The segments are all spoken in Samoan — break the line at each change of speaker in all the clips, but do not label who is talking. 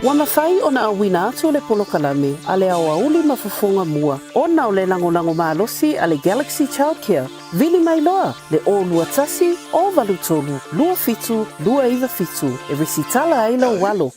Ua mafai ona auina atu le polokalame a le aoauli ma fofoga mua ona o le lagolago malosi a le Galaxy Childcare. Vili mai loa le 021 083 27 297 e resitala ai lou alo.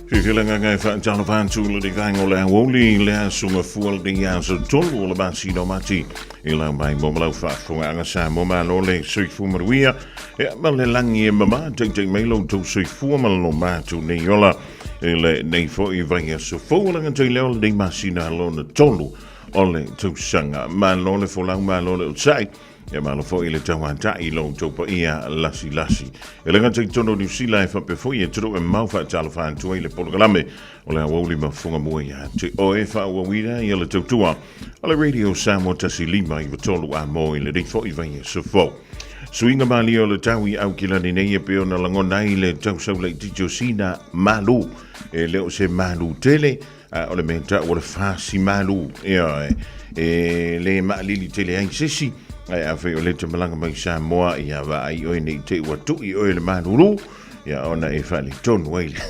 Fiafia le agaga e faatalofa atu i lenei vaega o le aoauli i le aso Gafua lenei aso 3 o le masina o Mati i lau mai mo ma lau faafofogaaga Samoa malo le soifua manuia ia ma le lagi e mama taitai mai lo outou soifua ma lo matou nei ola i lenei foi vaiaso fou o le agatai lea o lenei masina lona tolu o le tausaga. Malo le folau, malo le otsai. Ia malo foi le tauatai i lo outou paia lasilasi. E le gata i totonu o Niu Sila e faapea foi e atunuu e mamao faatalofa atu ai le polokalame o le aoauli ma fofoga mua ia te oe faaauauina ia le tautua a le Radio Samoa 105 9 3 a mo i lenei foi vaiaso fou. Suiga malie o le tau i Aukilani nei e pei ona lagona ai le tausau laitiiti o sina malu. E le o se malu tele, a o le mea tau o le fasi malu. Ioe, e le maalili tele ai se isi, ae afai o lea e te malaga mai Samoa, ia vaai oe ne i te i ua tui oe le malulu, ia ona e faaletonu ai le.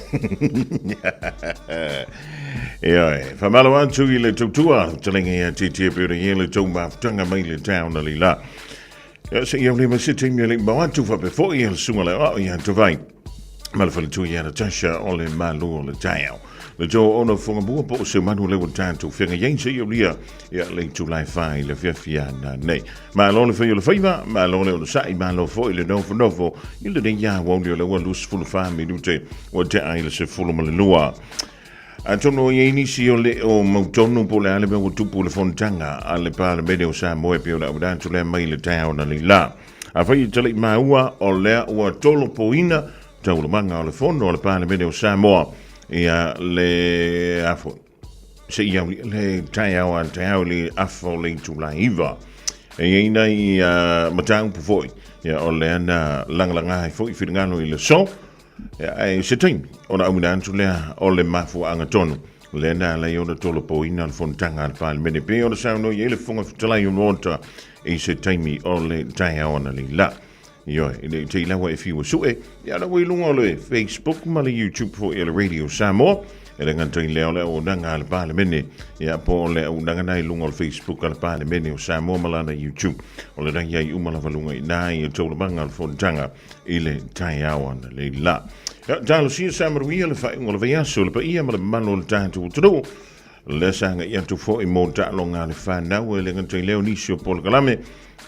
Ioe, faamalo atu i le tautua, talega ia tietie pe ora ia le tou mafutaga mai le taona leila. Ia se i au le mai se taimi e le i mau atu faapea foi le susuga le aoao ia Tavai ma le faletua ia Natasha o le malu o le taeao. Le tō ona whangamua po o se manu le ua tātou whenga iai se i aulia ia le itulai whai le fiafia nā nei. Malo le whai o le whaiva, malo le ona sa'i, malo foi le nofo nofo i le nei ia wauli o le ua 24 minute ua tea ai le 12. Atonu e i ai nisi o le o mautonu po o le a le mea ua tupu i le fonotaga a le Palemene o Samoa e pei ona auina atu lea mai le taeao analeila. Afai e talai maua o lea ua tolopoina taualumaga o le fono a le Palemene o Samoa ia le afo se i au le taeao a le taeao i le afa o le itula 9. E i ai nai mataupu foi ia o lea na lagalaga ai foi finagalo i le so Ae se taimi, ona auina atu lea o le mafuaaga tonu lea na ala ai ona tolopoina le fonotaga a le Palemene pei ona saunoa i ai le Fofoga Fetalai o le Maota i se taimi o le taeao analeila. Ioe, e le i te i lawa e fiu e sue, ia la ua i luga o le Facebook ma le YouTube foi a le Radio Samoa, e le gata i lea o le auaunaga a le Palemene, ia po o le auaunaga na i luga o le Facebook a le Palemene o Samoa ma lana YouTube. O lena i ai uma lava luga i ina i taualumaga o le fonotaga i le taeao analeila. Ia, talosia sa manuia le faaiuga o le vaiaso, le paia ma le mamalu o le tatou atunuu. Lea sa agai atu foi mo taaloga a le fanau e le gata i lea o nisi o polokalame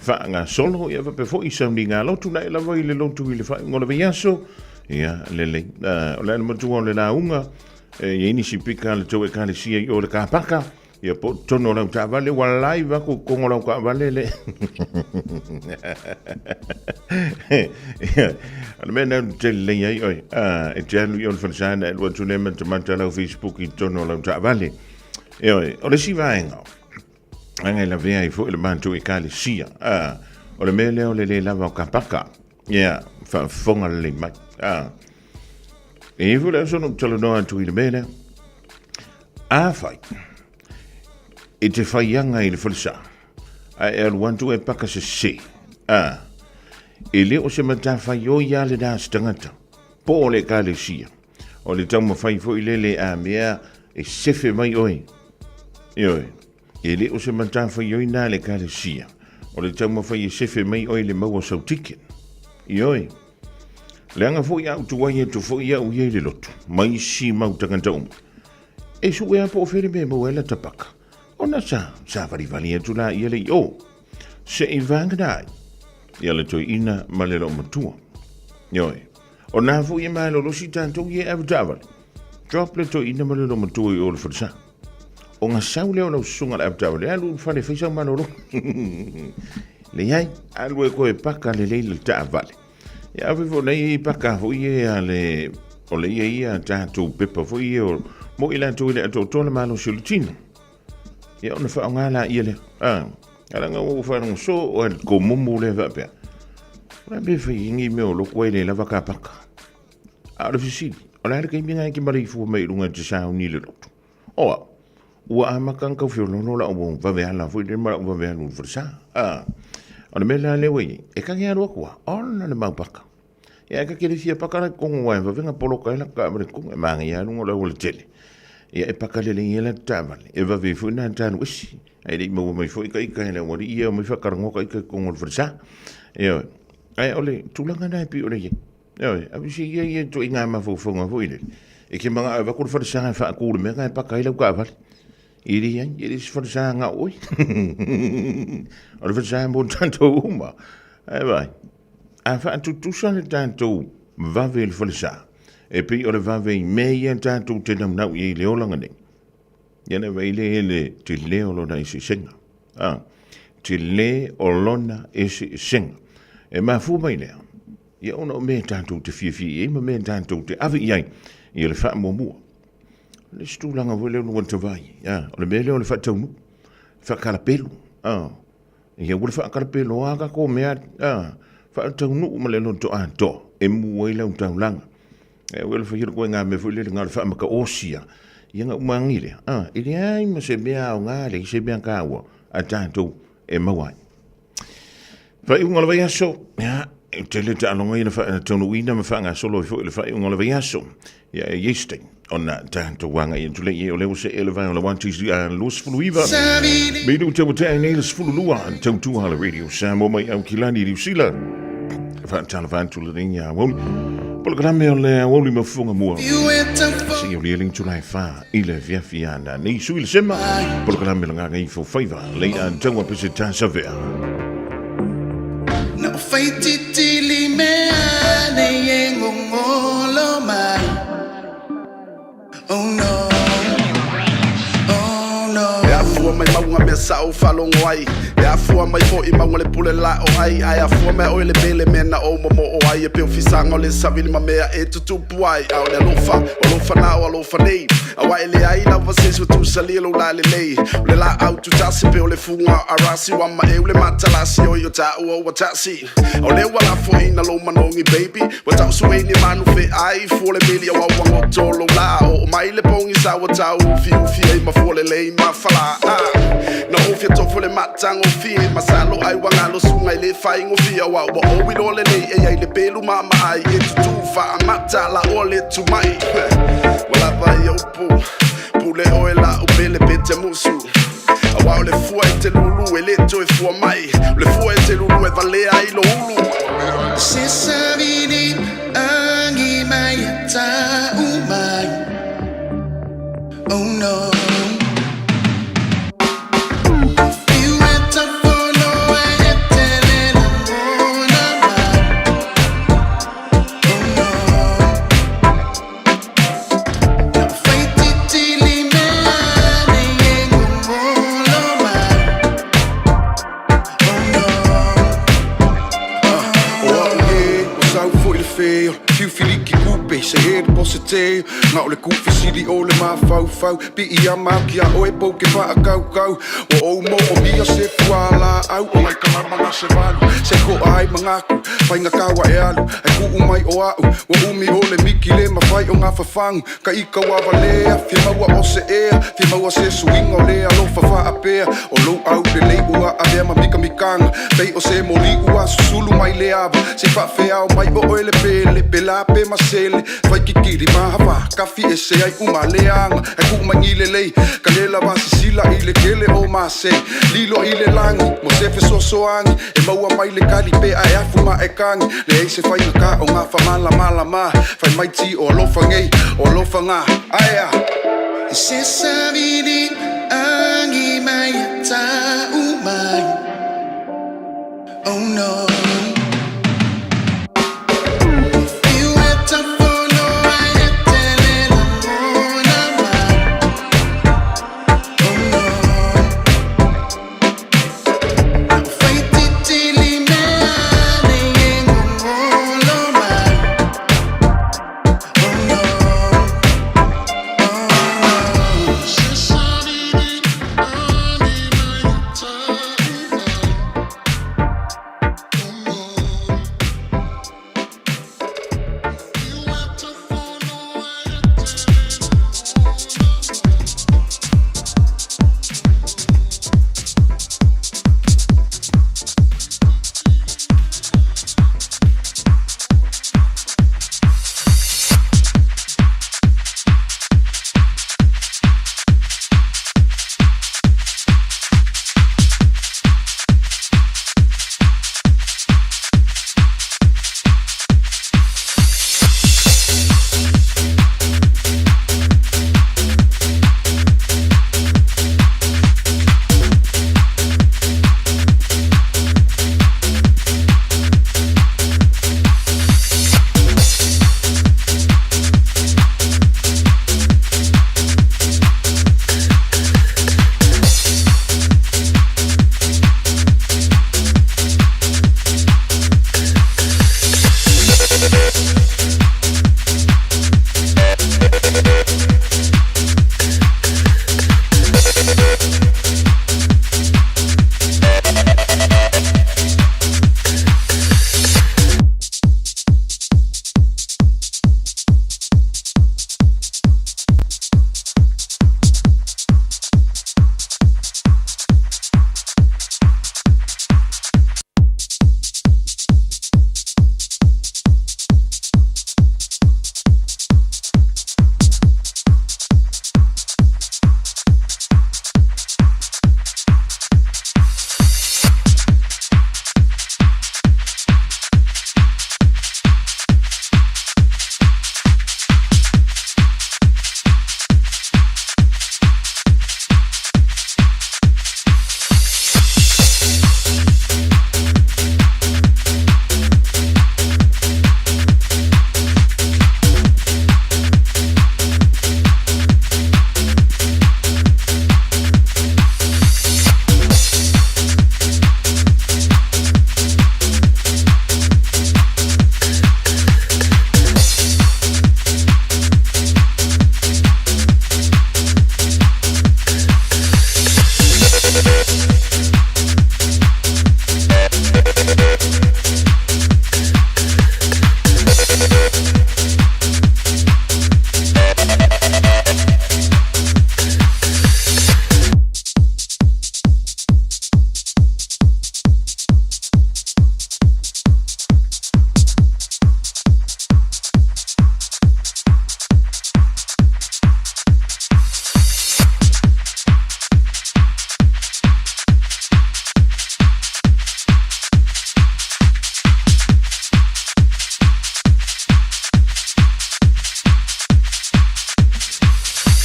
faagasolo, ia faapea foi i sauniga lotu na e lava i le lotu i le faaiuga o le vaiaso. Ia, lelei. O le ala matua o le lauga, e i ai nisi pika a le tou ekalesia i o le kapaka, Ia po o totonu o lau taavale, ua live aku i totonu o lau taavale le. Ia, o le mea lea ou te lelei ai oe, e te alu i o le falesa na e alu atu lea matamata lau Facebook i totonu o lau taavale. Ioe, o le isi vaega, aga e lavea ai foi le matou ekalesia, o le mea lea o le le lava o kapaka. Ia, faafofoga lelei mai. E i ai foi le aso na ou talanoa atu i le mea lea. Afai e te faiaga i le falesa, ae e alu atu e paka sese, a, e le o se matafaioi lava lena a se tagata, po o le ekalesia, o le taumafai foi lele a mea e sefe mai oe. Ioe, e le o se matafaioi na a le ekalesia, o le taumafai e sefe mai oe i le maua o sau ticket. Ioe. Leaga foi a ou tuai atu foi au ia i le lotu, ma isi mau tagata uma. E sue a po o fea le mea e maua ai lata paka. Ona sa, savalivali atu laia le i o. Se i vagana ai ia le toeaina ma le loomatua. Ioe. O na foi e malolosi tatou ia e ave taavale. Drop le toeaina ma le loomatua i o le falesa. Ona sau lea o lau susuga le ave taavale, alu i le fale e fai sau malolo. Leai, alu e koe paka lelei le taavale. Ia ave foi nei paka foi e a le o le ia ia tatou pepa foi ia o mo i latou i le atoatoa le malosi o le tino. Ia ona faaaoga laia lea. Ah, ala nga ua faalogo so o le komumu lea faapea. O le a mea e fai ai nei mea o loko ai le lava ka paka. A o le fesili, o le a le taimi na e te maleifua mai i luga e te sauni i le lotu? O au. Ua amata ona tau feoloolo la'u vave ala foi lea ma la'u vave alu i le falesa. A, o le mea la lea ua i ai, e ta te alu atu lava, ona le mau paka. Ia ae ta te le fia paka la i totonu aua e vave ona poloka ai lata taavale i totonu, e manaia lava luga o le aualatele. Ia e paka lelei ai lata taavale, e vave ai foi ona ta alu ese. Ae le i maua mai foi ita e le aualii ia e omai faatalanoa ita i totonu o le falesa. Ioe. Ae o le tulaga lena e pei ona i ai. Ioe, aveese ia ia ituaiga mafaufauga foi lele, e te manao e avatu le falesa e faatu i le mea lena e paka ai lau taavale. E leai, e le o se falesa na o oe. O le falesa mo tatou uma. Ae vaai, a faatutusa le tatou vave i le falesa, e pei o le vave i mea ia tatou te naunau i ai i le olaga nei, Ia na vaai lea i le tele o lona eseesega. A, tele o lona eseesega. E mafua mai lea, ia ona o mea tatou te fiafia i ai ma mea tatou te ave i ai ia le faamuamua. O le isi tulaga foi lea ua tavai, a, o le mea lea o le faataunuu, faakalapelu, a, ia ua le faakalapeloa lava tatou mea, a, faataunuu ma le loto atoa e mu ai lau taulaga. E ua le fai le koe mea foi lele na o le faamataosi lava, ia ona uma agi lea, a, e leai ma se mea aoga, leai se mea taua a tatou e maua ai. Faaiuga o le vaiaso, ia, e tele taaloga ia na faataunuuina ma faagasolo ai foi le faaiuga o le vaiaso. Ia, e i ai se taimi ona tatou agai atu lea i ai, o lea ua see le vae o le 1:29 minute ua tea ai nei le 12, tautua le Radio Samoa mai Aukilani, Niu Sila. Faatalofa atu lenei aoauli. Polokalame o le aoauli ma fofoga mua. Seia o lialing tulai wha i le afiafi ana nei sui le sema. Polokalame la ngā ifo faiva. Lei an taua pese tasavea.
Na o whaititili mea nei e ngongolo mai. Oh no, oh no.
E afua mai mauga mea sa ou faalogo ai, E afua mai foi mauga le pule la o ai, Ae afua mai oe le mele mea na ou momoo ai, E pei o fisaga o le savili ma mea e tutupu ai. A o le alofa, o alofa na o alofa nei, Aua e leai lava se isi ua tusalia lou lalelei. O le laau tutasi pei o le fuga o Arasi, Ua maeu le matalasi oi o taua ua tasi. O lea ua lafoina lou manogi baby, Ua tau suei ni manu feai fua le mili aua ua goto lou lā. Oo mai le pogisa ua tau ufiufi ai ma fua lelei ma falā. Na ou fia tofo le matagofie, masalo ai ua galo suga i le faigofie, Aua ua ou iloa lelei e i ai le pelu maamaai e tutū faamata la oa le tumai. Ua lava ia upu, pule oe lau pele pe te musu. Aua o le fua e te lulu e le toe fua mai, O le fua e te lulu e valea ai lo ulu.
Se savili agi mai e tau mai. Oh no. Fiu e tafono e tele lagona mai. Oh no.
O au e, ua sau foi le fe o le fiufiliki kupe se he le pose te na o le kufisili o le mafaufau pii a mau ki a oe pou ke faakaukau ua ou moomia se fualaau o lai kalama na se valu se koa ai mangaku faiga kaua e alu ai kuu mai o a'u ua umi o le miki le mafai o gafafagu ka ika ua valea fia maua o se ea fia maua se suiga o le alofa faapea o lou aulelei ua avea ma mikamikaga pei o se moli ua susulu mai le ava se faafeao mai o oe le pele pela pe masele fai kikili mahafa kafi ese ai uma leaga ai kuu mai gilelei ka le lava sisila i le kele o mase lilo i le lagi mo se fesoasoani E maua mai le kali pe ae afu ma e kagi Leai se faiga ka o ngā whamalamalama Whai mai ti o alofa ngei o alofa ngā Aea!
Se savili agi mai e tau mai. Oh no. Fiu e tafono ai e tele lagona mai. Oh no.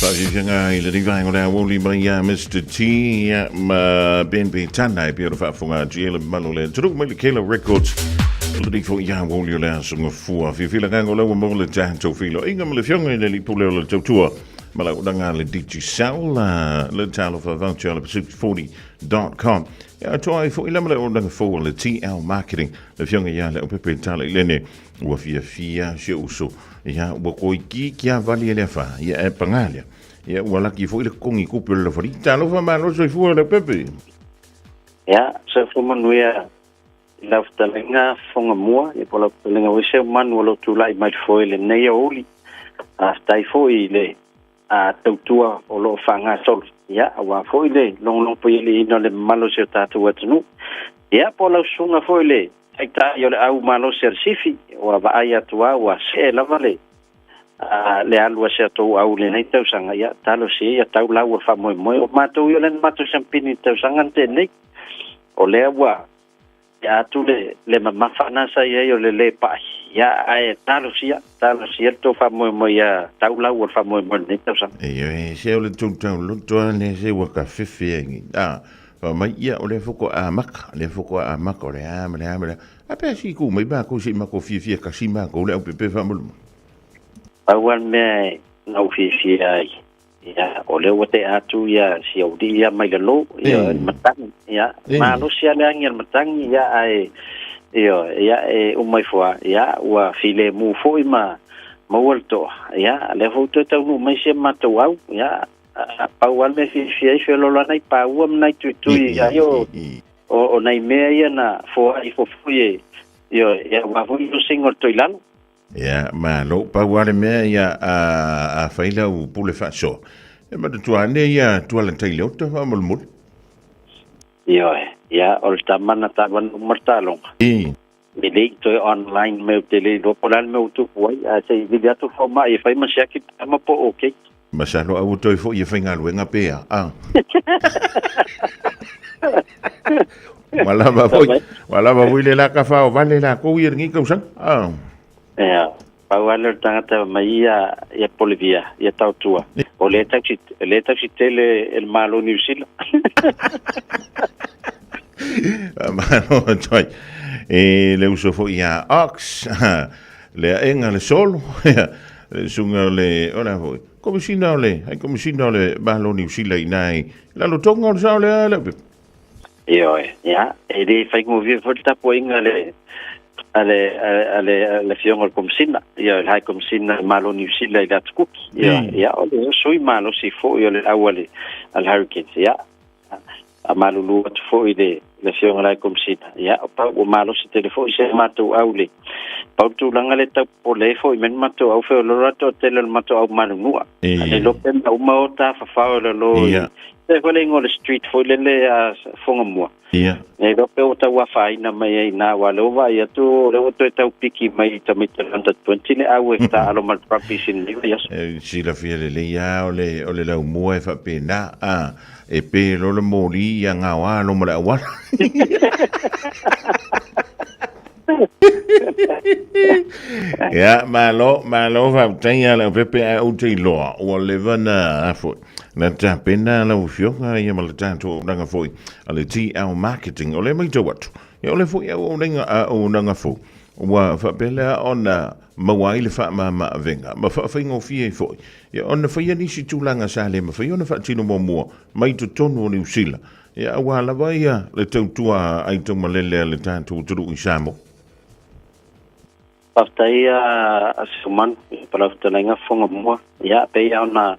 Faafiafiaga i lenei vaega o le aoauli mai ia Mr T ia, ma Ben Petana e pei ona faafofoga atu i ai le mamalu o le atunuu mai le Kela Records. O lenei foi aoauli o le aso gafua. Fiafia le agaga o lea ua maua le tatou feiloaiga ma le afioga i le alii pule o le tautua ma lau auaunaga a le Digicel, le Talofa Voucher a le Pacific40.com. Ia atoa ai foi la ma le auaunaga fou a le TL Marketing, le afioga ia Leaupepe Talailene. Ua fiafia si ou uso, ia ua toeitiiti lava vali e le afa, ia ae paga lea, ia ua laki foi le totogi tupe o le lafali. Talofa malo soifua Leaupepe.
Ia, soifua manuia i lau fetalaiga Fofoga Mua, ia po o lau fetalaiga foi Seumanu o lo o tulai mai le foe i lenei aoauli. Faafetai foi i le tautua o lo o faagasolo, ia, aua foi le logologoialiiina o le mamalu o si o tatou atunuu. Ia, po o lau susuga foi le taitai o le au malosi a le Sifi, ua vaai atu lava ua see lava le le alu a si a outou au i lenei tausaga, ia, talosia ia tau lau o le faamoemoe. O matou ia o lea na matou siampini i le tausaga na tea nei, o lea ua Ia atu le, le mamafa na sa i ai o le lē pa'i, ia ae talosia, talosia le tou faamoemoe ia tau lau o le faamoemoe i lenei tausaga.
Ioe, se o le tou tauloto lava lea se ua ta fefe ai nei. A, fai mai, ia o lea faatoa amata, o lea faatoa amata o le a ma le a ma le a. A pe a se i tuu mai matou se i matou fiafia tasi matou le aupepe faamolemole.
Pau lava le mea na ou fiafia ai, Ia, o lea ua tea atu ia si aualii ia mai lalo, ia le matagi, ia, malosi lava le agi a le matagi, ia, ae, ioe, ia, e uma ifo lava, ia, ua filemu foi ma maua le toa, ia, lea foi ua toe taunuu mai si a matou au, ia, pau lava le mea e fiafia ai, feoloolo lava nai paua ma nai tuitui, ai o nai mea ia na foai ifo foi e, ioe, ia, aua foi le losega o le toilalo.
Ia, malo, pau lava le mea ia a, a fai lau pule faasoa, e manatua ane ia Tuala Taileota faamolemole.
Ioe, ia, o le tama na taavana uma le taaloga.
I.
E le i toe online mai ou te le iloa po o le a le mea ua tupu ai, ae se i vili atu fomai e fai ma siaki le tama po o okay.
Masalo a ua toe foi e faigaluega pe a, a. Ua lava foi, ua lava foi le laka faovale lakou ia i lenei tausaga, a.
Ia, pau lava lea o le tagata mai ia, ia Bolivia, ia Tautua. O lea e tausi, o lea e tausi tele e le Malo o Niu Sila.
Faamalo atu ai i le uso foi ia Ox, le aega le solo, le susuga o le, o le a foi, Komisina o le, hai Komisina o le Malo o Niu Sila i ina i Lalotonga o le sao lea, Leaupepe.
Ioe, ia, e le faigofie foi le tapuaiga a le, a le, a le, a le Afioga i le Komisina, ia, le High Komisina o le Malo o Niu Sila i le Atu Kuki. Ia, ia, o le sui malosi foi o le au a le, a le Hurricanes, ia. Faamalulu atu foi i le, le Afioga i le High Komisina, ia, o pau ua malosi tele foi si a matou au i le, pau le tulaga lea e tau popole ai foi mai le matou au feoloolo a toatele o le matou au manunua. A le iloa pe na uma o ta fafao i lalo i, e foi le igoa o le street foi lele a Fogamua. E iloa pe ua tau afaina mai ai i ina, aua o lea ua vaai atu o lea ua toe tau piki mai i tamaiti o le under 20 le au e taaalo ma le rugby i lenei vaiaso.
E silafia lelei lava o le, o le laumua e faapena, a, e pe loa le moli ia gaoa loa ma le auala. Ia, malo, malo faafetai ia Leaupepe ae ou te iloa ua leva na a foi na tapena lau afioga ia ma le tatou auaunaga foi a le TL Marketing. O lea e matau atu, ia o lea foi auaunaga, auaunaga fou ua faapea lea ona maua ai le faamama-avega ma faafaigofie ai foi ia ona faia nisi tulaga sa le mafai ona faatino muamua mai totonu o Niu Sila. Ia, aua lava ia le tautua aitaumalele a le tatou atunuu i Samoa.
Faafetai a Seumanu i lau fetalaiga Fofoga Mua. Ia, pei lava ona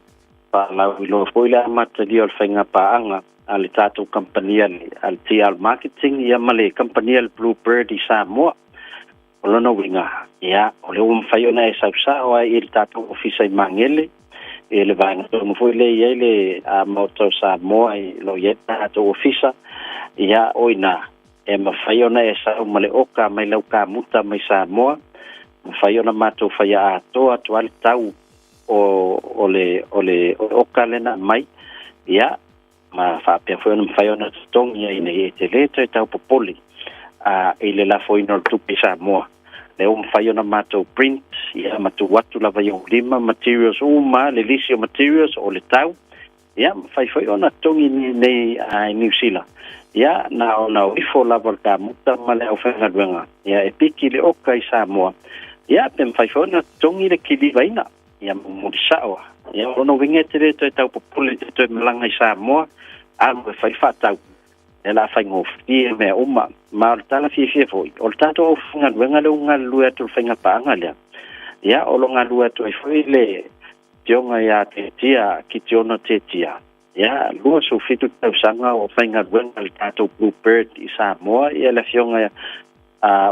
faalauiloa foi le amatalia o le faiga paaga a le tatou kamupani a le TL Marketing ia ma le kamupani a le Blue Bird i Samoa. O lona uiga, ia, o lea ua mafai ona e sau sao ai i le tatou ofisa i Magele, i le vaega tonu foi lea e i ai le Maota o Samoa i lo o i ai le tatou ofisa, ia, o i ina, e mafai ona e sau ma le oka mai lau kamuta mai Samoa, mafai ona matou faia atoa atu lava le tau o, o le, o le, o le oka lea na aumai, ia, ma faapea foi ona mafai ona totogi ai ina ia e te le toe tau popole i le lafoina o le tupe i Samoa. Lea ua mafai ona matou print, ia, ma tuu atu lava i ou lima materials uma, le lisi o materials, o le tau, ia, mafai foi ona totogi nei i Niu Sila. Ia, na ona o ifo lava o le kamuta ma le aufaigaluega, ia, e piki le oka i Samoa, ia, pe mafai foi ona totogi le kilivaina, ia, momoli sao. Ia, o lona uiga e te le toe taupopole i te toe malaga i Samoa, alu e fai le faatau, e la faigofie mea uma. Ma o le tala fiafia foi, o le tatou aufaigaluega lea ua galulue atu i le faigapaaga lea, ia, o lo o galulue atu ai foi le Afioga ia Tetia, Kitiona Tetia, ia, 27 tausaga o faigaluega i le tatou Blue Bird i Samoa, ia le afioga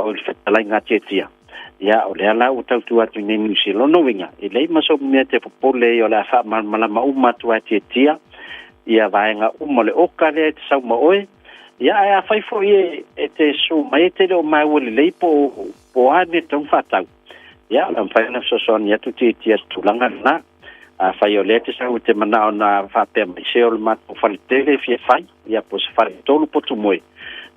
o le fetalaiga a Tetia. Ia, o lea la ua tautua atu i nei Niu Sila. Lona uiga, e leai ma sou mea te popole ai, o le a faamalamalama uma atu lava e Tiatia ia vaega uma o le oka lea e te sau ma oe. Ia, ae afai foi e te susu mai e te le o maua lelei po o a mea e tatau ona faatau, ia, o le a mafai ona fesoasoani atu Tiatia i le tulaga lena. Afai o lea e te sau e te manao na faapea mai, se o le matou faletele e fia fai, ia, po o se faletolu potumoe,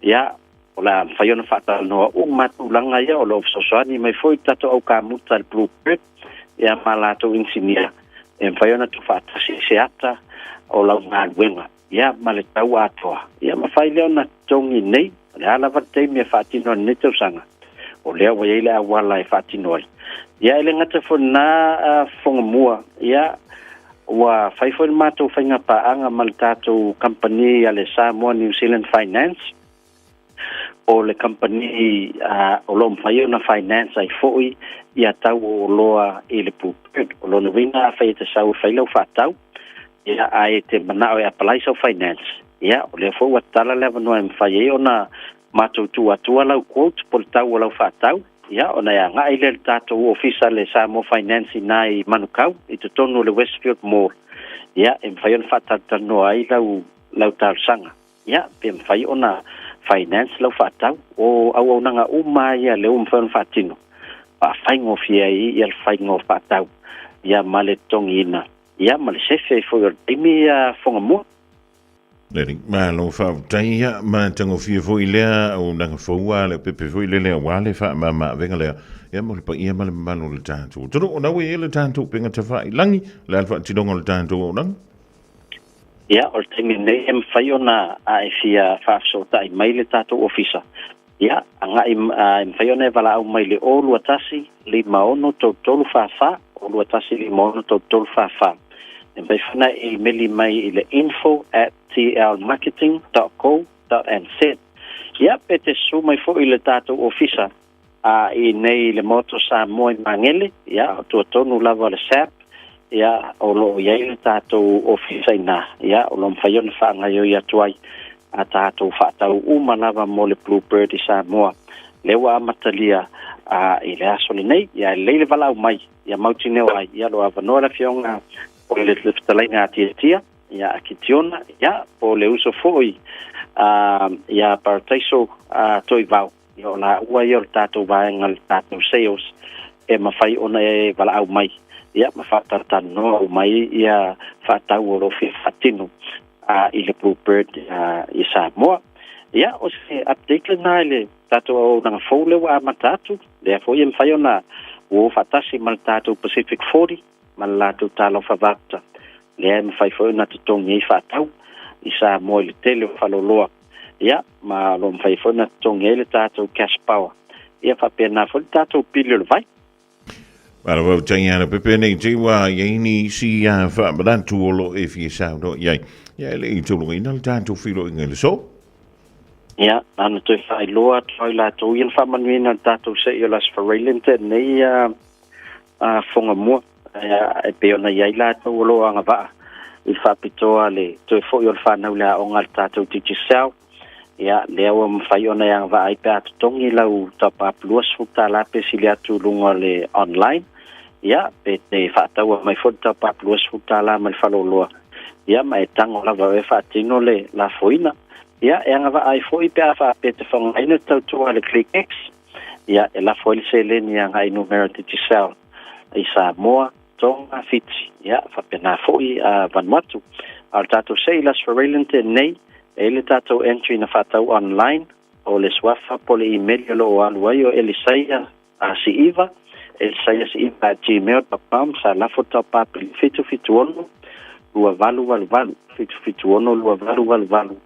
ia, o le a mafai ona faatalanoa uma tulaga ia. O lo o fesoasoani mai foi le tatou aukamuta i le Blue Bird, ia, ma latou inisinia, e mafai ona tuufaatasi i se ata o lau galuega, ia, ma le tau atoa, ia, mafai lea ona totogi nei. O le a lava le taimi e faatino ai lenei tausaga, o lea ua i ai le auala e faatino ai. Ia, e le gata foi i lena, Fofoga Mua, ia, ua fai foi le matou faigapaaga ma le tatou kamupani a le Samoa New Zealand Finance, o le kamupani o lo o mafai ona finance ai foi ia tau o oloa i le Blue Bird. O lona uiga, afai e te sau e fai lau faatau, ia, ae te manao e apply sau finance, ia, o lea foi ua tatala le avanoa e mafai ai ona matou tuu atua lau quote po o le tau o lau faatau, ia, ona e agai lea i le tatou ofisa le Samoa Finance i ina i Manukau i totonu o le Westfield Mall, ia, e mafai ona faatalatalanoa ai lau talosaga, ia, pe mafai ona finance lau faatau. O auaunaga uma ia lea ua mafai ona faatino, faafaigofie ai ia le faiga o faatau, ia, ma le totogiina, ia, ma le sefe ai foi o le taimi, ia, Fofoga Mua.
Lelei, malo faafetai, ia, matagofie foi lea auaunaga fou a le pepe foi lele aua le faamama-avega lea, ia, mo le paia ma le mamalu o le tatou atunuu. Ona ua i ai le tatou upega tafailagi, o le a le faatinoga o le tatou auaunaga?
Ia, o le taimi nei e mafai ona a e fia faafesootai mai le tatou ofisa, ia, agai, e mafai ona e valaau mai i le 021 56 33 44, 021 56 33 44. E mafai foi ona e imeli mai i le info@tlmarketing.co.nz. Ia, pe te susu mai foi i le tatou ofisa a i nei i le Maota o Samoa i Magele, ia, o tua tonu lava o le SAP, ia, o lo o i ai le tatou ofisa i ina, ia, o lo o mafai ona faagaoioi atu ai a tatou faatau uma lava mo le Blue Bird i Samoa, lea ua amatalia i le aso lenei. Ia, e lelei le valaau mai, ia mautinoa ai, ia, lo avanoa le afioga o le fetalaiga a Tiatia, ia, a Kitiona, ia, po o le uso foi ia Parataiso Toivao. Ia, o laua ia o le tatou vaega o le tatou sales e mafai ona e valaau mai, ia, ma faatalatalanoa uma ai ia faatau o lo o fia faatino i le Blue Bird i Samoa. Ia, o se update lena i le tatou auaunaga fou lea ua amata atu, lea foi e mafai ona ua o faatasi ma le tatou Pacific 40 ma le latou talofa voucher, lea e mafai foi ona totogi ai faatau i Samoa i le tele o faleoloa. Ia, ma o lo o mafai foi ona totogi ai le tatou cash power. Ia, faapena foi le tatou pili o le vai.
Malo faafetai ia Lepepe, nei te i ua i ai nisi faamanatu o lo o e fia saunoa i ai. Ia, e le i taulugaina le tatou feiloaiga i le aso.
Ia, na ona toe faailoa atu ai latou ia na faamanuiaina le tatou se'i o le Aso Faraile na tea nei, Fofoga Mua, e pei ona i ai latou o lo o agavaa i le faapitoa le toe foi o le fanau i le aoga a le tatou Digicel. Ia, lea ua mafai ona e agavaa ai pe a totogi lau top up $20 pe sili atu i luga o le online. Ia, pe te faataua mai foi le top up $20 mai le faleoloa. Ia, ma e tago lava e faatino le lafoina. Ia, e agavaa ai foi pe a faapea e te faaaogaina le tautua a le Click X. Ia, e lafo ai le seleni agai i numera Digicel i Samoa, Tonga, Fiti, ia, faapena foi a Vanuatu. A o le tatou se'i i le Aso Faraile na tea nei, e i ai le tatou entry na faatau online, o le suafa po o le imeli o lo o alu ai o Elisaia Si'iva, lsaiasi'iva@gmail.com, sa lafo top up i le 776 2888, 776 2888,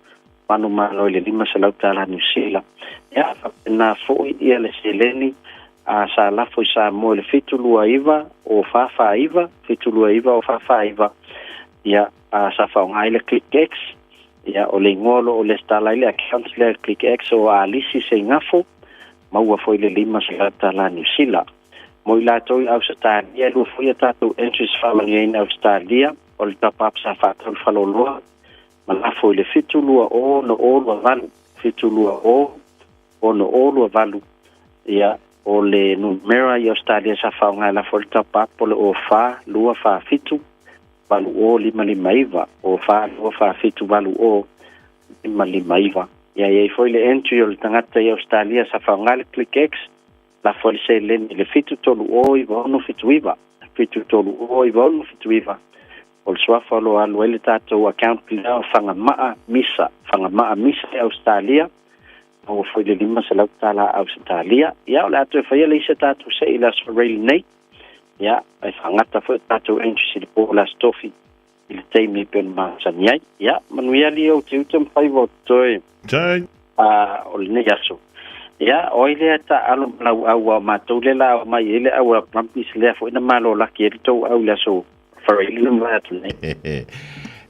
manumalo i le $500 Niu Sila. Ia, faapena foi ia le seleni a sa lafo i Samoa i le 729 o 449, 729 o 449, ia, a sa faaaoga ai le ClickX, ia, o le igoa o lo o lesitala ai le account lea i le ClickX o Alisi Seigafo, maua foi le $500 Niu Sila. Mo i latou i Ausetalia, e lua foi a tatou entries faamanuiaina i Ausetalia, o le top up sa faatau i le faleoloa, ma lafo i le 720 6028, 720 6028, ia, o le numera i Ausetalia sa faaaoga e lafo ai le top up o le 04 247 80 559, 04 247 80 559. Ia, e i ai foi le entry o le tagata i Ausetalia sa faaaoga le ClickX, lafo ai le seleni i le 730 9679, 730 9679, o le suafa o lo o alu ai le tatou account lea o Fagamaa Misa, Fagamaa Misa i Ausetalia, maua foi le $500 Ausetalia. Ia, o le a toe faia le isi a tatou sei i le Aso Faraile nei, ia, e faagata foi tatou entries i le po o le Aso Tofi i le taimi e pei ona masani ai. Ia, manuia alii ou te uta ma faiva o totoe.
Tai.
A o lenei aso. Ia, o ai lea e taaalo ma lauau a o matou lea la o mai ai le au a Brumbies lea foi na malo laki ai le tou au i le aso Faraile na mavae atu nei.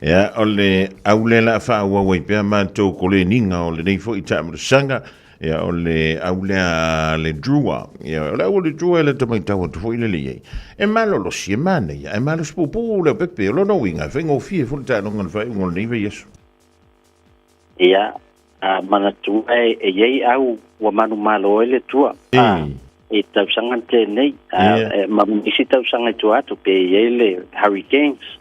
Ia, o le au lea la faaauau ai pea matou koleniga o lenei foi taamulasaga, ia, o le au lea a le Drua. Ia, o le au o le Drua e lata maitau atu foi lele i ai. E malolosi, e manaia, ae malosi puupuu le aupepe. O lona uiga, e faigofie foi le taaloga i le faaiuga o lenei vaiaso.
Ia, a manatua e i ai au ua manumalo ai le Atua, a i tausaga tenei, a ma isi tausaga i tua atu, pe i ai le Hurricanes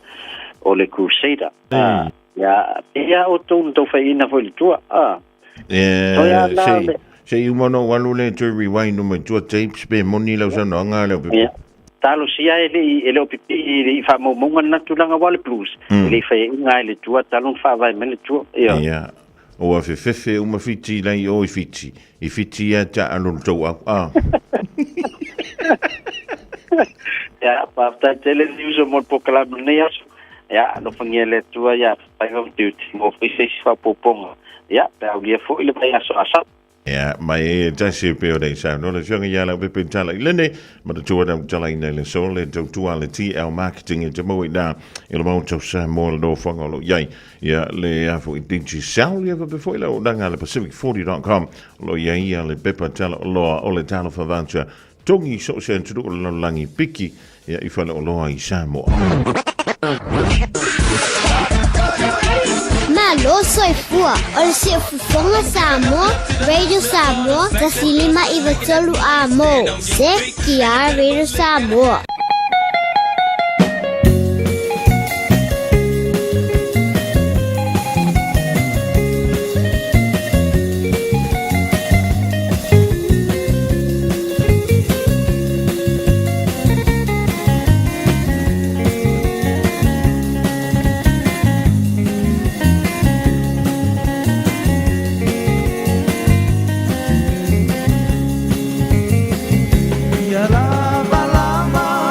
o le Crusader. A, ia, pe ia outou na tou faiina foi le Atua, a. Toe a la le.
Se i uma ona ou alu lea e toe rewind uma i tua tapes pe moni lau saunoaga lea o Pepe.
Ia. Talosia e le i, e le o pipii i le i faamaumauga lena tulaga aua le Blues. E le i faiaina ai le Atua talu ona faavae mai le Atua. Ioe.
Ia. Ua fefefe uma Fiti la i o i Fiti. I Fiti ia taalo le tou au. A.
Ia, faafetai tele le uso mo le polokalame o lenei aso. Ia, alofagia e le Atua ia faiva ma tiute mo foi se isi faaopoopoga. Ia, pe aulia foi le vaiaso a Sape.
Ia, mai e tasi e pei ona i saunoa le Afioga ia Leaupepe Tala i lene, manatua na utalaina i le aso le tautua a le TL Marketing e te maua i na i le Maota o Samoa le nofoaga o lo o i ai ia le a foi Digicel ia faapea foi le auaunaga a le Pacific40.com o lo o i ai ia le pepa tala oloa o le Talofa Voucher Togi so o se atunuu o le lalolagi piki ia i faleoloa i Samoa.
Malo soifua o le Siufofoga Samoa, Radio Samoa, 105 93 Amo, CTR Radio Samoa.
Ia lava lava.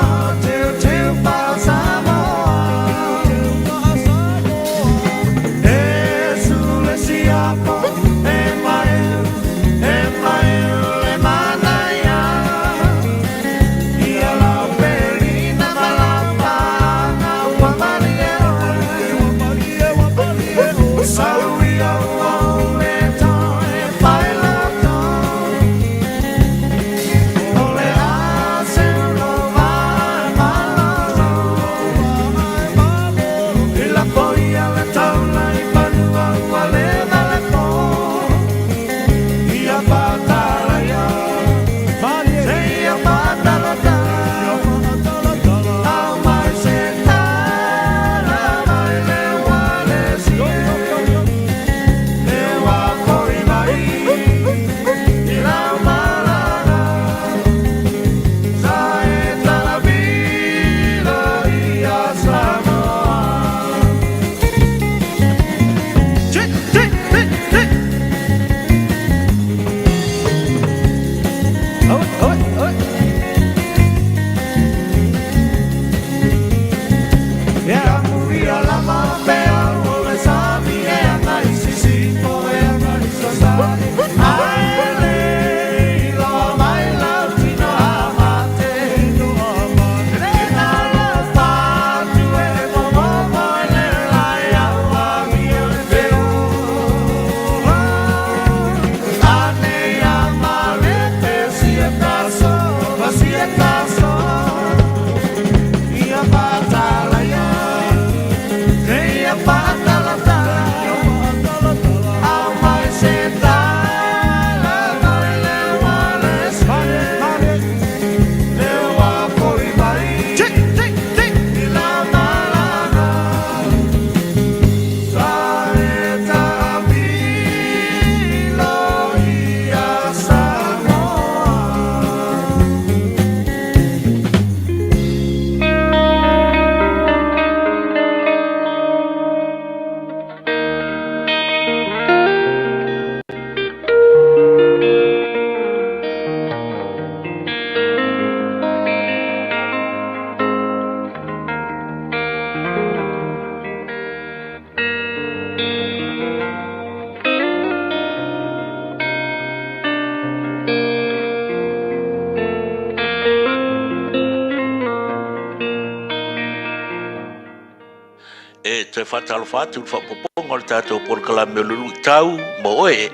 E toe faatalofa atu i le faaopoopoga o le tatou polokalame o le luitau mo oe.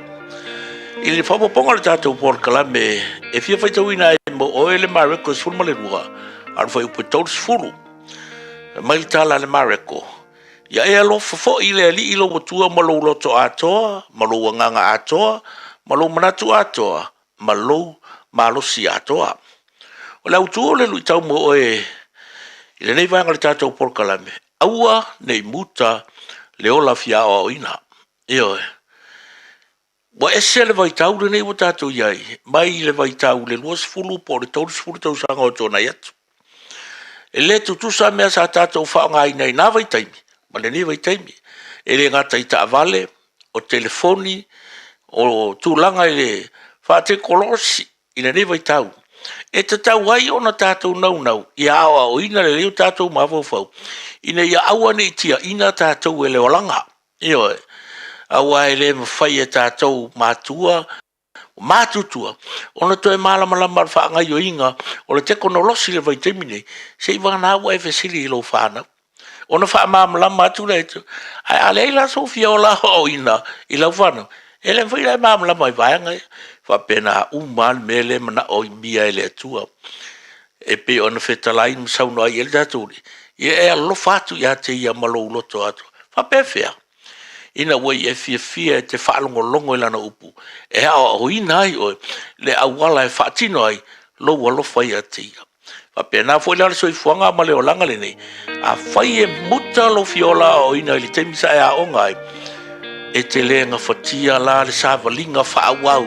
I le faaopoopoga o le tatou polokalame e fia faitauina ai mo oe le Mareko 12, a o le fuaiupu 30. Fai mai le tala a le Mareko, Ia e alofa foi i le Alii lou Atua ma lou loto atoa, ma lou agaga atoa, ma lou manatu atoa, ma lou malosi atoa. O le autu o le luitau mo oe i lenei vaega o le tatou polokalame, aua ne i muta le ola fia aoaoina. Ioe. Ua ese le vaitau lenei ua tatou i ai, mai le vaitau i le 20 po o le 30 tausaga o tuanai atu. E le tutusa mea sa tatou faaaogaina i na vaitaimi ma lenei vaitaimi. E le gata i taavale, o telefoni, o tulaga i le faatekonolosi i lenei vaitau, e tatau ai ona tatou naunau ia aoaoina lelei o tatou mafaufau ina ia aua ne i tiaina tatou e le olaga. Ioe. Aua e le mafai e tatou matua matutua ona toe malamalama i le faagaoioiga o le tekonolosi i le vaitaimi lenei, seiavagana ua e fesili i lau fanau, ona faamalamalama atu lea. Ae a leai la sou fia ola aoaoina i lau fanau, e le mafai ona e malamalama i vaega ia. E faapena uma lava le mea lea e manaomia e le Atua. E pei ona fetalai ma saunoa i ai lo tatou Alii, ia e alofa atu ia te ia ma lou loto atoa. E faapefea? Ina ua e fiafia e te faalogologo i Lana upu e aoaoina ai oe le auala e faatino ai lou alofa ia te Ia. E faapena foi la le soifuaga ma le olaga lenei, afai e muta lou fia ola aoaoina i le taimi sa e aoga ai, e te le gafatia la le savaliga faaauau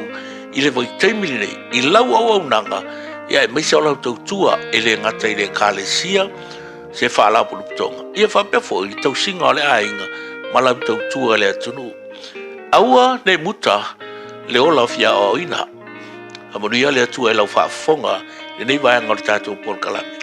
i le vaitaimi lenei i lau auaunaga, ia aemaise o lau tautua e le gata i le Ekalesia, se faalapotopotoga, ia faapea foi le tausiga o le aiga ma lau tautua i le atunuu. Aua ne i muta le ola fia aoaoina. Faamanuia le Atua i lau faafofoga i lenei vaega o le tatou polokalame.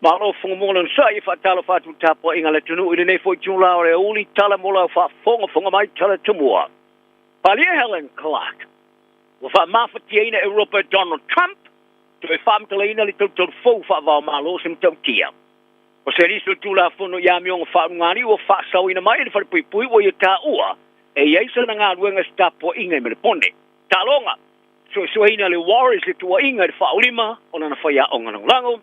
Malo Fogamua lona sai e faatalofa atu i le tapuaiga a le atunuu i lenei foi itula o le aoauli tala mo lau faafogafoga mai tala tumua. Palie Helen Clark ua faamafatiaina Europa e Donald Trump toe faamatalaina le tolutolu fou faavaomalo o se matautia. O se lisi o le Tulafono i amioga faaulugalii ua faasaoina mai e le Falepuipui ua ia taua e i ai sana galuega i se tapuaiga i Melepone. Taaloga, Suesueina le Warriors le tuuaiga i le faaulima o lana faiaoga lagolago.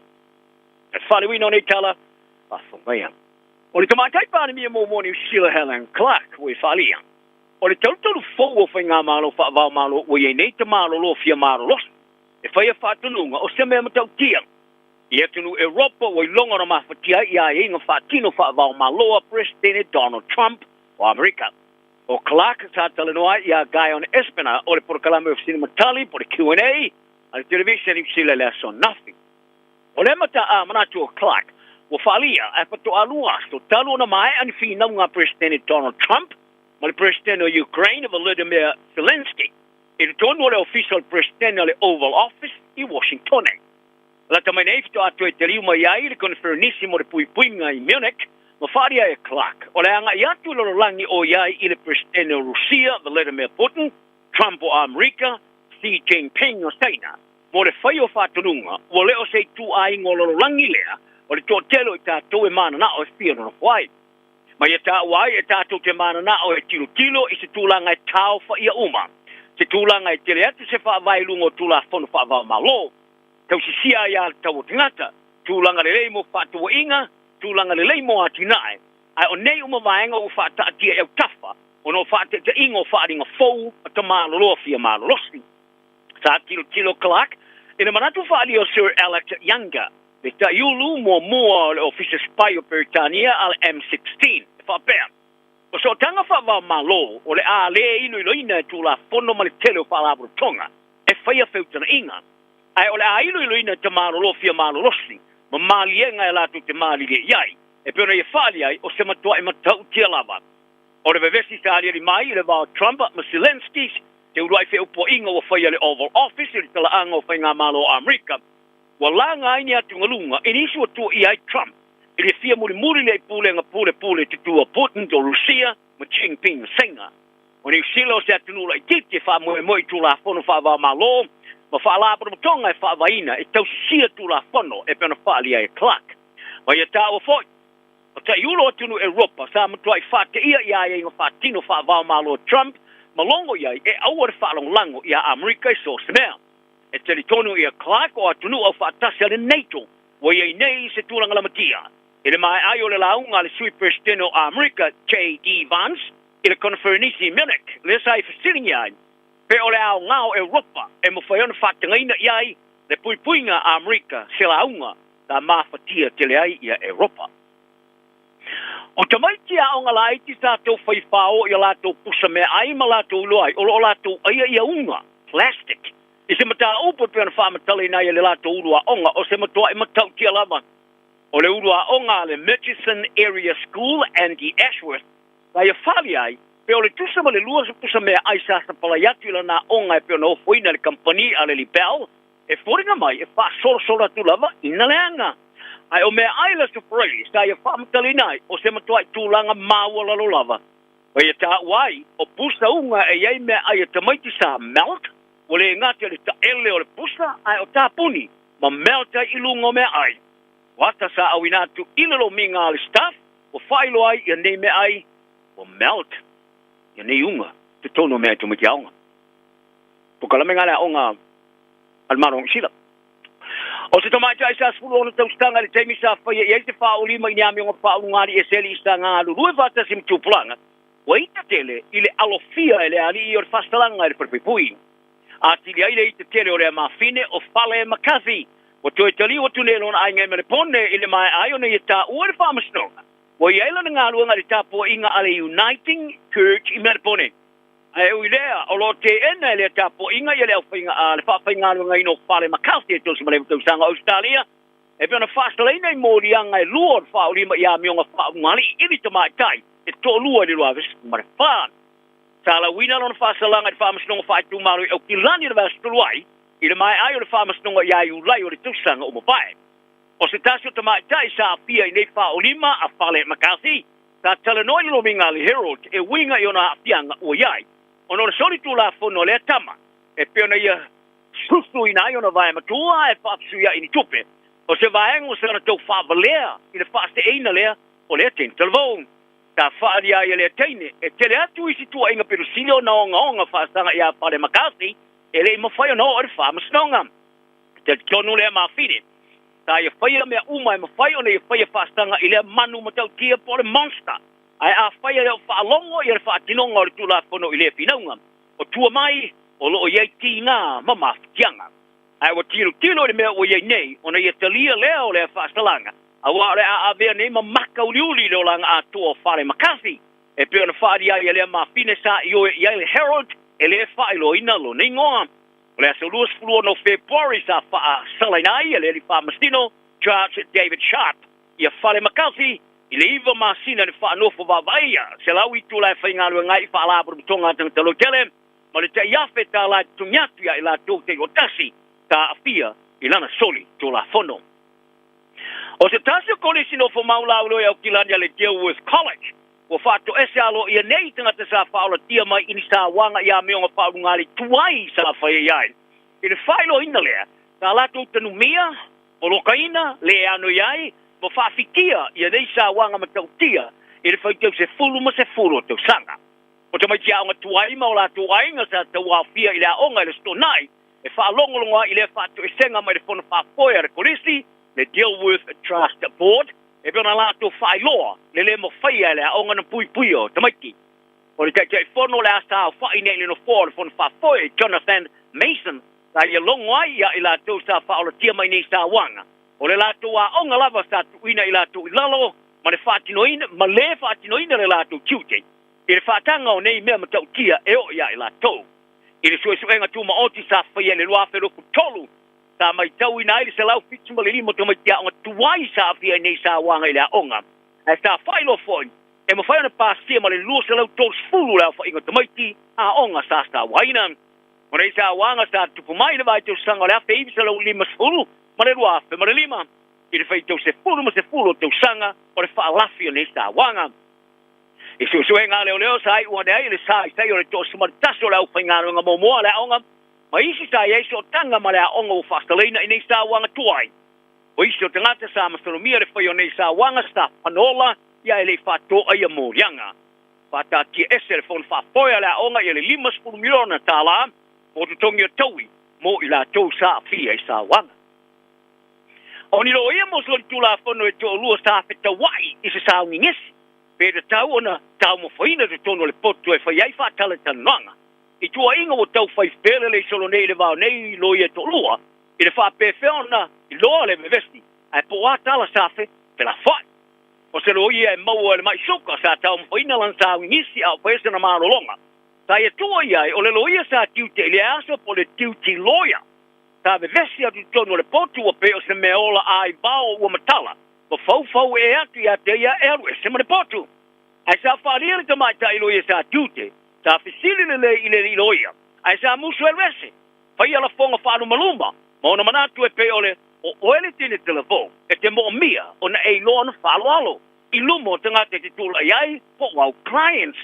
Le faaleuina o nei tala, faafofoga. O le Tamaitai Palemia muamua o Niu Sila Helen Clark ua i faaalia, o le tolutolu fou o faigamalo faavaomalo ua i ai nei tamalolo fia malolosi e faia faatonuga o se mea matautia i atunuu Europa ua iloga ona mafatia ai i aiaiga faatino faavaomalo a Peresetene Donald Trump o Amerika. O Clark sa talanoa ai iā Guyon Espiner o le polokalame o Fesili ma Tali po o le Q&A a le Televisa Niu Sila i le aso ananafi. O le manatu o Clark ua faaalia ae faatoa lua aso talu ona maea ni finauga a Peresetene Donald Trump ma le Peresetene o Ukraine Volodymyr Zelensky i totonu o le Ofisa o le Peresetene o le Oval Office i Washingtone. Lata mai nei faatoa toe taliu mai ai le Koneferenisi mo le Puipuiga i Munich ma faaalia e Clark o le agai atu i lalolagi o i ai i le Peresetene o Rusia Vladimir Putin, Trump o Amerika, Xi Jinping o Saina mo le fai o faatonuga ua le o se ituaiga o lalolagi lea o le toatele o i tatou e mananao e fia nonofo ai. Ma ia taua ai e tatou te mananao e tilotilo i se tulaga e taofaia uma, se tulaga e tele atu se faavae i luga o Tulafono Faavaomalo, tausisia ai aiatatau o tagata, tulaga lelei mo faatauaiga, tulaga lelei mo atinae, ae o nei uma vaega ua faataatia i autafa ona o faataitaiga o faaaliga fou a tamaloloa fia malolosi. Sa tilotilo Clark i le manatu faaalia o Sir Alex Younger, le taiulu muamua o le Ofisa Sipai o Peretania a le M16, e faapea, O sootaga faava-o-Malo o le a le iloiloina e Tulafono ma le tele o faalapotopotoga e faia feutagaiga, ae o le a iloiloina e tamalolo fia malolosi ma maliega e latou te malilie i ai, e pei ona ia faaali ai o se matuai matautia lava. O le vevesi sa aliali mai i le va o Trump ma Zelenskyy te uluai feupuaiga ua faia e le Oval Office i le talaaga o Faigamalo o Amerika, ua laga ai ni atugaluga i nisi ua tuuaia ai Trump i le fia mulimuli lea i pulega pulepule tutu a Putin o Rusia ma Jinping o Saina. O Niu Sila o se atunuu laitiiti e faamoemoe i Tulafono faava-o-Malo ma faalapotopotoga e faavaeina e tausisia Tulafono e pei ona faaalia ai e Clark. Ma ia taua foi, o taiulu o atunuu Europa sa matuai faateia i aiaiga faatino faava-o-Malo a Trump ma logo i ai e aua le faalagolago iā Amerika i so o se mea. E talitonu ia Clark o atunuu aufaatasi a le NATO ua i ai nei se tulaga lamatia i le maea ai o le lauga a le Sui Peresetene o Amerika JD Vance i le Koneferenisi i Munich lea sa i fesiligia ai pe o le aoga o Europa e mafai ona faatagaina i ai le puipuiga a Amerika se lauga sa mafatia tele ai ia Europa. O tamaiti aoga laiti sa tou fai fao i a latou pusa meaai ma latou iloa ai o lo o latou aia ia uga, plastic, i se mataupu e pei ona faamatalaina ai e le latou ulu aoga o se matuai matautia lava. O le ulu aoga a le Murchison Area School, Andy Ashworth, sa ia fali ai pe o le tusa ma le 20 pusa meaai sa sapalai atu i lana aoga e pei ona ofoina e le kamupani a le Libel e foliga mai e faasolosolo atu lava ina leaga. Ae o meaai le Aso Faraile sa ia faamatalaina ai o se matuai tulaga maualalo lava. Ma ia taua ai o pusa uga e i ai meaai a tamaiti sa melt, ua le gata i le taele o le pusa ae o tapuni ma melt ai i luga o meaai. O ata sa auina atu i le lomiga a le staff ua faailoa ai ia nei meaai ua melt ia nei uga totonu o meaai tamaiti aoga. Polokalame le aoga a le Malo o Niu Sila. O se tamaitai sa 16 tausaga i le taimi sa faia i ai se faaulima i ni amioga faaulugalii e se alii sa galulue faatasi ma tupulaga, ua ita tele i le alofia e le alii o le faasalaga e le falepuipui. Atili ai le ita tele o lea mafine o Fale McCarthy, ua toe taliu atu nei lona aiga i Melepone i le maea ai ona ia taua i le faamasinoga ua i ai lana galuega i le tapuaiga a le Uniting Church i Melepone. Ae ui lea, o lo o teena e lea tapuaiga ia le aufaiga a le faafaigaluegaina o Fale McCarthy e 39 tausaga o Ausetalia, e pei ona faasalaina i moliaga e lua o le faaulima i amioga faaulugalii i le tamaitai e toalua i le 2014. Sa lauina lona faasalaga i le Faamasinoga Faaitumalo i Aukilani i le vaiaso talu ai, i le maea ai o le faamasinoga ia Iulai o le tausaga ua mavae. O se tasi o tamaitai sa aafia i nei faaolima a Fale McCarthy, sa talanoa i le lomiga a le Herald e uiga i ona aafiaga ua i ai ona o le soli tulafono a lea tama e pei ona ia susuina ai ona vae matua ae faafesuiai i ni tupe o se vaega o sana tou faavalea i le faaseeina lea o lea teine talavou. Sa faaalia ai e lea teine e tele atu isi tuuaiga pito sili ona ogaoga faasaga ia Fale McCarthy e le i mafai ona oo i le faamasinoga. E talitonu lea mafine, sa ia faia mea uma e mafai ona ia faia faasaga i lea manu matautia po o le monster. Ae afai e le o faalogo ia le faatinoga o le Tulafono i lea finauga, o tua mai o lo o i ai tiga ma mafatiaga. Ae ua tilotilo i le mea ua i ai nei ona ia talia lea o lea faasalaga, aua o le a avea nei ma maka uliuli i le olaga atoa o Fale McCarthy, e pei ona faaali ai e lea mafine sa ioe i ai le Herald e le faailoaina lona igoa. O le aso 26 o Fepuari sa faasalaina ai e le alii faamasino Judge David Sharp ia Fale McCarthy i le iva masina i le faanofo vaavaaia 100 itula e faigaluega ai i Faalapotopotoga a Tagata Lautele ma le tai $1,000 e totogi atu ia i latou taitoatasi sa aafia i lana soli tulafono. O se tasi o kolisi nofo mau lauloi Aukilani a le Dilworth College ua faatoese aloaia nei tagata sa faaolatia mai i ni sauaga i amioga faaulugali tuai sa faia ai. I le faailoaina lea, sa latou tanumia, polokaina, le ano i ai, ma faafitia ia nei sauaga matautia i le faitau sefulu ma sefulu o tausaga. O tamaiti aoga tuai ma o latou aiga sa tauaofia i le aoga i le Aso Toonai e faalogologo ai i lea faatoesega mai le fono faafoe a le Kolisi, le Dilworth Trust Board, e pei ona latou faailoa le le mafaia e le aoga na puipuia o tamaiti. O le Taitaifono o le a saofai nei i le nofoa o le Fono Faafoe, Jonathan Mason, sa ia logo ai ia i latou sa faaolatia mai nei sauaga. O le latou aoga lava sa tuuina i latou i lalo ma le faatinoina ma le faatinoina le latou tiute i le faataga o nei mea matautia e oo ia i latou. I le suesuega tumaoti sa faia i le 2023, sa maitauina ai le 175 o tamaiti aoga tuai sa aafia i nei sauaga i le aoga, ae sa faailoa foi e mafai ona pasia ma le 230 le aofaiga o tamaiti aoga sa sauaina. O nei sauaga sa tupu mai i le vaitausaga o le 1950 ma le 2005 i le faitau sefulu ma sefulu o tausaga o le faalafi o nei sauaga. I suesuega a leoleo sa iu ane ai le saisai o le toasefulumaselu o le aufaigaluega muamua a le aoga ma isi sa i ai sootaga ma le aoga ua faasalaina i nei sauaga tuai. O isi o tagata sa masalomia le fai o nei sauaga sa panola ia e le i faatoaia moliaga. Faataatia ese le fono faafoe a le aoga ia le $50 miliona mo totogi o taui mo i latou sa aafia i sauaga. O ni loia mo solitulafono e toalua sa fetauai i se saugigesi, pe tatau ona taumafaina totonu o le potu e fai ai faatalatalanoaga. I tuuaiga ua tau fai felelei solo nei i le vao nei loia e toalua, i le faapefea ona iloa le vevesi, ae po o a tala sa felafoai. O se loia e maua e le mai suka sa taumafaina lana saugigisi a o faia sana malologa. Sa ia tuua i ai o le loia sa tiute i lea aso po o le duty lawyer. Sa vevesi atu i totonu o le potu ua pei o se mea ola a i vao ua matala, ma faufau ee atu ia te ia e alu ese ma le potu. Ae sa faaalia le tamaitai loia sa tiute, sa fesili lelei i le alii loia, ae sa musu e alu ese, faia lafoga faalumaluma, ma ona manatu e pei o le, O oe le teine talavou, e te moomia ona e iloa ona faaaloalo i luma o tagata e te tulai ai po o au clients.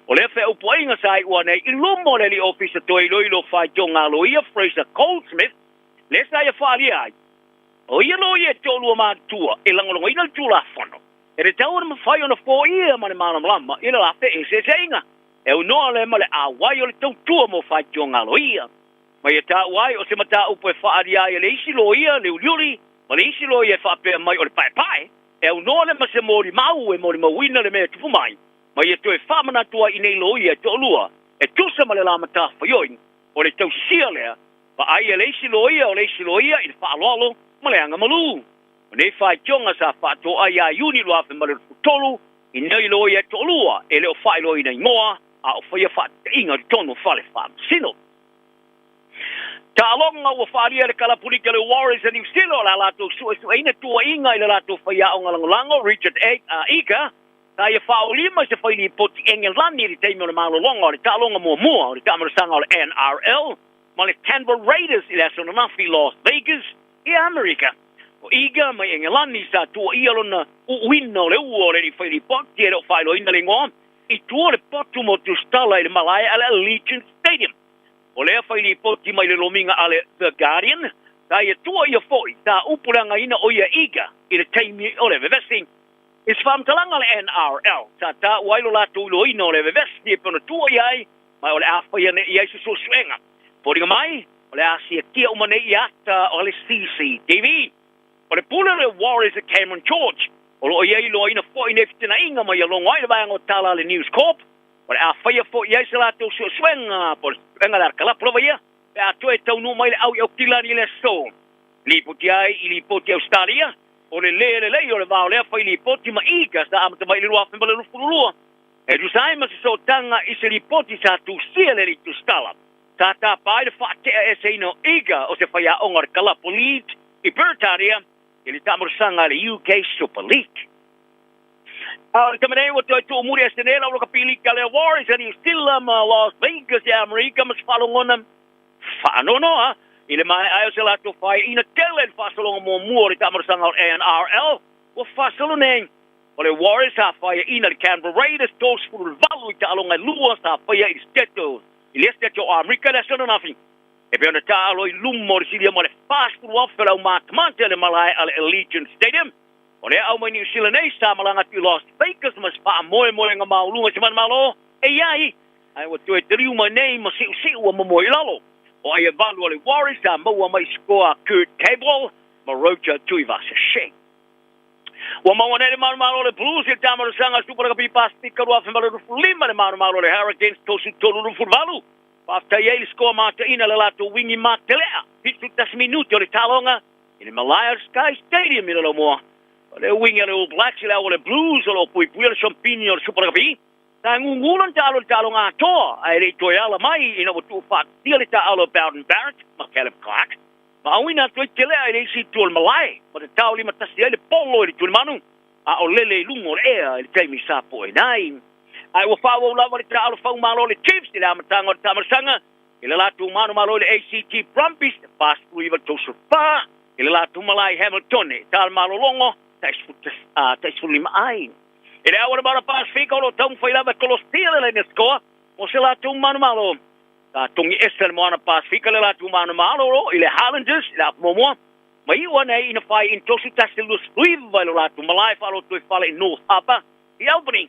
O lea feaupuaiga sa iua nei i luma o le alii ofisa toe iloilo faitioga a loia Fraser Goldsmith, lea sa ia faaalia ai, o ia loia e toalua matutua e lagolagoina le Tulafono, e tatau ona mafai ona foia ma le malamalama i le la feeseeseaiga e aunoa lea ma le auai o le tautua mo faitioga a loia. Ma ia taua ai o se mataupu e faaalia ai e le isi loia le uliuli ma le isi loia e faapea mai o le paepae, e aunoa lea ma se molimau e molimauina le mea e tupu mai, ma ia toe faamanatu ai i nei loia e toalua e tusa ma le la matafaioi o le tausisia lea, vaai e le isi loia o le isi loia i le faaaloalo ma le agamalu. O nei faitioga sa faatoa ia Iuni 2023 i nei loia e toalua e le o faailoaina igoa a o faia faataitaiga i totonu o fale faamasino. Taaloga ua faaalia e le kalapulita le Warriors a Niu Sila o le a latou suesueina tuuaiga i le latou faiaoga lagolago Richard Eager sa ia faaolima i se fai lipoti Engelani i le taimi o le malologa o le taaloga muamua o le taamanasaga o le NRL ma le Canberra Raiders i le aso ananafi i Las Vegas i Amerika. O Eagar mai Engelani sa tuuaia lona uuina o le ua o le alii fai lipoti e le o faailoaina le igoa i tua o le potu mo Tusitala i le malae a le Allegiant Stadium. O lea fai lipoti mai le lomiga a le The Guardian, sa ia tuuaia foi sa upuleagaina o ia Eagar i le taimi o le vevesi. I se faamatalaga a le NRL, sa taua ai lo latou iloaina o le vevesi e pei ona tuuaia ai, ma o le a faia nei i ai se suesuega. Foliga mai, o le a siakia uma nei i ata o le CCTV. O le pule o le Warriors e Cameron George, o lo o ia iloaina foi nei fetenaiga ma ia logo ai le vaega o tala a le News Corp. O le a faia foi i ai se latou suesuega, po o le suesuega a le alakalapu lava ia, pe a toe taunuu mai le au i Aukilani i le aso. Lipoti ai i lipoti Ausetalia, o le lē lelei o le va o lea fai lipoti ma Eagar sa amata mai i le 2022. E tusa ai ma se sootaga i se lipoti sa tusia e le alii tusitala, sa tapa ai le faate'aeseina o Eagar o se faiaoga o le kalapu Leeds i Peretania i le taamolosaga a le UK Super League. A o le taimi nei ua toe tuumuli ese nei lau lokapilika a le Warriors a Niu Sila ma Las Vegas i Amerika ma se faalogona faanoanoa i le maea ai o se latou faaiaina tele i le faasologa muamua o le taamolosaga o le NRL ua faasolo nei. O le Warriors sa faiaina le Canberra Raiders 38 i taaloga e lua sa faia i le State i le Estate o Amerika i le aso ananafi. E pei ona taalo i luma o le silia ma le 40,000 o le aumatamata i le malae a le Allegiant Stadium. O lea au mai Niu Sila nei sa malaga atu i Las Vegas ma se faamoemoega maualuga i se manumalo e i ai, ae ua toe taliu mai nei ma siusiu ua momoe i lalo. O ai e valu a le Warriors sa maua mai i sikoa a Kurt Capewell ma Roger Tuivasa-Sheck. Ua maua nei le manumalo o le Blues i le taamalosaga Super Rugby Pasifika 2025 le manumalo o le Hurricanes 33-28. Faafetai ai i le sikoa mataina le latou wingi matelea 71 minute o le taaloga i le malae o le Sky Stadium i Lalomoa. O le wingi a le All Blacks i le au o le Blues o lo o puipuia le siampini o le Super Rugby. Sa gugu lona taalo i le taaloga atoa ae le i toe ala mai ina ua tuufaatasia le taaalo a Beauden Barrett ma Caleb Clarke. Ma auina atu ai telea i le isi itu o le malae, ma tatao limatasi ai le polo i le tulimanu, a o lele i luga o le ea i le taimi sa poeina ai. Ae ua faaauau lava le taaalo faumalo a le Chiefs i le amataga o le taamalosaga i le latou manumalo i le ACT Brumbies 49 34 i le latou malae i Hamiltone e ta le malologo tai 15 ai. I le au o le Maota Pasifika o lo o taumafai lava e kolosia le laina score mo se latou manumalo. Sa togi ese le Moana Pasifika le latou manumalo i le Highlanders i le afu muamua, ma iu ane ai ina fai in 31-29 i lo latou malae faalotoifale i North Harbour i Albany.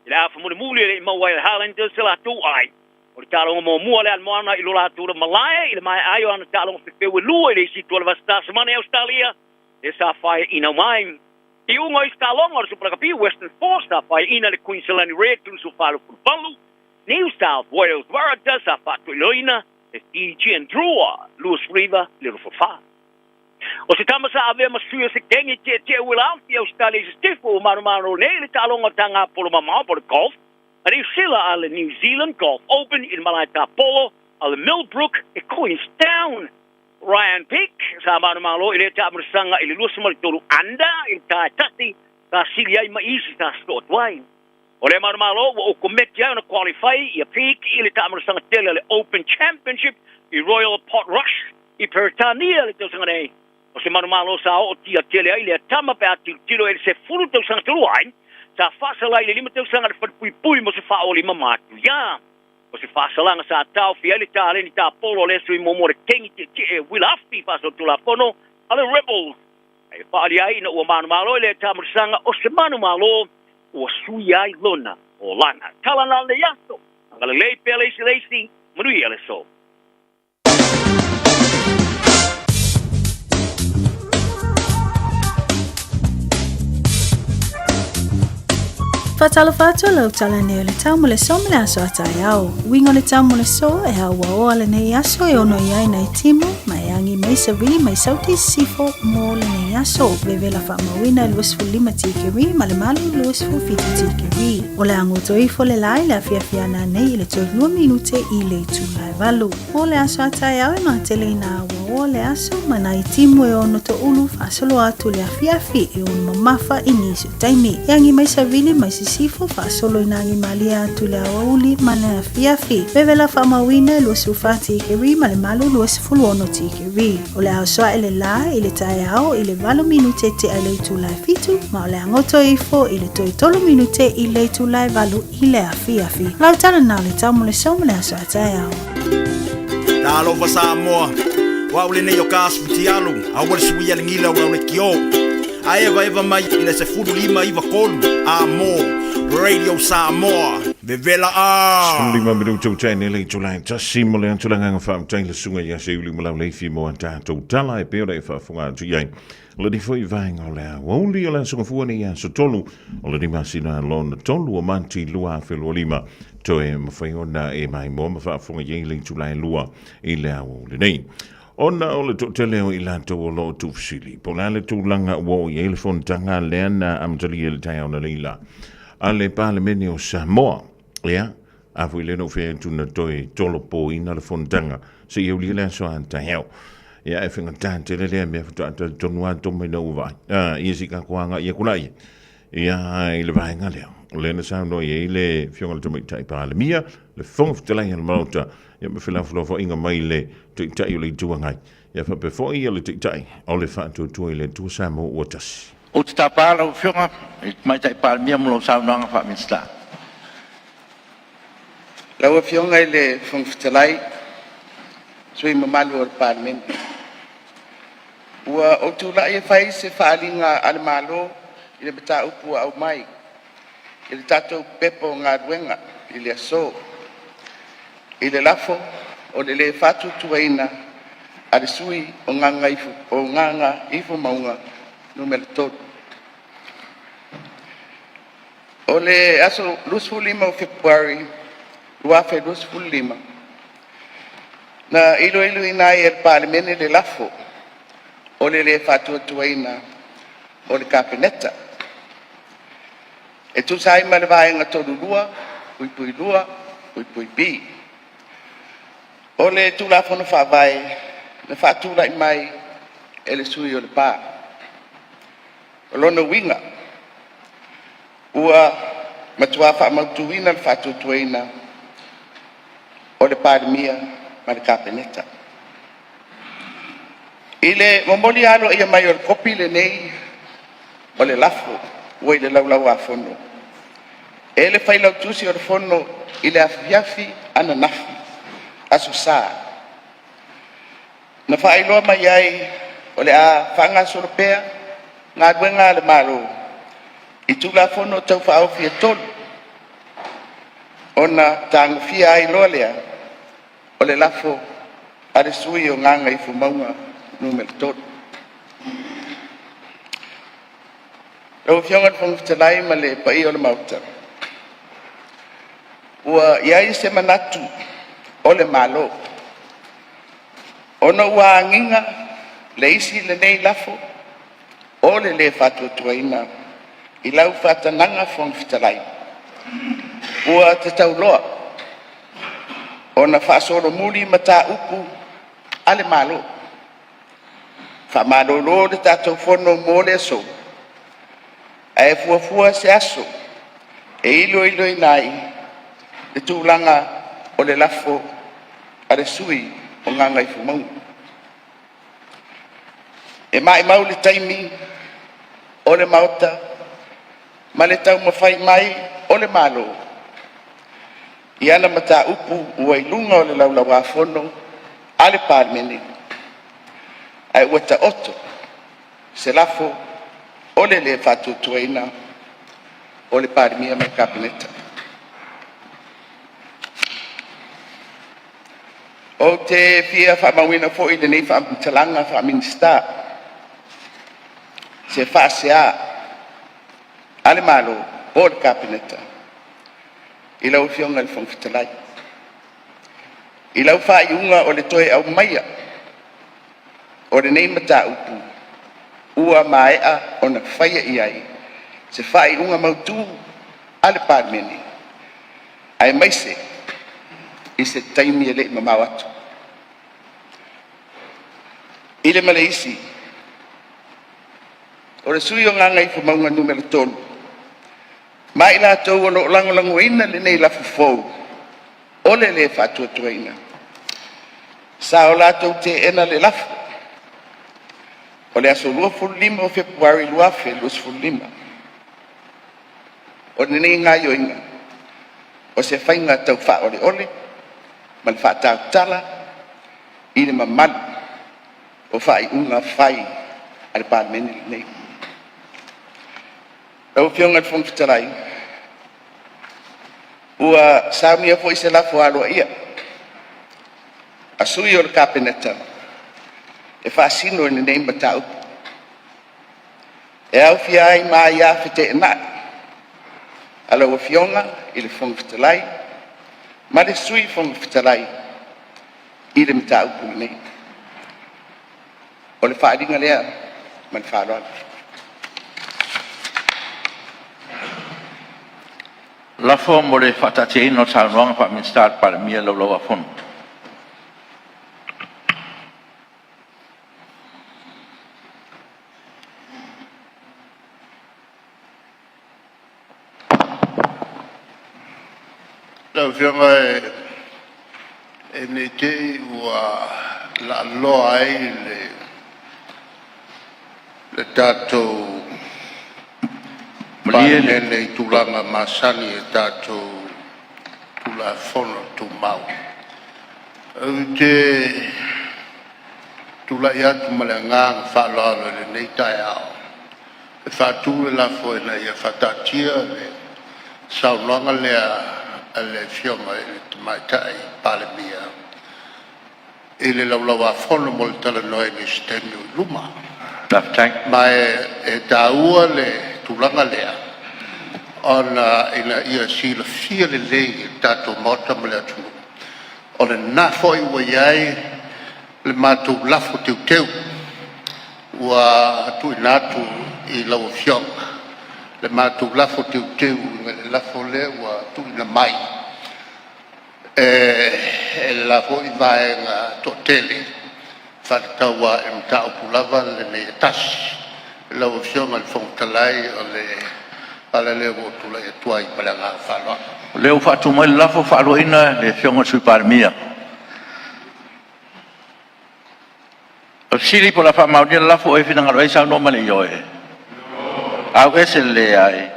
I le afa mulimuli e le i maua ai e le Highlanders se latou ai. O le taaloga muamua lea a le Moana i lo latou lava malae i le maea ai o ana taaloga fefeu e lua i le isi itu o le Vasa Tasamane i Ausetalia, lea sa faiaina mai. I uga o isi taaloga o le Super Rugby, Western Force sa faiaina le Queensland Reds 24-18, New South Wales Waratahs sa faatuiloina le Fijian Drua 29 i le 24. O se tama sa avea ma sui o se kenge tietie uila i Ausetalia i se sefo ua manumalo nei i le taaloga o taga polo mamao po o le golf a Niu Sila a le New Zealand Golf Open i le malae tapolo a le Millbrook i Queenstown. Ryan Peake sa manumalo i lea taamulasaga i le 23 under i le tae tasi sa sili ai ma isi sa sosoo atu ai. O lea manumalo ua ou kometi ai ona qualify ia Peake i le taamulasaga tele a le Open Championship i Royal Portrush i Peretania le tausaga nei. O se manumalo sa oo tia tele ai lea tama pe a tilotilo i le 10 tausaga talu ai, sa faasala i le 5 tausaga le falepuipui mo se faaolima matuia. O se faasalaga sa taofi ai le taleni tapolo a lea sui muamua o le kengi tietie Willa Afi faasolitulafono a le Rebels. E faaali ai ina ua manumalo i lea taamulasaga o se manumalo ua suia ai lona olaga. Tala na lenei aso, agalelei pea le isi le isi, manuia le aso.
Faatalofa atu lau tala nei o le tau mo le so ma le aso a taeao. Uiga o le tau mo le so e hauaoa lenei aso e ono i ai nai timu ma e agi mai savili mai sauti sisifo mo lenei aso. Vevela faamauina e 25 tikeri ma le malu 27 tikeri. O le agoto ifo le la i le afiafi ana nei i le toe 2 minute i le itula e valu. Mo le aso a taeao e matele i nā aua. auaoa le aso ma nai timu e ono toulu faasolo atu le afiafi e ono mamafa i nisi o taimi. E agi mai savili mai sisifo faasolo ina agi malie atu le aoauli ma le afiafi. Vevela faamauina e 24 tikeri ma le malu 26 tikeri. O le a oso ae le la i le taeao i le 8 minute tea i le itula e 7 ma o le a goto ifo i le toe 3 minute i le itula e 8 i le afiafi. Lau tala na o le tau mo le so ma le aso a taeao.
Talofa Samoa, o au lenei o ka asu tialu, aua le suia le gila o le kio. A eva eva mai i le 15 93 a mo Radio Samoa, vevela a.
15 minuta ua tea nei le itula e 1 mo le atu le agaga faafetai le susuga ia Seiuli ma Lauleifi mo a tatou tala e pei ona e faafofoga atu i ai. O lenei foi vaega o le aoauli o le aso Gafua nei aso 3 o lenei masina lona 3 o Mati 2025 toe mafai ona e maimoa ma faafofoga i ai le itula e 2 i le aoauli nei. Ona o le toatele o i latou o lo o tuufesili, po o le a le tulaga ua oo i ai le fonotaga lea na amatalia i le taeao na leila a le Palemene o Samoa. Ia, a foi lea na ou fai atu na toe tolopoina le fonotaga seia aulia le aso a taeao. Ia, e faigata tele lea mea faatoa talitonu lava toma ina ua vaai. Ah, ia se i tatou agai atu laia. Ia, i le vaega lea, o lea na saunoa i ai le Afioga i le Tamaitai Palemia, le Fofoga Fetalai o le Maota, ia ma felafolafoaiga mai le Taitai o le Itu Agai, ia faapea foi le Taitai o le Faatuatua i le Atua Samoa ua Tasi.
Ou te tapa lau Afioga i le Tamaitai Palemia mo lau saunoaga faa-Minisita.
Lau Afioga i le Fofoga Fetalai, sui usufono mamalu o le Palemene, ua ou tulai e fai se faaaliga a le Malo i le mataupu ua aumai i le tatou Pepa o Galuega i le aso, i le lafo o le lē faatuatuaina a le sui usufono o Gagaifomauga Nu.3. O le aso 25 o Fepuari 2025, na iloiloina ai e le Palemene le lafo o le lē Faatuatuaina o le Kapeneta e tusa ai ma le Vaega 32(2)(b) o le Tulafono Faavae na faatulai mai e le sui usufono o Lepa. O lona uiga, ua matua faamautuina le faatuatuaina o le Palemia ma le Kapeneta. I le momoli aloaia mai o le kopi lenei o le lafo ua i le Laulau a Fono e le Failautusi o le Fono i le afiafi ananafi, aso Sa, na faailoa mai ai o le a faagasolo pea galuega a le Malo i Tulafono Tau Faaofi e 3, ona tagofia ai loa lea o le lafo a le sui usufono o Gagaifomauga Nu.3. Lau Afioga i le Fofoga Fetalai ma le paia o le Maota, ua i ai se manatu o le Malo, ona ua agiga le isi lenei lafo o le lē faatuatuaina i lau faatanaga Fofoga Fetalai, ua tatau loa ona faasolomuli mataupu a le Malo, faamalolo le tatou Fono mo le aso, ae fuafua se aso e iloiloina ai le tulaga o le lafo a le sui usufono o Gagaifomauga. E maumau le taimi o le Maota ma le taumafai mai o le Malo i ana mataupu ua i luga o le Laulau a Fono a le Palemene, ae ua taoto se lafo o le lē faatuatuaina o le Palemia ma le Kapeneta. Ou te fia faamauina foi lenei faamatalaga faa-Minisita se faasea a le Malo po o le Kapeneta i lau Afioga i le Fofoga Fetalai, i lau faaiuga o le toe aumaia o lenei mataupu ua maea ona faia i ai se faaiuga mautu a le Palemene, aemaise i se taimi e le i mamao atu. I le ma le isi, o le sui usufono o Gagaifomauga Nu.3 ma i latou o lo o lagolagoina lenei lafo fou o le le faatuatuaina, sa o latou teena le lafo o le aso 25 o Fepuari 2025. O lenei gaoioiga, o se faiga taufaaoleole ma le faatautala i le mamalu o faaiuga fai a le Palemene lenei. Lau Afioga i le Fofoga Fetalai, ua saunia foi se lafo aloaia a sui o le Kapeneta e faasino i lenei mataupu, e aofia ai ma aia feteenai a lau Afioga i le Fofoga Fetalai ma le Sui Fofoga Fetalai i le mataupu lenei. O le faaaliga lea ma le faaaloalo.
Lafo mo le faataatiaina o le Saunoaga Faa-Minisita a le Palemia i le Laulau-a-Fono.
Lau Afioga ne i te i ua laaloa ai le tatou
Malie le
Palemene i tulaga masani o tatou Tulafono Tumau, ou te tulai atu ma le agaga faaaloalo i lenei taeao e faatu le lafo, Ina ia faataatia le saunoaga lea a le Afioga i le Tamaitai Palemia i le Laulau-a-Fono mo le talanoaina i se taimi o i luma.
Faafetai.
Ma e taua le tulaga lea ona ina ia silafia lelei e le tatou Maota ma le atunuu, o lena foi ua i ai le matou lafo teuteu ua tuuina atu i lau Afioga, le matou lafo teuteu i le lafo lea ua tuuina mai e le la foi Vaega toatele, e faatatau lava i le mataupu lava lenei e tasi. Lau Afioga i le Fofoga Fetalai, o le ala lea ua ou tulai atu ai ma le agaga faaaloalo.
O lea ua faatu mai le lafo, E faaluaina le Afioga i le Sui Palemia. O le fesili po o le a faamaonia le lafo, o ai e finagalo i ai saunoa mai i le ioe. AUESE le LEAI.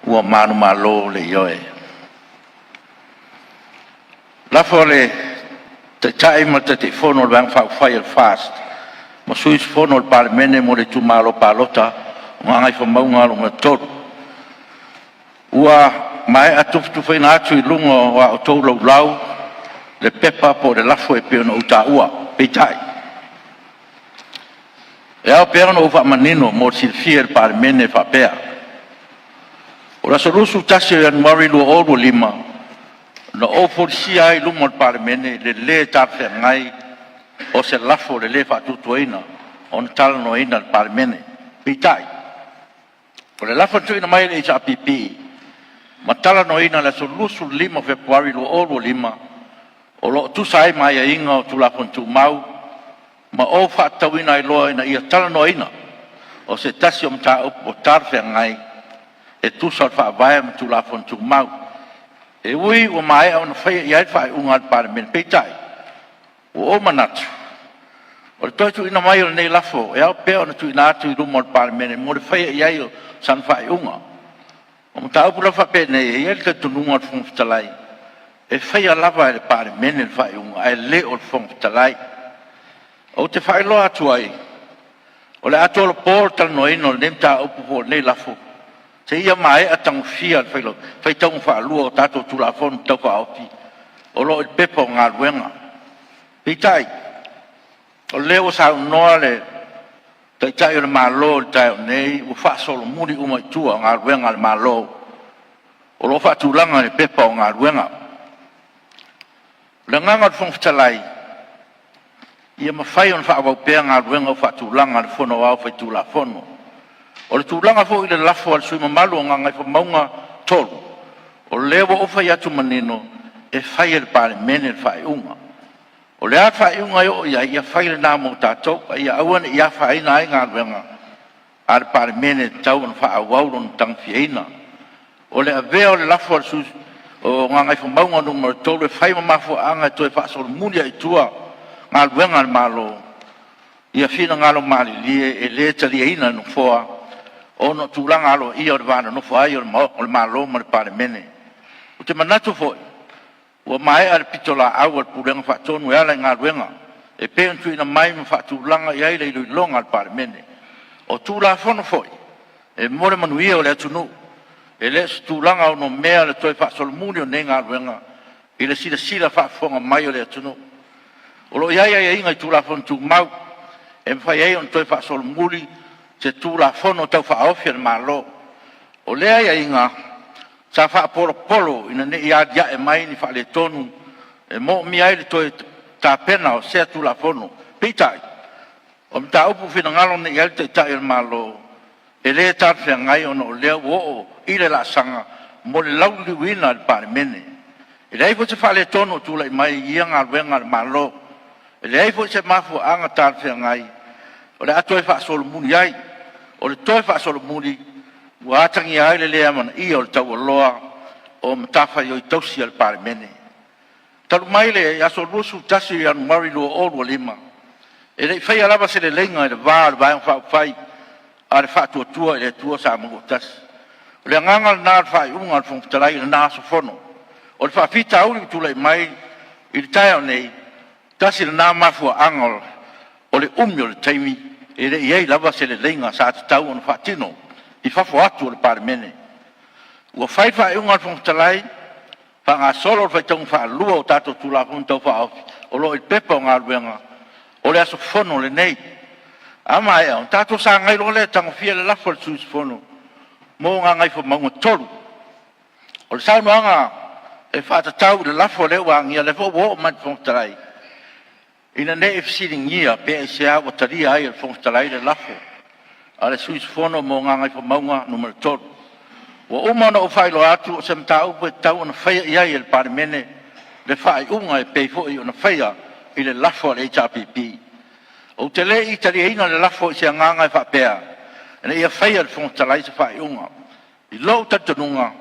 Ua manumalo le Ioe. Lafo a le Taitai ma le Taitaifono o le Vaega Faaupufai a le FAST ma sui usufono o le Palemene mo le Itumalo Palota o Gagaifomauga Nu.3. Ua maea tufatufaina atu i luga o a outou Laulau le pepa po o le lafo e pei ona ou taua. Peitai, e ao pea ona ou faamanino mo le silafia e le Palemene e faapea, o le aso 21 o Ianuari 2025, na ou folasia ai i luma o le Palemene le lē talafeagai o se lafo o le lē Faatuatuaina ona talanoaina e le Palemene. Peitai, o le lafo na tuuina mai e le HRPP ma talanoaina i le aso 25 o Fepuari 2025, o lo o tusa ai ma aiaiga o Tulafono Tumau ma ou faatatauina ai loa ina ia talanoaina o se tasi o mataupu ua talafeagai e tusa o le Faavae ma Tulafono Tumau. E ui ua maea ona faia i ai le faaiuga a le Palemene, peitai ua ou manatu, o le toe tuuina mai o lenei lafo e ao pea ona tuuina atu i luma o le Palemene mo le faia i ai o sana faaiuga. O mataupu lava faapenei, e i ai le talitonuga o le Fofoga Fetalai, e faia lava e le Palemene le faaiuga ae le o le Fofoga Fetalai. Ou te faailoa atu ai, o le a tolopo le talanoaina o lenei mataupu po o lenei lafo seia maea tagofia le faitauga faalua o tatou Tulafono Tau Faaofi o lo o i le Pepa o Galuega. Peitai, o lea ua saunoa le Taitai o le Malo i le taeao nei ua faasolomuli uma i tua galuega a le Malo o lo o faatulaga i le Pepa o Galuega. O le agaga o le Fofoga Fetalai, ia mafai ona faaauau pea galuega ua faatulaga a le Fono Aoao Faitulafono. O le tulaga foi i le lafo a le sui usufono mamalu o Gagaifomauga 3, o lea ua ou fai atu manino, e fai e le Palemene le faaiuga. O le a le faaiuga e oo i ai, ia fai lena mo tatou, a ia aua ne i afaina ai galuega a le Palemene e tatau ona faaauau lona tagofiaina. O le avea o le lafo a le sui usufono o Gagaifomauga Nu.3 e fai ma mafuaaga e toe faasolomuli ai i tua galuega a le Malo, ia finagalo malilie e le taliaina e le Nofoa ona o tulaga aloaia o le va nonofo ai o le Malo ma le Palemene. Ou te manatu foi ua maea le pitolaau a le Pulega Faatonu e ala i galuega e pei ona tuuina mai ma faatulaga i ai le iloiloga a le Palemene. O Tulafono foi e mo le manuia o le atunuu, e le o se tulaga onomea le toe faasolomuli o nei galuega i le silasila faafofoga mai o le atunuu. O lo o i ai aiaiga i Tulafono Tumau e mafai ai ona toe faasolomuli se Tulafono Tau Faaofi a le Malo. O lea aiaiga sa faapolopolo ina ne i alia'e mai ni faaletonu e moomia ai le toe tapena o sea Tulafono. Peitai, o le mataupu ua finagalo nei i ai le Taitai o le Malo, e le talafeagai ona o lea ua oo i le laasaga mo le lauliliuina e le Palemene. E leai foi se faaletonu o tulai mai i ia galuega a le Malo. E leai foi se mafuaaga talafeagai o le a toe faasolomuli ai. O le toe faasolomuli ua atagia ai le le amanaia o le taualoa o matafaioi tausi a le Palemene. Talu mai le aso 21 o Ianuari 2025, e le i faia lava se leleiga i le va o le Vaega Faaupufai a le Faatuatua i le Atua Samoa ua Tasi. O le agaga lena o le faaiuga a le Fofoga Fetalai i lena aso Fono. O le faafitauli ua tulai mai i le taeao nei, tasi lena mafuaaga o le umi o le taimi e le i i ai lava se leleiga sa tatau ona faatino i fafo atu o le Palemene. Ua fai le faaiuga a le Fofoga Fetalai, faagasolo le faitauga faalua o tatou Tulafono Tau Faaofi o lo o i le Pepa o Galuega o le aso Fono lenei. A maea ona tatou sagai loa lea e tagofia le lafo a le sui usufono mo Gagaifomauga 3. O le saunoaga e faatatau i le lafo lea ua agia, lea foi ua oo mai i le Fofoga Fetalai, ina ne i fesiligia pe aisea ua talia ai e le Fofoga Fetalai le lafo a le sui usufono mo Gagaifomauga 3. Ua uma ona ou faailoa atu, o se mataupu e tatau ona faia i ai e le Palemene le faaiuga e pei foi ona faia i le lafo a le HRPP. Ou te le i taliaina le lafo i se agaga e faapea ina ia faia e le Fofoga Fetalai se faaiuga. I lou talitonuga,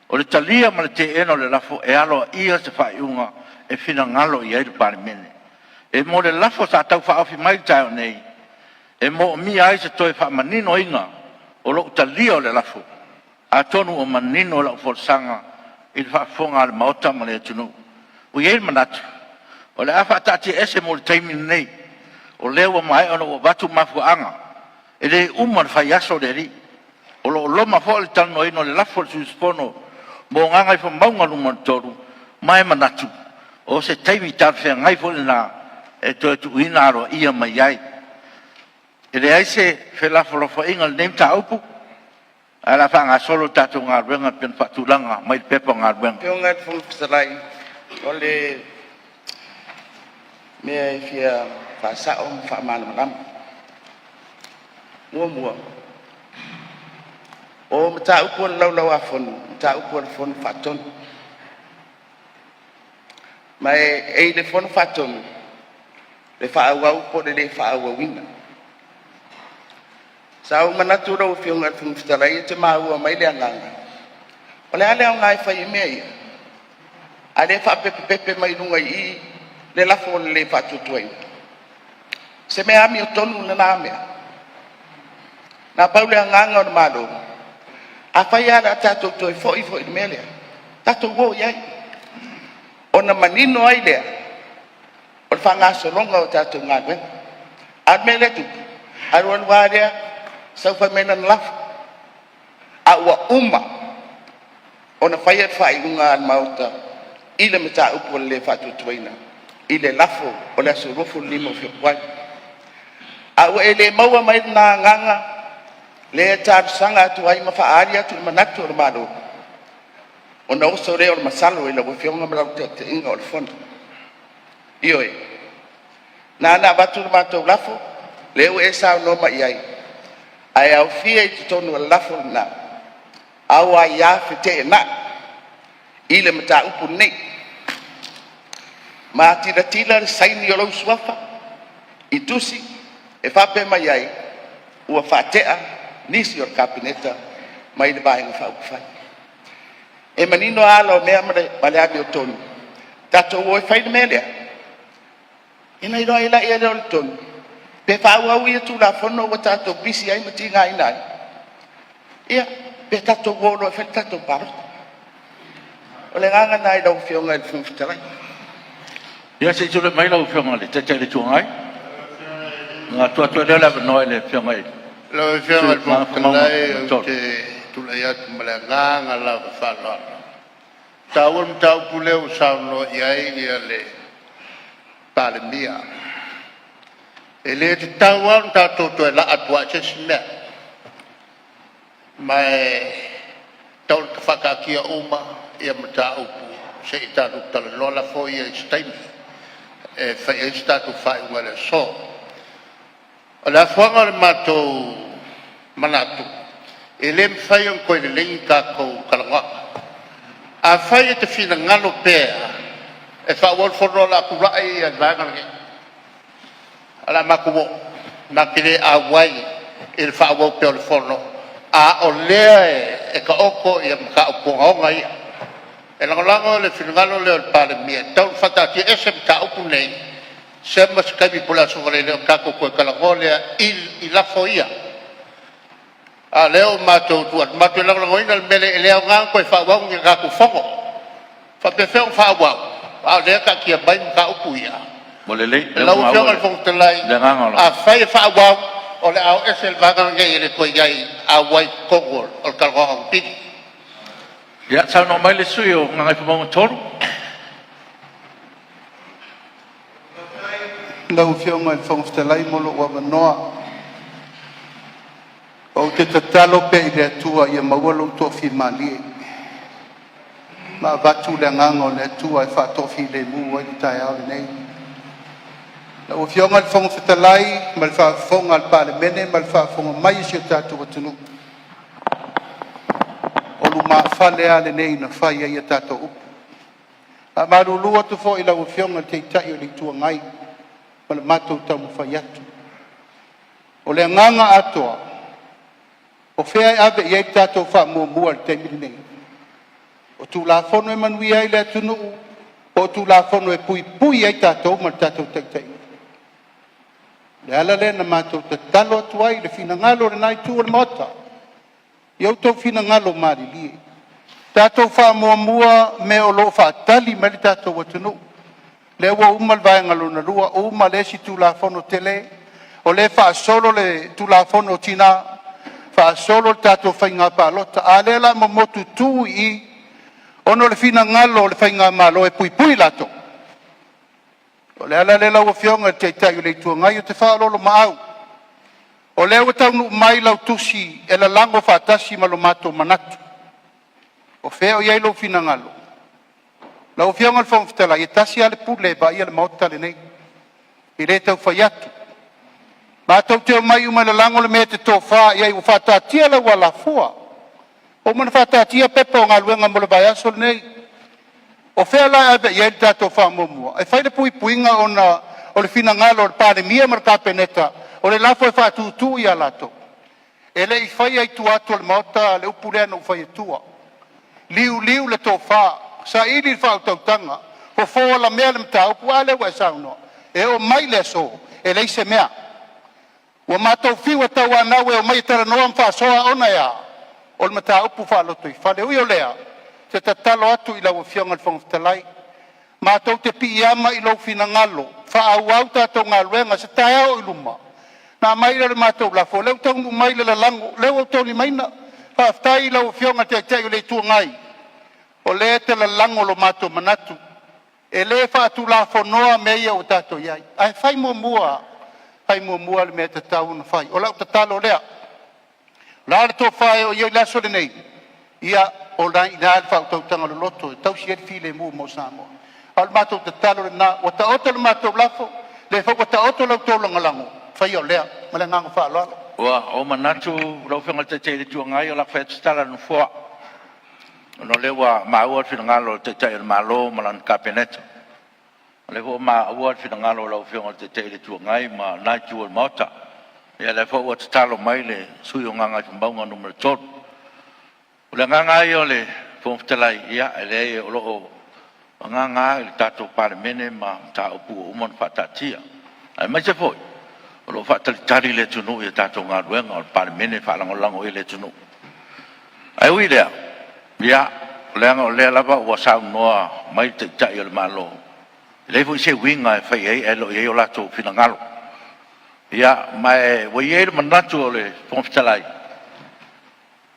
o le talia ma le teena o le lafo, e aloaia se faaiuga e finagalo i ai le Palemene. E mo le lafo sa tau faaofi mai i le taeao nei, e moomia ai se toe faamaninoina o lou talia o le lafo, atonu ua manino lau folasaga i le faafofoga a le Maota ma le atunuu. Ua i ai le manatu, o le a faataatiaese mo le taimi lenei, o lea ua maea ona ou avatu mafuaaga. E le uma le faiaso le alii. O lo o loma foi le talanoaina o le lafo a le sui usufono mo Gagaifomauga 3, ma e manatu o se taimi talafeagai foi lena e toe tuuina aloaia mai ai. E leai se felafolafoaiga i lenei mataupu, ae o le a faagasolo le tatou galuega e pei ona faatulaga mai le Pepa o Galuega.
Lau Afioga i le Fofoga Fetalai, o le mea e fia faasao ma faamalamalama. Muamua, o mataupu a le Laulau-a-Fono, o mataupu a le Fono Faatonu. Ma e i le Fono Faatonu le faaauau po o le le faaauauina. Sa ou manatu lau Afioga i le Fofoga Fetalai e te maua mai le agaga, o le a le aoga e fai ai mea ia, a o lea e faapepepepe mai luga i i le lafo o le le faatuatuaina. O se mea amiotonu lena mea? Na pau le agaga o le Malo, afai lava o le a tatou toe foi foi i le mea lea, tatou o i ai, ona manino ai lea o le faagasologa o tatou galuega. A o le mea lea e tupu, alu alu lava lea sau fai mai lana lafo, a ua uma ona faia le faaiuga a le Maota i le mataupu o le le faatuatuaina i le lafo o le aso 25 o Fepuari. A ua e le maua mai lena agaga lea e talosaga atu ai ma faaali atu le manatu o le Malo, ona oso lea o le masalo i lau Afioga ma lau taitaiga o le Fono. Ioe, na ona avatu le matou lafo, lea ua e saunoa mai i ai, ae aofia i totonu o le lafo lena au aia feteenai i le mataupu lenei. Ma tilatila le saini o lou suafa i tusi e faapea mai ai, ‘Ua faatea nisi o le Kapeneta mai le Vaega Faaupufai.’ E manino lava ala o mea ma le amiotonu, tatou o e fai le mea lea, ona iloa ai lea o le tonu, pe faaauau ia Tulafono ua tatou pisi ai ma tigaina ai, ia, pe tatou o loa e fai le tatou palota. O le agaga lena i lau Afioga i le Fofoga Fetalai.
Ia se i tulai mai lau Afioga i le Taitai o le Itu Agai, ona tuu atu ai lea o le avanoa i le Afioga i le
Lau
sui
Afioga i le
usufono
Fofoga
mo Gagaifomauga
Fetalai, ou
3.
te tulai atu ma le agaga lava faaaloalo. E taua le mataupu lea ua saunoa i ai le Palemia. E le tatau lava ona tatou toe laa atu i se isi mea, ma e tatau ona faataatia uma mataupu se i tatou talanoa lafo ia i se taimi e fai ai se tatou faaiuga i le aso. O le afuaga o le matou manatu, e le mafai ona toe lelei ni tatou talanoaga. Afai e te finagalo pea e faaauau le fono, o le a tulai le Vaega lenei, o le a matou o matou te le auai i le faaauau pea o le fono, a o lea e taoto mataupu ogaoga ia. E lagolago le finagalo lea o le Palemia, e tatau ona faataatiaese mataupu nei seia ma se taimi po o le aso Faraile ona tatou toe talanoa lea i lafo ia. A o lea ua matou tu atu matou te lagolagoina le mea lea, e le aoga ona toe faaauau ni a tatou fono. E faapefea ona faaauau a o lea e taatia mai mataupu ia?
Ua lelei, o lea ua
Lau
maua
Afioga i le Fofoga Fetalai,
le agaga o le...
afai e faaauau, o le a o ese le vaega lenei e le toe i ai auai i totonu o le talanoaga o ni pili.
Ia, saunoa mai le sui usufono mo Gagaifomauga 3.
Lau Afioga i le Fofoga Fetalai mo lou avanoa. Ou te tatalo pea i le Atua ia maua lou toafimalie ma avatu le agaga o le Atua e faatoafilemu ai le taeao lenei. Lau Afioga i le Fofoga Fetalai ma le faafofoga a le Palemene ma le faafofoga mai a si o tatou atunuu, o lumafale lava lenei na fai ai a tatou upu. E faamalulu atu foi i lau Afioga i le Taitai o le Itu Agai ma le matou taumafai atu. O le agaga atoa, o fea e ave i ai le tatou faamuamua i le taimi lenei? O Tulafono e manuia ai le atunuu po o Tulafono e puipui ai tatou ma le tatou taitaiga? O le ala lea na matou tatalo atu ai i le finagalo o lena Itu o le Maota, ia outou finagalo malilie, tatou faamuamua mea o lo o faatali mai le tatou atunuu. Lea ua uma le vaega lona lua, uma le isi Tulafono tele, o lea e faasolo le Tulafono o Tina, faasolo le tatou Faiga Palota, a o lea o le a momotu tu i i ona o le finagalo o le faigamalo e puipui latou. O le ala lea lau Afioga i le Taitai o le Itu Agai, ou te faaoloolomaau, o lea ua taunuu mai lau tusi e lalago faatasi ma lo matou manatu. O fea o i ai lou finagalo? Lau Afioga i le Fofoga Fetalai, e tasi lava le pule e vaaia le Maota lenei, e le tau fai atu. Matou te omai uma e lalago le mea e te tofa i ai ua faataatia lau alafua, ua uma ona faataatia pepa o galuega mo le vaiaso lenei. O fea la e ave i ai le tatou faamuamua? E fai le puipuiga ona o le finagalo o le Palemia ma le Kapeneta, o le lafo e faatutu ia latou. E le i faia i tua atu o le Maota le upu lea na ou fai atua, liuliu le tofa, saili le faautautaga, fofo alamea le mataupu. A lea ua e saunoa? E oo mai le aso, e leai se mea. Ua matou fiu e tauanau e omai e talanoa ma faasoa, ona e a? O le mataupu faalotoifale. E ui o lea, ou te tatalo atu i lau Afioga i le Fofoga Fetalai, matou te piiama i lou finagalo faaauau tatou galuega i se taeao oi luma ona aumai lea o le matou lafo, o lea ua taunuu mai le lalago, lea ua ou taulimaina. Faafetai i lau Afioga i le Taitai o le Itu Agai, o lea e te lalago lo matou manatu. E le faatulafonoa mea ia ua tatou i ai, ae fai muamua, fai muamua le mea e tatau ona fai. O lau tatalo lea, o le a le tofa e oo i ai le aso lenei, ia o lena e i ina le faautautaga loloto e tausi ai le filemu mo Samoa. A o le matou tatalo lena, ua taoto le matou lafo, o lea foi ua taoto la outou lagolago, faia o lea. Ma le agaga faaaloalo.
Ua ou manatu lau Afioga i le Taitai o le Itu Agai o le a fai atu se tala a le Nofoa, ona o lea ua maua le finagalo o le Taitai o le Malo ma lana Kapeneta. O lea foi ua maua le finagalo o lau Afioga i le Taitai o le Itu Agai ma lena Itu o le Maota. Ia o lea foi ua tatalo mai le sui usufono o Gagaifomauga 3. O le agaga lava ia o le Fofoga Fetalai, ia e leai o lo o agaga lava i le tatou Palemene ma mataupu ua uma ona faataatia, aemaise foi o lo o faatalitali le atunuu i a tatou galuega, o le Palemene e faalagolago i ai le atunuu. Ae ui i lea, ia, leaga o lea lava ua saunoa mai le Taitai o le Malo, e leai foi se uiga e fai ai ae le o i ai o latou finagalo. Ia, ma ua i ai le manatu o le Fofoga Fetalai,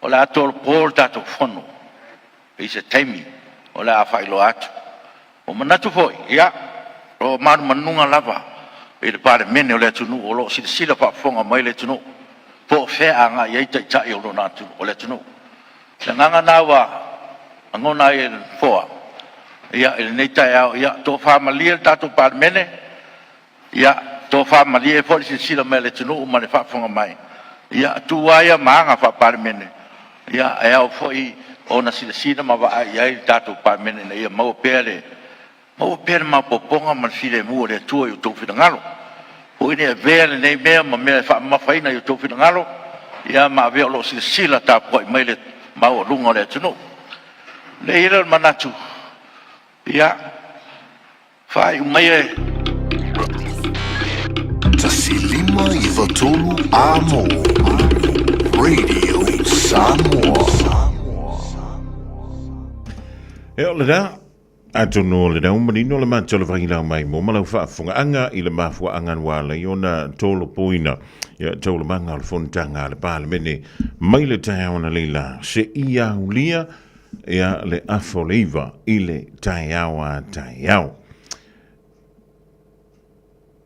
O le a tolopo le tatou Fono i se taimi o le a faailoa atu. Ua manatu foi, ia, o manumanuga lava i le Palemene o le atunuu o lo o silasila faafofoga mai le atunuu po o fea e agai i ai Taitai o lona atunuu, o le atunuu. O le agaga lena ua lagona ai e le Nofoa, ia, i lenei taeao, ia toafamalie le tatou Palemene, Ia, tofa malie foi le silasila mai a le atunuu ma le faafofoga mai. Ia, tuu lava ia ma aga faa-Palemene, ia, e ao foi ona silasila ma vaai i ai le tatou Palemene ina ia maua pea le maua pea le maopoopoga ma le filemu o le Atua i o outou finagalo. Aua ne i avea lenei mea ma mea e faamamafaina i o outou finagalo, ia ma avea o lo o silasila tapuai mai le maualuga o le atunuu. Ona i ai lea o le manatu, ia, Faaiu maia e.
1593 Amo Radio Samoa.
E o le rā, atonu o le rau manino le mātou le whangilau mai mō malau whaafongaaga i le mafuaaga nua alai ona tolopoina ia taulamanga o le fonotaga a le Palemene mai le taeao na leila se ia ulia ia le afa o le 9 i le taeao a taeao.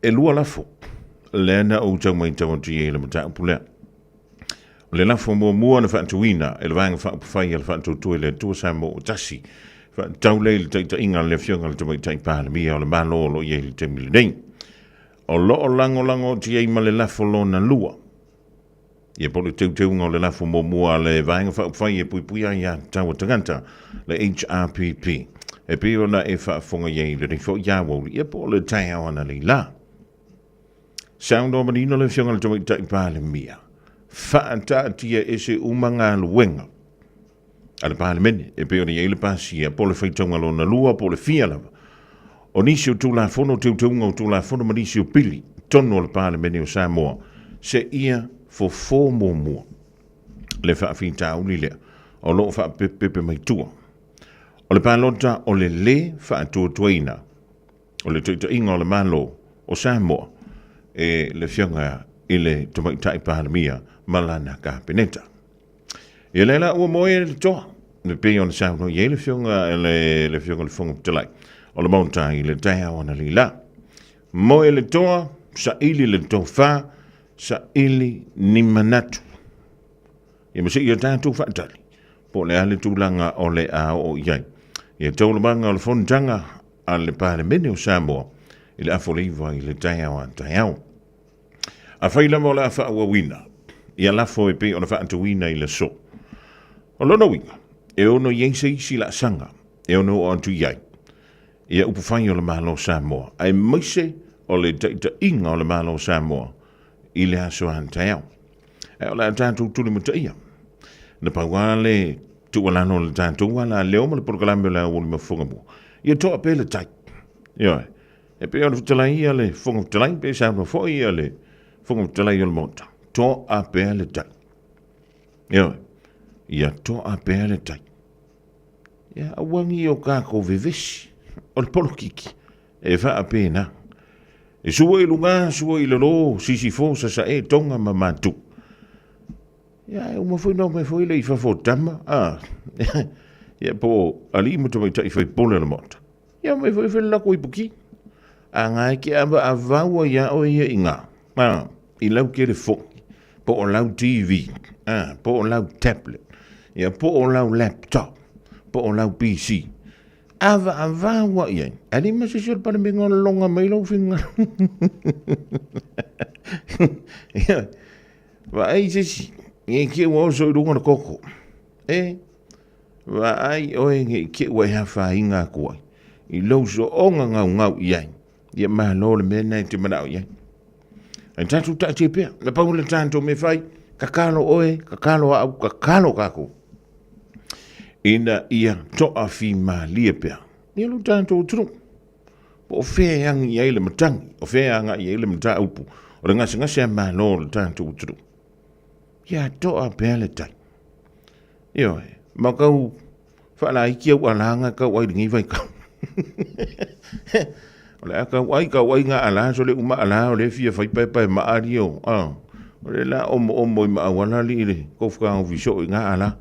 E lua lafo, lea na ou tau matau atu i ai le mataupu lea. O le lafo muamua na faatuina e le Vaega Faaupufai a le Faatuatua i le Atua Samoa ua Tasi, faatatau lea i le taitaiga a le Afioga i le Tamaitai Palemia o le Malo o lo o i ai i le taimi lenei. O lo o lagolago atu i ai ma le lafo lona lua, Ia po o le teuteuga o le lafo muamua a le Vaega Faaupufai e Puipuia ai Aiatatau a Tagata, le HRPP, e pei ona e faafofoga i ai i lenei foi aoauli, ia po o le taeao analeila. Saunoa manino le Afioga i le Tamaitai Palemia, faataatia ese uma galuega a le Palemene e pei ona i ai le pasia po o le faitauga lona lua po o le fia lava o nisi o Tulafono, teuteuga o Tulafono ma nisi o pili tonu o le Palemene o Samoa seia fofo muamua le faafitauli lea o lo o faapepepe mai tua. O le palota o le lē faatuatuaina o le taitaiga o le Malo o Samoa e le Afioga i le Tamaitai Palemia ma lana Kapeneta. Ia lea la ua moe le toa, e pei ona saunoa i ai le Afioga le, le Afioga i le Fofoga Fetalai o le Maota i le taeao analeila. Moe le toa, saili le tofa, saili ni manatu. Ia ma seia tatou faatali, po o le a le tulaga o le a oo i ai. Ia taualamaga o le fonotaga a le Palemene o Samoa i le afa o le 9 i le taeao a taeao. Afai lava o le a faaauauina ia lafo e pei ona faatuina i le aso. O lona uiga, e ono i ai se isi laasaga e ono oo atu i ai ia upufai o le Malo o Samoa, aemaise o le taitaiga o le Malo o Samoa i le aso a taeao. Ae o le a tatou tulimataia. Na pau lava le tuualalo o le tatou alaleo ma le polokalame o le Aoauli Mafofoga Mua, ia toa pea le tai. Ioe. E pei ona fetalai ia le Fofoga Fetalai, pe saunoa foi ia le Fofoga Fetalai o le Maota, toa pea le tai. Ioe, ia toa pea le tai. Ia aua ni o kākou vevesi, o le polokiki, e faapena. E sua i luga, sua i lalo, sisifo, sasae, tonga ma matu. Ia, e uma foi na omai foi le i fafo o tama, a, ia po o alii ma tamaitai faipule o le Maota. Ia mai foi fele lako ipuki. A ngai ke ava avaua ia oe ia i ngā. A, i lau telefoni, po o lau TV, a, po o lau tablet, ia po o lau laptop, po o lau PC. Ava avaua i ai. A le ma se se o le palemene o longa mai lau finagalo. Ia, vaai se isi, nge ke ua oso i luga o le koko. E, Vaai oe ne i te i ua e afaina atu ai i lou sooga gaugau i ai. Ia malo le mea lena e te manao i ai. Ae tatou taatia pea. Na pau le tatou mea fai, kakalo oe, kakalo au, kakalo kākou. Ina ia toafimalie pea. Ia lo tatou atunuu. Po o fea e agi ai le matagi, o fea e agai ai le mataupu, o le gasegase a malo o le tatou atunuu. Ia toa pea le tai. Ioe, ma kau faalaiti au alaga kau ai lenei vaitau. O le a kau ai, kau ai ngā ala, so le uma ala o le fia fai pae pae maa li o. Ah, o le la omo omo i ma awala li le kofka o viso i ngā ala.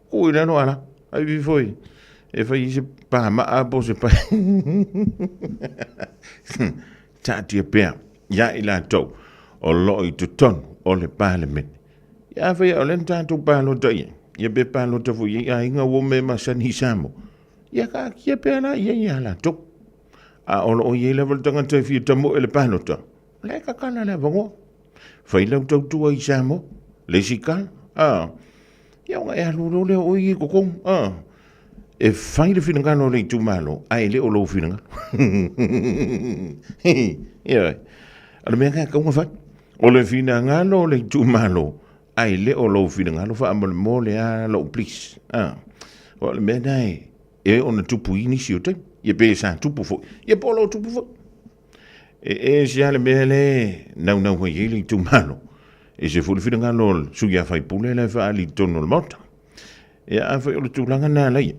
Ku i lalo ala, ai vi foi. E fai se pa maa po se pae. Taatia pea, ia i latou, o loo i totonu o le Palemene. Ia afai o lea na tatou palota i ai, ia pe palota foi i ai aiga ua mea masani i Samoa, ia taatia pea la i ai ia latou. A o loo i ai lava le tagata e fia tamoe i le palota, o la e kakala le avanoa. Fai lau tautua i Samoa, le isi kala, a, ia ona e alu loa lea o oe i totonu, a. E fai le finagalo o le itumalo, ae le o lou finagalo. Ioe. O le mea lena e tatau ona fai. O le finagalo o le itumalo, ae le o lou finagalo faamolemole lava lou please. A. O le mea lena e, e ona tupu i nisi o taimi. Ia pe sa tupu foi, ia po o lo o tupu foi. E ese lava le mea lea e naunau ai ai le itumalo. E ese foi le finagalo o le sui usufono la e faaali i totonu o le Maota. Ia afai o le tulaga lena laia,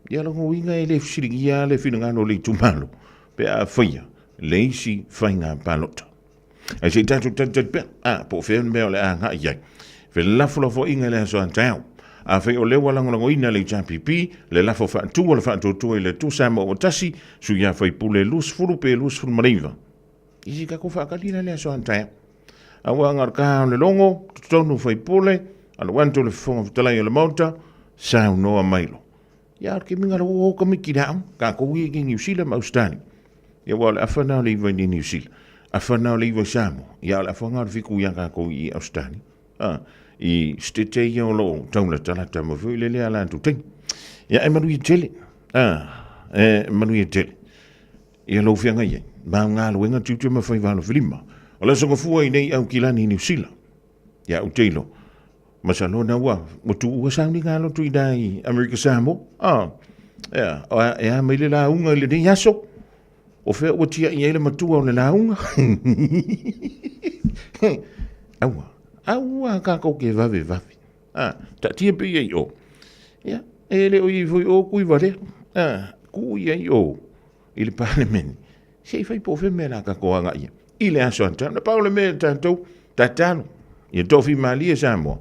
ia lona uiga e le fesiligia lava le finagalo o le itumalo pe a faia le isi faiga palota. Ae se i tatou talitali pea, a, po o fea le mea o le a agai i ai. Felafolafoaiga i le aso a taeao. Afai o lea ua lagolagoina le HRPP, le lafo faatu o le faatuatua i le Atua Samoa ua tasi, sui a faipule 20 pe 29. I se tatou faatali la le aso a taeao. Aua na o le ka o le logo, totonu faipule, alu atu le Fofoga Fetalai o le Maota, saunoa mai lo. Ia, o le taimi na o tamaiti i le aoga, tatou ia i Niu Sila ma Ausetalia. Ia, aua o le afa lena o le 9 i Niu Sila, afa lena o le 9 i Samoa, ia, o le afa lena o le 7 ia tatou i Ausetalia. A, i sitete ia o lo o taulatalata mai foi lele a latou taimi. Ia, e manuia tele. A, e manuia tele. Ia lou feagai ai, ma au galuega tiute ma faiva alofilima. O le aso gafua i nei Aukilani i Niu Sila. Ia ou te iloa. Masalo na ua, ua tuua sauniga aloto i nā i Amerika Samoa. Ah, ea, e a mai le lauga i lenei aso. O fea ua tiai ai le matua o le lauga. Aua, aua kākou ke vave vave. Ah, taatia pe ia i o. Ia, e le o i foi o kui valea. Ah, ku ia i o i le Palemene. Se i fai po o fea mea la kākou agai ai. I le aso a tatou, na pau le mea tatou tatalo, ia toafimalie Samoa,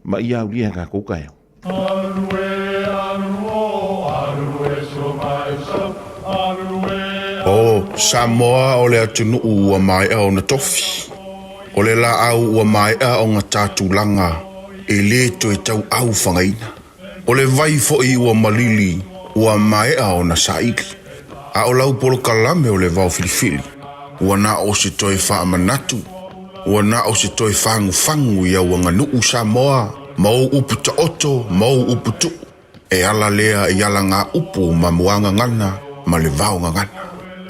ma ia aulia kākou taeao.
O Samoa o le atunuu ua maea ona tofi. O le laau ua maea ona ta tulaga e le toe tauau fagaina. O le vai foi ua malili ua maea ona saili. A o lau polokalame o le vao filifili, ua na o se toe faamanatu, ua na o se toe fagufagu i au aganuu Samoa ma ou upu taoto ma ou upu tuu. E ala lea i alagaupu ma muagagana ma le vaogagana.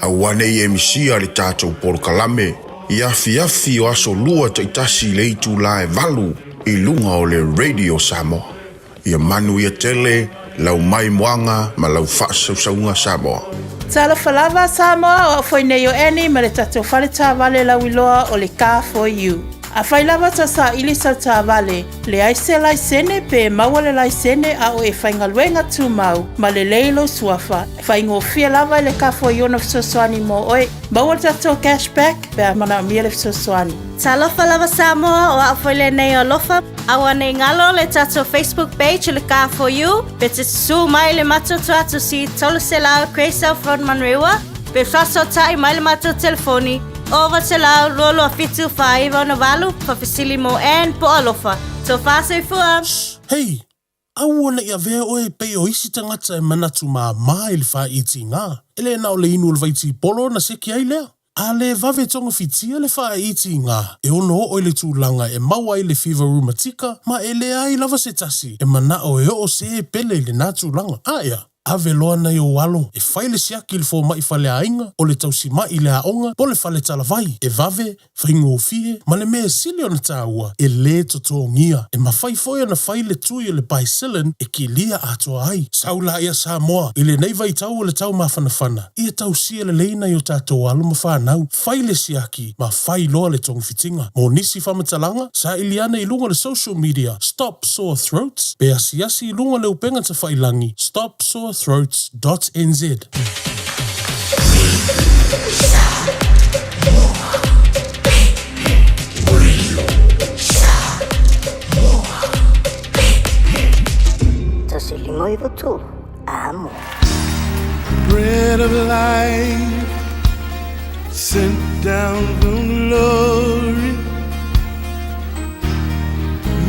Aua ne i e misia le tatou polokalame i afiafi o aso lua taitasi i le itula e valu i luga o le Radio Samoa. Ia manuia tele lau maimoaga ma lau faasausauga Samoa.
Talofa lava Samoa, o au foi nei o Annie ma le tatou fale taavale lauiloa o le Car For You. Afai lava tau saili sau taavale, leai se laisene pe maua le laisene a o e faigaluega tumau ma lelei lou suafa, faigofie lava i le Car For You ona fesoasoani mo oe. Maua le tatou cash back pe a manaomia le fesoasoani.
Talofa lava Samoa, o au foi lenei o Alofa. Aua nei galo le tatou Facebook page o le Car For You, pe te susu mai le matou tuatusi 300 Graceville Road Manurewa, pe faasootai mai le matou telefoni 900 227 4968, faafesili mo Ann po o Alofa. Tofa soifua!
Hei, aua ne i avea oe e pei o isi tagata e manatu māmā i le whāitiga, e le na o le inu o le vaitipolo ona seki ai lea. A le vave togafitia le whāitiga, e ono oo i le tulaga e maua ai le fever rheumatika ma e leai lava se tasi e manao e oo se pele i lena tulaga. A ea? Ave loa nai ou alo e fai le siaki i le fomai faleaiga, o le tausimai i le aoga, po o le fale talavai, e vave, faigofie, ma le mea e sili ona taua, e lē totogia. E mafai foi ona fai le tui o le Bicillin e kilia atoa ai. Sau laia Samoa, i lenei vaitau o le tau mafanafana, ia tausia lelei nai o tatou alo ma fanau, fai le siaki ma fai loa le togafitiga. Mo nisi faamatalaga, saili ane i luga o le social media Stop Sore Throats pe asiasi i luga o le upega tafailangi stopsorethroats dot nz.
Amo.
Bread of life Sent down from glory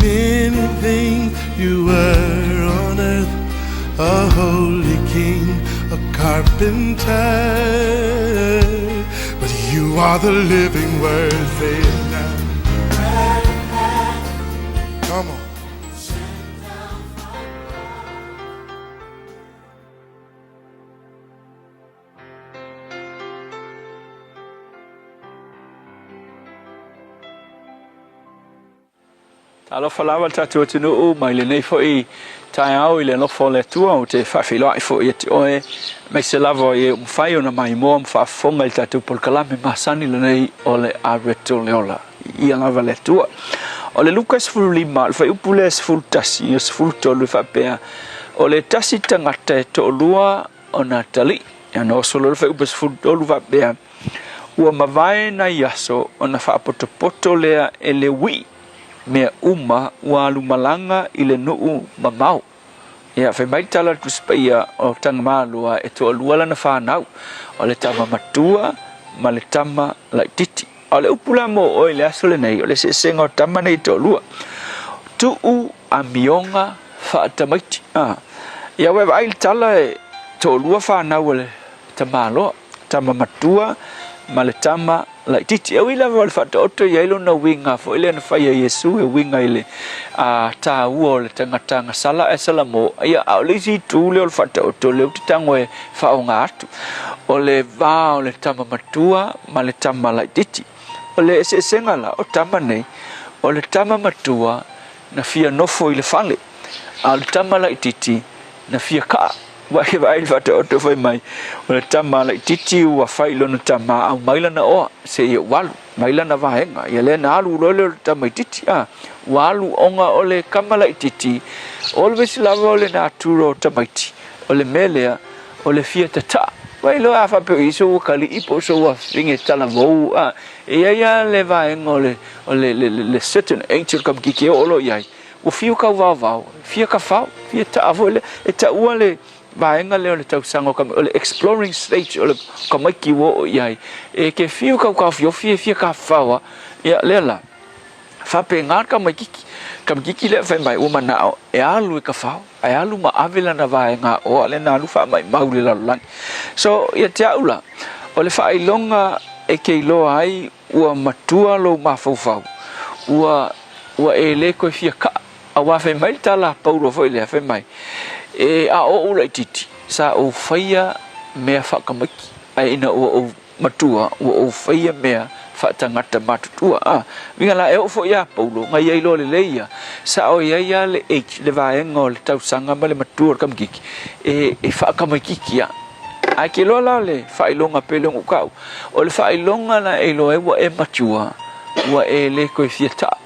Many things you were on earth A holy king, a carpenter But you are the living word, say it now Come on
Talofa lava le tatou atunuu mai lenei foi taeao i le alofa o le Atua ou te faafeiloai foi ia te oe aemaise lava i e ua mafai ona maimoa ma faafofoga i le tatou polokalame masani lenei o le Areto le Ola. Ia lava le Atua. O le Luka 15, o le fuaiupu lea 11 i le 13 e faapea, O le tasi tagata e toalua ona atalii. Ia ona oso loa le fuaiupu 13 faapea, Ua mavae nai aso ona faapotopoto lea e le uii mea uma ua alu malaga i le nuu mamao. Ia, fai mai le tala a le Tusi Paia o Tagamaloa e toalua lana fanau, o le tama matua ma le tama laitiiti. A o le upu la mo oe i le aso lenei, o le eseesega o tama nei e toalua. Tuu amioga faatamaiti. A, ia ua e vaai i le tala e toalua fanau a le tamaloa, tama matua ma le tama laitiiti. E ui lava o le faataoto e i ai lona uiga foi lea na fai e Iesu e uiga i le taua o le tagata agasala ae salamo, ia, a o le isi itu lea o le faataoto lea ou te tago e faaaoga atu, o le va o le tama matua ma le tama laitiiti. O le eseesega la o tama nei, o le tama matua na fia nofo i le fale, a o le tama laitiiti na fia kaa. Ua e vaai i le faataoto fai mai, o le tama laitiiti ua fai i lona tama, aumai lana oa, seia ou alu, mai lana vaega. Ia lea na alu loa lea o le tamaitiiti, a, ua alu ona o le tama laitiiti, always lava o le natura o tamaiti, o le mea lea, o le fia tataa. Vaai loa a faapea o i ai sou atalii po o sou afafine talavou, a, e i ai lava le vaega o le, o le, le, le certain age o le tamaitiiti e oo loa i ai, Ua fiu tauvaovao, fia tafao, fia taa foi lea. E taua le vaega lea o le tausaga o o le exploring stage o le tamaiti ua oo i ai. E te fiu tau taofiofi e fia tafafao lava. Ia, lea la, faapena le tamaitiiti. Tamaitiiti lea fai mai ua manao e alu e tafao, ae alu ma ave lana vaega aoa lea na alu faamaimau i le lalolagi. So, ia te au la, o le faailoga e te iloa ai Ua matua lou mafaufau, ua, ua e le toe fia kaa. Aua fai mai le tala a Paulo foi lea, fai mai, E a oʻu laitiiti, sa ou faia mea faatamaiti, ae ina ua ou matua, ua ou faia mea faatagata matutua. A, uiga la, e oo foi ia Paulo, na ia iloa lelei ia, sa o i ai lava le age, le vaega o le tausaga ma le matua o le tamaitiiti, e, e faatamaitiiti lava. Ae ke iloa la le faailoga pei lea ona ou taua, o le faailoga la e iloa ai ua e matua, ua e le toe fia taa.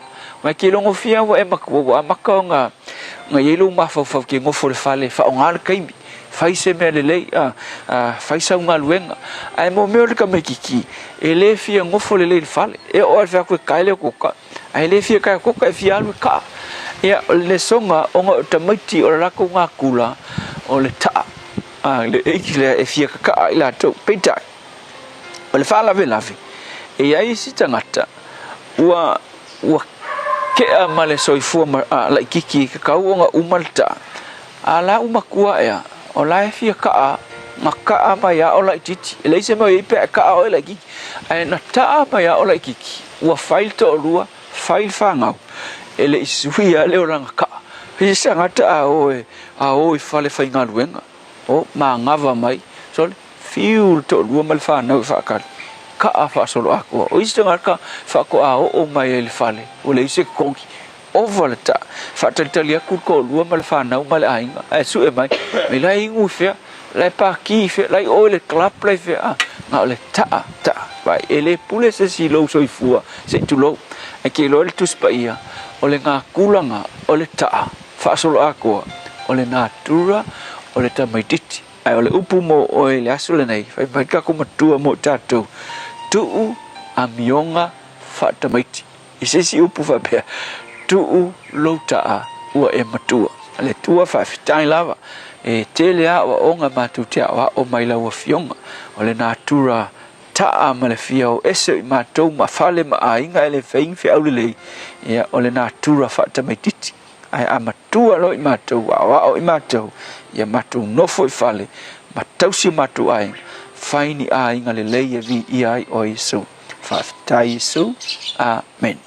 Aua e te ilogofia ua e matua ua amata ona ona i ai lou mafaufau e te nofo i le fale e faaaoga le taimi, fai se mea lelei, fai sau galuega. Ae mo mea o le tamaitiiti, e le fia nofo lelei i le fale, e oo lava i le fai atu e tae le otaota, ae le fia tae otaota e fia alu e kaa. Ia, o le lesoga ona o tamaiti o le latou natura o le taa. A le age lea e fia kakaa ai latou. Peitai, o le faalavelave, e i ai isi tagata ua ua kea ma le soifua ma, a, laitiiti e tatau ona uma le taa, a la ua matua ea, o la e fia kaa, na kaa mai lava o laitiiti. E leai se mea o i ai pe a e kaa oe laitiiti, ae na taa mai lava o laitiiti, ua fai le toalua, fai le fanau, e le i sui lava le olaga kaa. E se tagata a o e, a o i fale faigaluega. O manava mai, sole, fiu le toalua ma le fanau e faatali, kaa faasoloatoa. O isi tagata faatoa oo mai ai i le fale, ua leai se totogi, ova le taa. Faatalitali atu le toalua ma le fanau ma le aiga, ae sue mai, mai la e inu i fea, la e pati i fea, la e i o i le club la i fea, a, na o le taa, taa. Vaai, e le pule se isi i lou soifua, se i tulou. Ae te iloa le Tusi Paia, o le natura o le taa faasoloatoa, o le natura o le tamaitiiti. Ae o le upu mo oe i le aso lenei, fai mai le tatou Matua mo i tatou, tuu amioga faatamaiti. I se isi upu faapea, tuu lou taa ua e matua. Le Atua faafetai lava, e tele aoaoga matou te aoao mai lau Afioga, o le natura taa ma le fia o ese o i matou ma fale ma aiga e le fai ni feau lelei, ia o le natura faatamaitiiti. Ae a matua loa i matou, aoao i matou, ia matou nofo i fale ma tausi o matou aiga, fai ni aiga lelei e viia ai oe Iesu. Faafetai Iesu. Amen.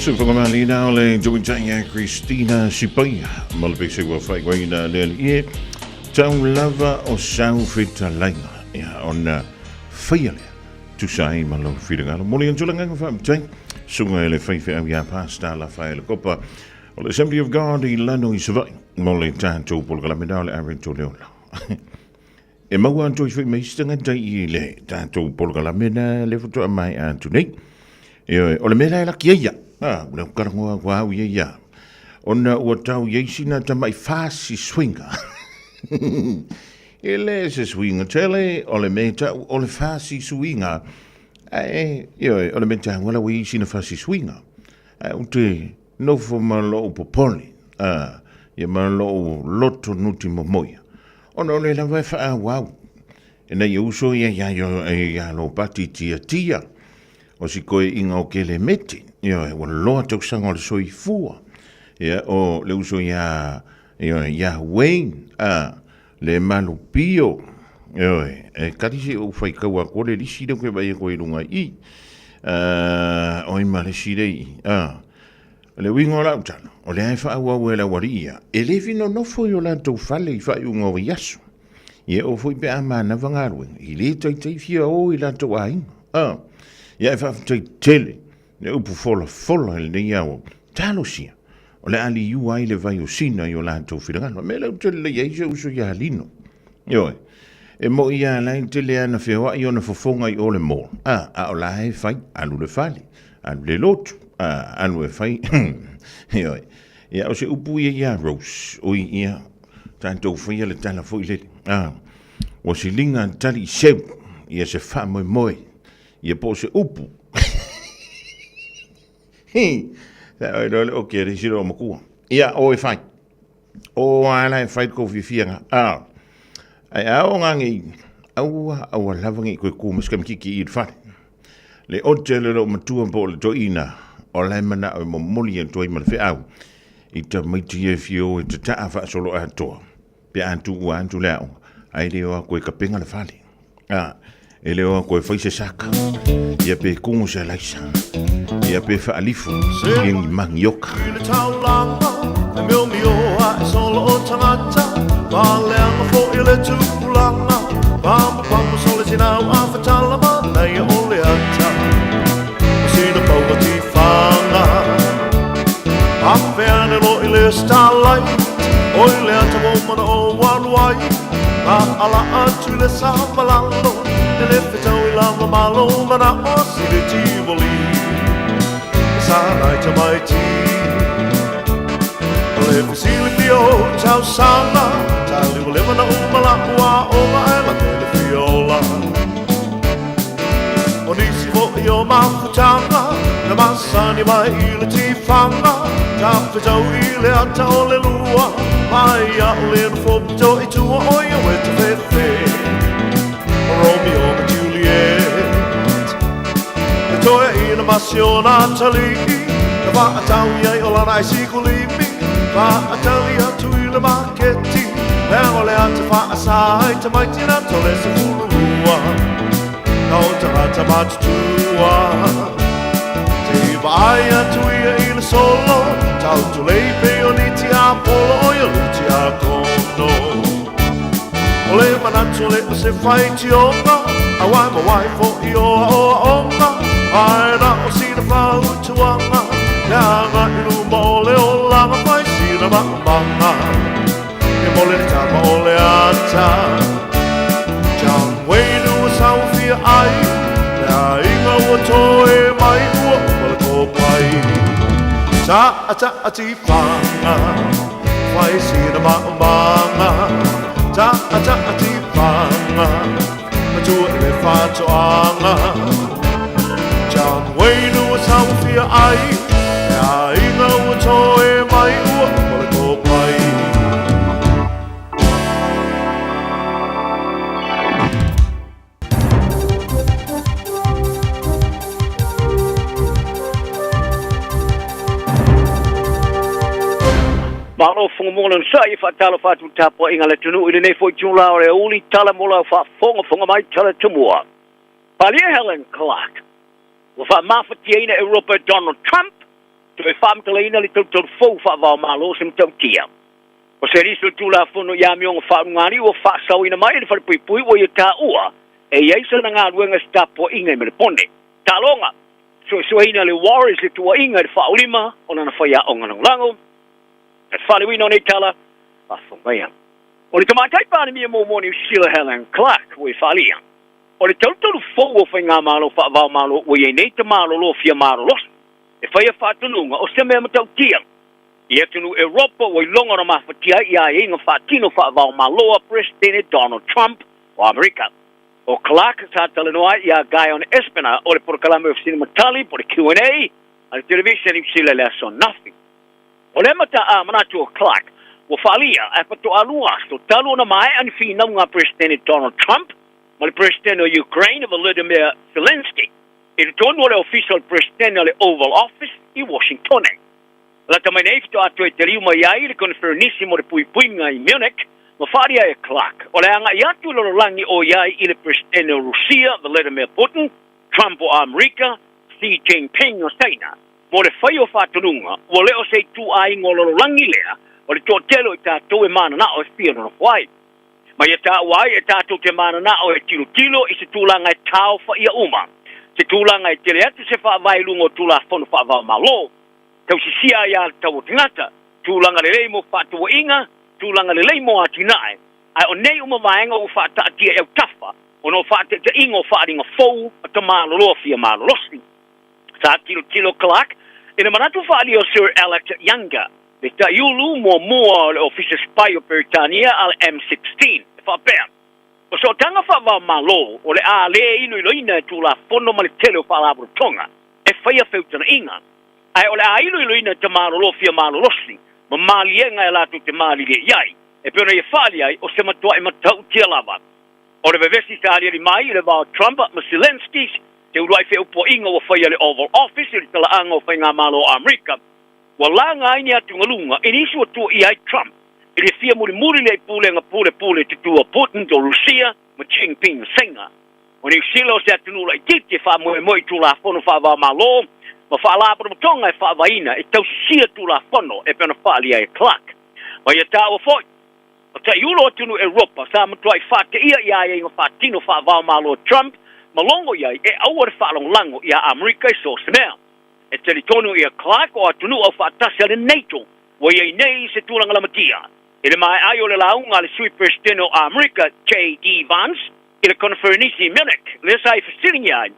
Sufagamaliina o le Tuitai ia Christina Sipaia ma le pese ua faaigoaina le alii e tau lava o sau fetalaiga ia ona faia lea tusa ai ma lou finagalo. Momoli atu le agaga faafetai susuga i le faifeau ia Pastor Lafaele Kopa o le Assembly of God i Lano i Savaii mo le tatou polokalame na o le Ave Tole Ola. E maua atu ai foi ma isi tagata i le tatou polokalame na le faatoa maea atu nei. Ioe, o le mea la e laki ai ia, a, ua le kalagoa atu au ia ia, ona ua tau i ai sina tamai fasi suiga. E le se suiga tele, o le mea tau o le fasi suiga. Ae, ioe, o le mea taua la ua i ai sina fasi suiga. Ae ou te nofo ma lou popole, a, ia ma lou loto nuti momoia. Ona o lea lava e faaauau, ina ia uso ia ia ia Lopati Tiatia, o si koeina o Kelemete, ioe, ua loa tausaga o le soifua, ia, o le uso ia, ioe, ia Wayne, a, le Malupio, ioe, e kali se ou faitau atu le lisi lea ou te vaai atu ai i luga i i, a, oi ma le isi lea i i, a. O le uiga o lau tala, o lea e faaauau e le aualii ia, e le finonofo i o latou fale i faaiuga o vaiaso. Ia e oo foi pe a manava galuega, e le taitai fia o i latou aiga. A, ia e faafetai tele le upu folafola i lenei ao, talosia, o le a liua ai le vai o Sina i o latou finagalo. O le mea lea ou te lelei ai si ou uso ia Lino. Ioe, e moi lava la e tele lava ina feoai ona fofoga i o le mall, a, a o la e fai, alu le fale, alu le lotu, a, alu e fai, ioe. Ia, o se upu ia ia Rose, oi ia, tatou faia le tala foi lele, a, ua siliga tali i seu, ia se faamoemoe, ia po o se upu. Hi, sa oi loa le oki a le isi loomatua. Ia, o e fai. O a la e fai kou fiafiaga. A, ai a o ngā ngei, aua, aua lava ngei koe ku mas kiki i le fale. Le ote le loomatua po o le toeaina, o la e manao e momoli atu ai ma le feau i tamaiti e fia o e tataa faasoloatoa pe a tuua atu le aoga, ae le o atu e kapega le fale. A, e le o atu e fai se saka, ia pe kugu se alaisa, ia pe faalifo i ni manioka.
I le taulaga, e miomio ae solo o tagata, Paleaga foi le tupulaga, Pamupamu sole tinau a fatala manaia o le ata, O sina paua tifaga, Afe ane loa i le starlight, Oi le ata ua mana o alu ai, Ma ala atu i le savalalo, E le fetau i lava malo manao si le Tivoli, E sa nai tamaiti. O le fesilafia o tausaga, Talimalima na uma la'u aoga ae late le fia ola. O nisi foi o mafutaga, Na masani mai i le tifaga, Tafetau i le ata o le lua, Mai a'u le nofo pito i tua o ia ue tafefe, O Romeo ma Juliet. Le toeaina ma si ona atalii, Na faatau i ai o lana aisikulimi, Faatali atu i le maketi, Leaga o le ata faasa ai tamaiti na tole 12, Na o tagata matutua. Te i vaai atu ia i le solo, Tau tulei pei o ni tiapolo o ia lu tiakono. O le manatu le o se faitioga, A wai ma wai foi o aoaoga, Ae na o sina fautuaga, Leaga i luma o le olaga fai sina maumaga. E mole le tama o le ata, John Wayne ua saofia ai, Le aiga ua toe mai ua uma le kopai. Ta'a ta'a tifaga, Fai sina maumaga, Ta'a ta'a tifaga, Matua i le faatoaga. John Wayne ua saofia ai, Le aiga ua toe mai ua uma le kopai.
Malo Fugamua le onosai e faatalofa atu i le tapuaiga a le atunuu i lenei foi itula o le aoauli tala mo lau faafogafoga mai tala tumua. Palie Helen Clark ua faamafatiaina Europa e Donald Trump. Toe faamatalaina le talutalu fou faava-o-Malo o se matautia. O se lisi o le Tulafono i amioga faaulugalii ua faasaoina mai e le Falepuipui ua ia taua e i ai sana galuega i se tapuaiga i Melepone. Taaloga, Suesueina le Warriors le tuuaiga i le faaulima o lana faiaoga lagolago. Le faaleuina o nei tala, faafofoga. O le Tamaitai Palemia muamua o Niu Sila Helen Clark ua i faaalia. O le talutalu fou o faigamalo faava-o-Malo ua i ai nei tamalolo fia malolosi e faia faatonuga o se mea matautia. I atunuu Europa ua iloga ona mafatia ai i aiaiga faatino faava-o-Malo a Peresetene Donald Trump o Amerika. O Clark sa talanoa ai iā Guyon Espiner o le polokalame o Fesili ma Tali po o le Q&A a le Televisa Niu Sila i le aso ananafi. O lea manatu o Clark ua faaalia ae faatoa lua aso talu ona maea ni finauga a Peresetene Donald Trump ma le Peresetene o Ukraine Volodymyr Zelenskyy i totonu o le Ofisa o le Peresetene o le Oval Office i Washingtone. Lata mai nei faatoa toe taliu mai ai le Koneferenisi mo le Puipuiga i Munich ma faaalia e Clark o le agai atu i lalolagi o i ai i le Peresetene o Rusia Vladimir Putin, Trump o Amerika, Xi Jinping o Saina mo le fai o faatonuga ua le o se ituaiga o lalolagi lea o le toatele o i tatou e mananao e fia nonofo ai. Ma ia taua ai e tatou te mananao e tilotilo i se tulaga e taofaia uma, se tulaga e tele atu se faavae i luga o Tulafono Faava-o-Malo, tausisia ai aiatatau o tagata, tulaga lelei mo faatauaiga, tulaga lelei mo atinae, ae o nei uma vaega ua faataatia i autafa ona o faataitaiga o faaaliga fou a tamaloloa fia malolosi. Sa tilotilo Clark i le manatu faaalia o Sir Alec Younger, le taiulu muamua o le Ofisa Sipai o Peretania a le M16, e faapea, O sootaga faava-o-Malo o le a le iloiloina e Tulafono ma le tele o faalapotopotoga e faia feutagaiga, ae o le a iloiloina e tamalolo fia malolosi ma maliega e latou te malilie i ai, e pei ona ia faaalia ai o se matuai matautia lava. O le vevesi sa aliali mai i le va o Trump ma Zelenskyy te uluai feupuaiga ua faia e le Oval Office i le talaaga o Faigamalo o Amerika, ua laga ai ni atugaluga i nisi ua tuuaia ai Trump i le fia mulimuli lea i pulega pulepule tutu a Putin o Rusia ma Jinping o Saina. O Niu Sila o se atunuu laitiiti e faamoemoe i Tulafono faava-o-Malo ma faalapotopotoga e faavaeina e tausisia Tulafono e pei ona faaalia e Clark. Ma ia taua foi, o taiulu o atunuu Europa sa matuai faateia i aiaiga faatino faava-o-Malo a Trump ma logo i ai e aua le faalagolago iā Amerika i so o se mea. E talitonu ia Clark o atunuu aufaatasi a le NATO ua i ai nei se tulaga lamatia i le maea ai o le lauga a le Sui Peresetene o Amerika JD Vance i le Koneferenisi i Munich lea sa i fesiligia ai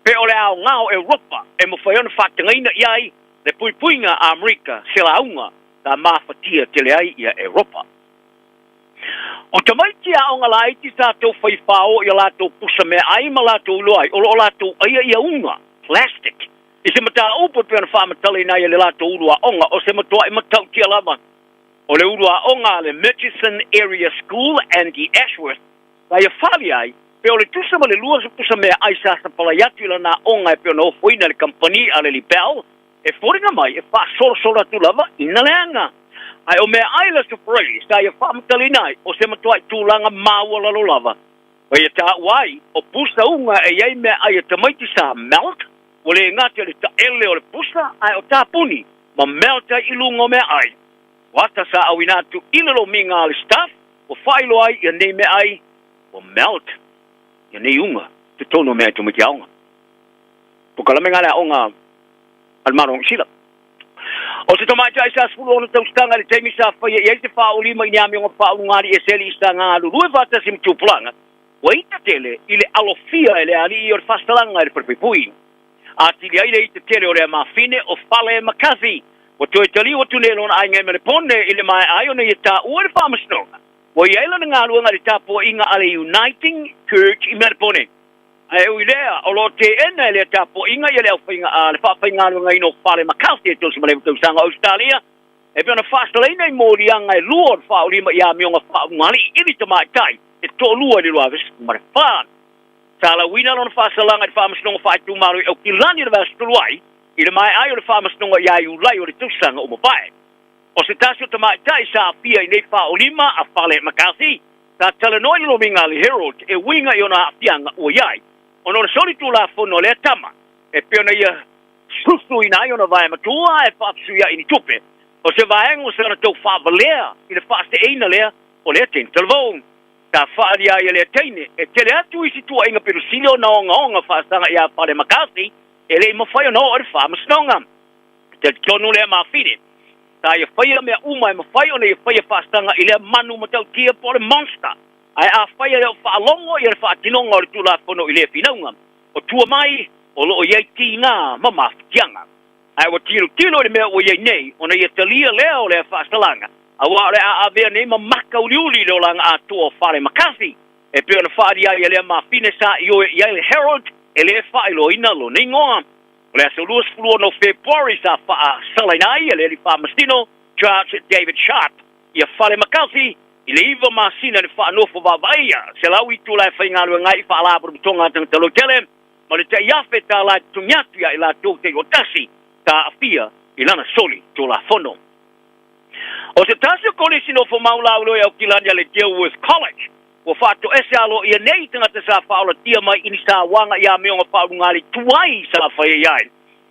pe o le aoga o Europa e mafai ona faatagaina i ai le puipuiga a Amerika se lauga sa mafatia tele ai ia Europa. O tamaiti aoga laiti sa tou fai fao i a latou pusa meaai ma latou iloa ai o lo o latou aia ia uga, plastic, i se mataupu e pei ona faamatalaina ai e le latou ulu aoga o se matuai matautia lava. O le ulu aoga a le Murchison Area School, Andy Ashworth, sa ia fali ai pe o le tusa ma le 20 pusa meaai sa sapalai atu i lana aoga e pei ona ofoina e le kamupani a le Libel E foliga mai e faasolosolo atu lava ina leaga. Ae o meaai le Aso Faraile sa ia faamatalaina ai o se matuai tulaga maualalo lava. Ma ia taua ai, o pusa uga e i ai meaai a tamaiti sa melt, ua le gata i le taele o le pusa ae o tapuni ma melt ai i luga o meaai. O ata sa auina atu i le lomiga a le staff ua faailoa ai ia nei meaai ua melt ia nei uga i totonu o meaai tamaiti aoga. Polokalame le aoga a le Malo o Niu Sila. O se tamaitai sa 16 tausaga i le taimi sa faia i ai se faaulima i ni amioga faaulugalii e seli i sa galulue faatasi ma tupulaga, ua ita tele i le alofia e le alii o le faasalaga i le falepuipui. Atili ai le ita tele o lea mafine o Fale McCarthy, ua toe taliu atu nei lona aiga i Melepone i le maea ai ona ia taua i le faamasinoga ua i ai lana galuega i le tapuaiga a le Uniting Church i Melepone. Ae ui lea, o lo o teena e lea tapuaiga ia le aufaiga a le faafaigaluegaina o Fale McCarthy e 39 tausaga o Ausetalia, e pei ona faasalaina i moliaga e lua o le faaulima i amioga faaulugalii i le tamaitai e toalua i le 2014. Sa lauina lona faasalaga i le Faamasinoga Faaitumalo i Aukilani i le vaiaso talu ai, i le maea ai o le faamasinoga ia Iulai o le tausaga ua mavae. O se tasi o tamaitai sa aafia i nei faaulima a Fale McCarthy, Sa talanoa i le lomiga a le Herald e uiga i ona aafiaga ua i ai ona o le soli tulafono a lea tama e pei ona ia susuina ai ona vae matua ae faafesuia'i ni tupe. O se vaega o sana tou faavalea i le faaseeina lea o lea teine talavou. Sa faaalia ai e lea teine, e tele atu isi tuuaiga pito sili ona ogaoga faasaga iā Fale McCarthy e le i mafai ona oo i le faamasinoga. E talitonu lea mafine, sa ia faia mea uma e mafai ona ia faia faasaga i lea manu matautia po o le monster. Ae afai e le o faalogo ia le faatinoga o le Tulafono i lea finauga, o tua mai o lo o i ai tiga ma mafatiaga. Ae ua tilotilo i le mea ua i ai nei ona ia talia lea o lea faasalaga, aua o le a avea nei ma maka uliuli i le olaga atoa o Fale McCarthy, e pei ona faaali ai e lea mafine sa ioe i ai le Herald e le faailoaina lona igoa. O le aso 26 o Fepuari sa faasalaina ai e le alii faamasino Judge David Sharp ia Fale McCarthy i le iva masina i le faanofo vaavaaia 100 itula e faigaluega ai i Faalapotopotoga a Tagata Lautele ma le tai $1,000 e totogi atu ia i latou taitoatasi sa aafia i lana soli Tulafono. O se tasi o kolisi nofo mau lauloi a Aukilani a le Dilworth College ua faatoese aloaia nei i tagata sa faaolatia mai i ni sauaga i amioga faaulugali tuai sa faia ai.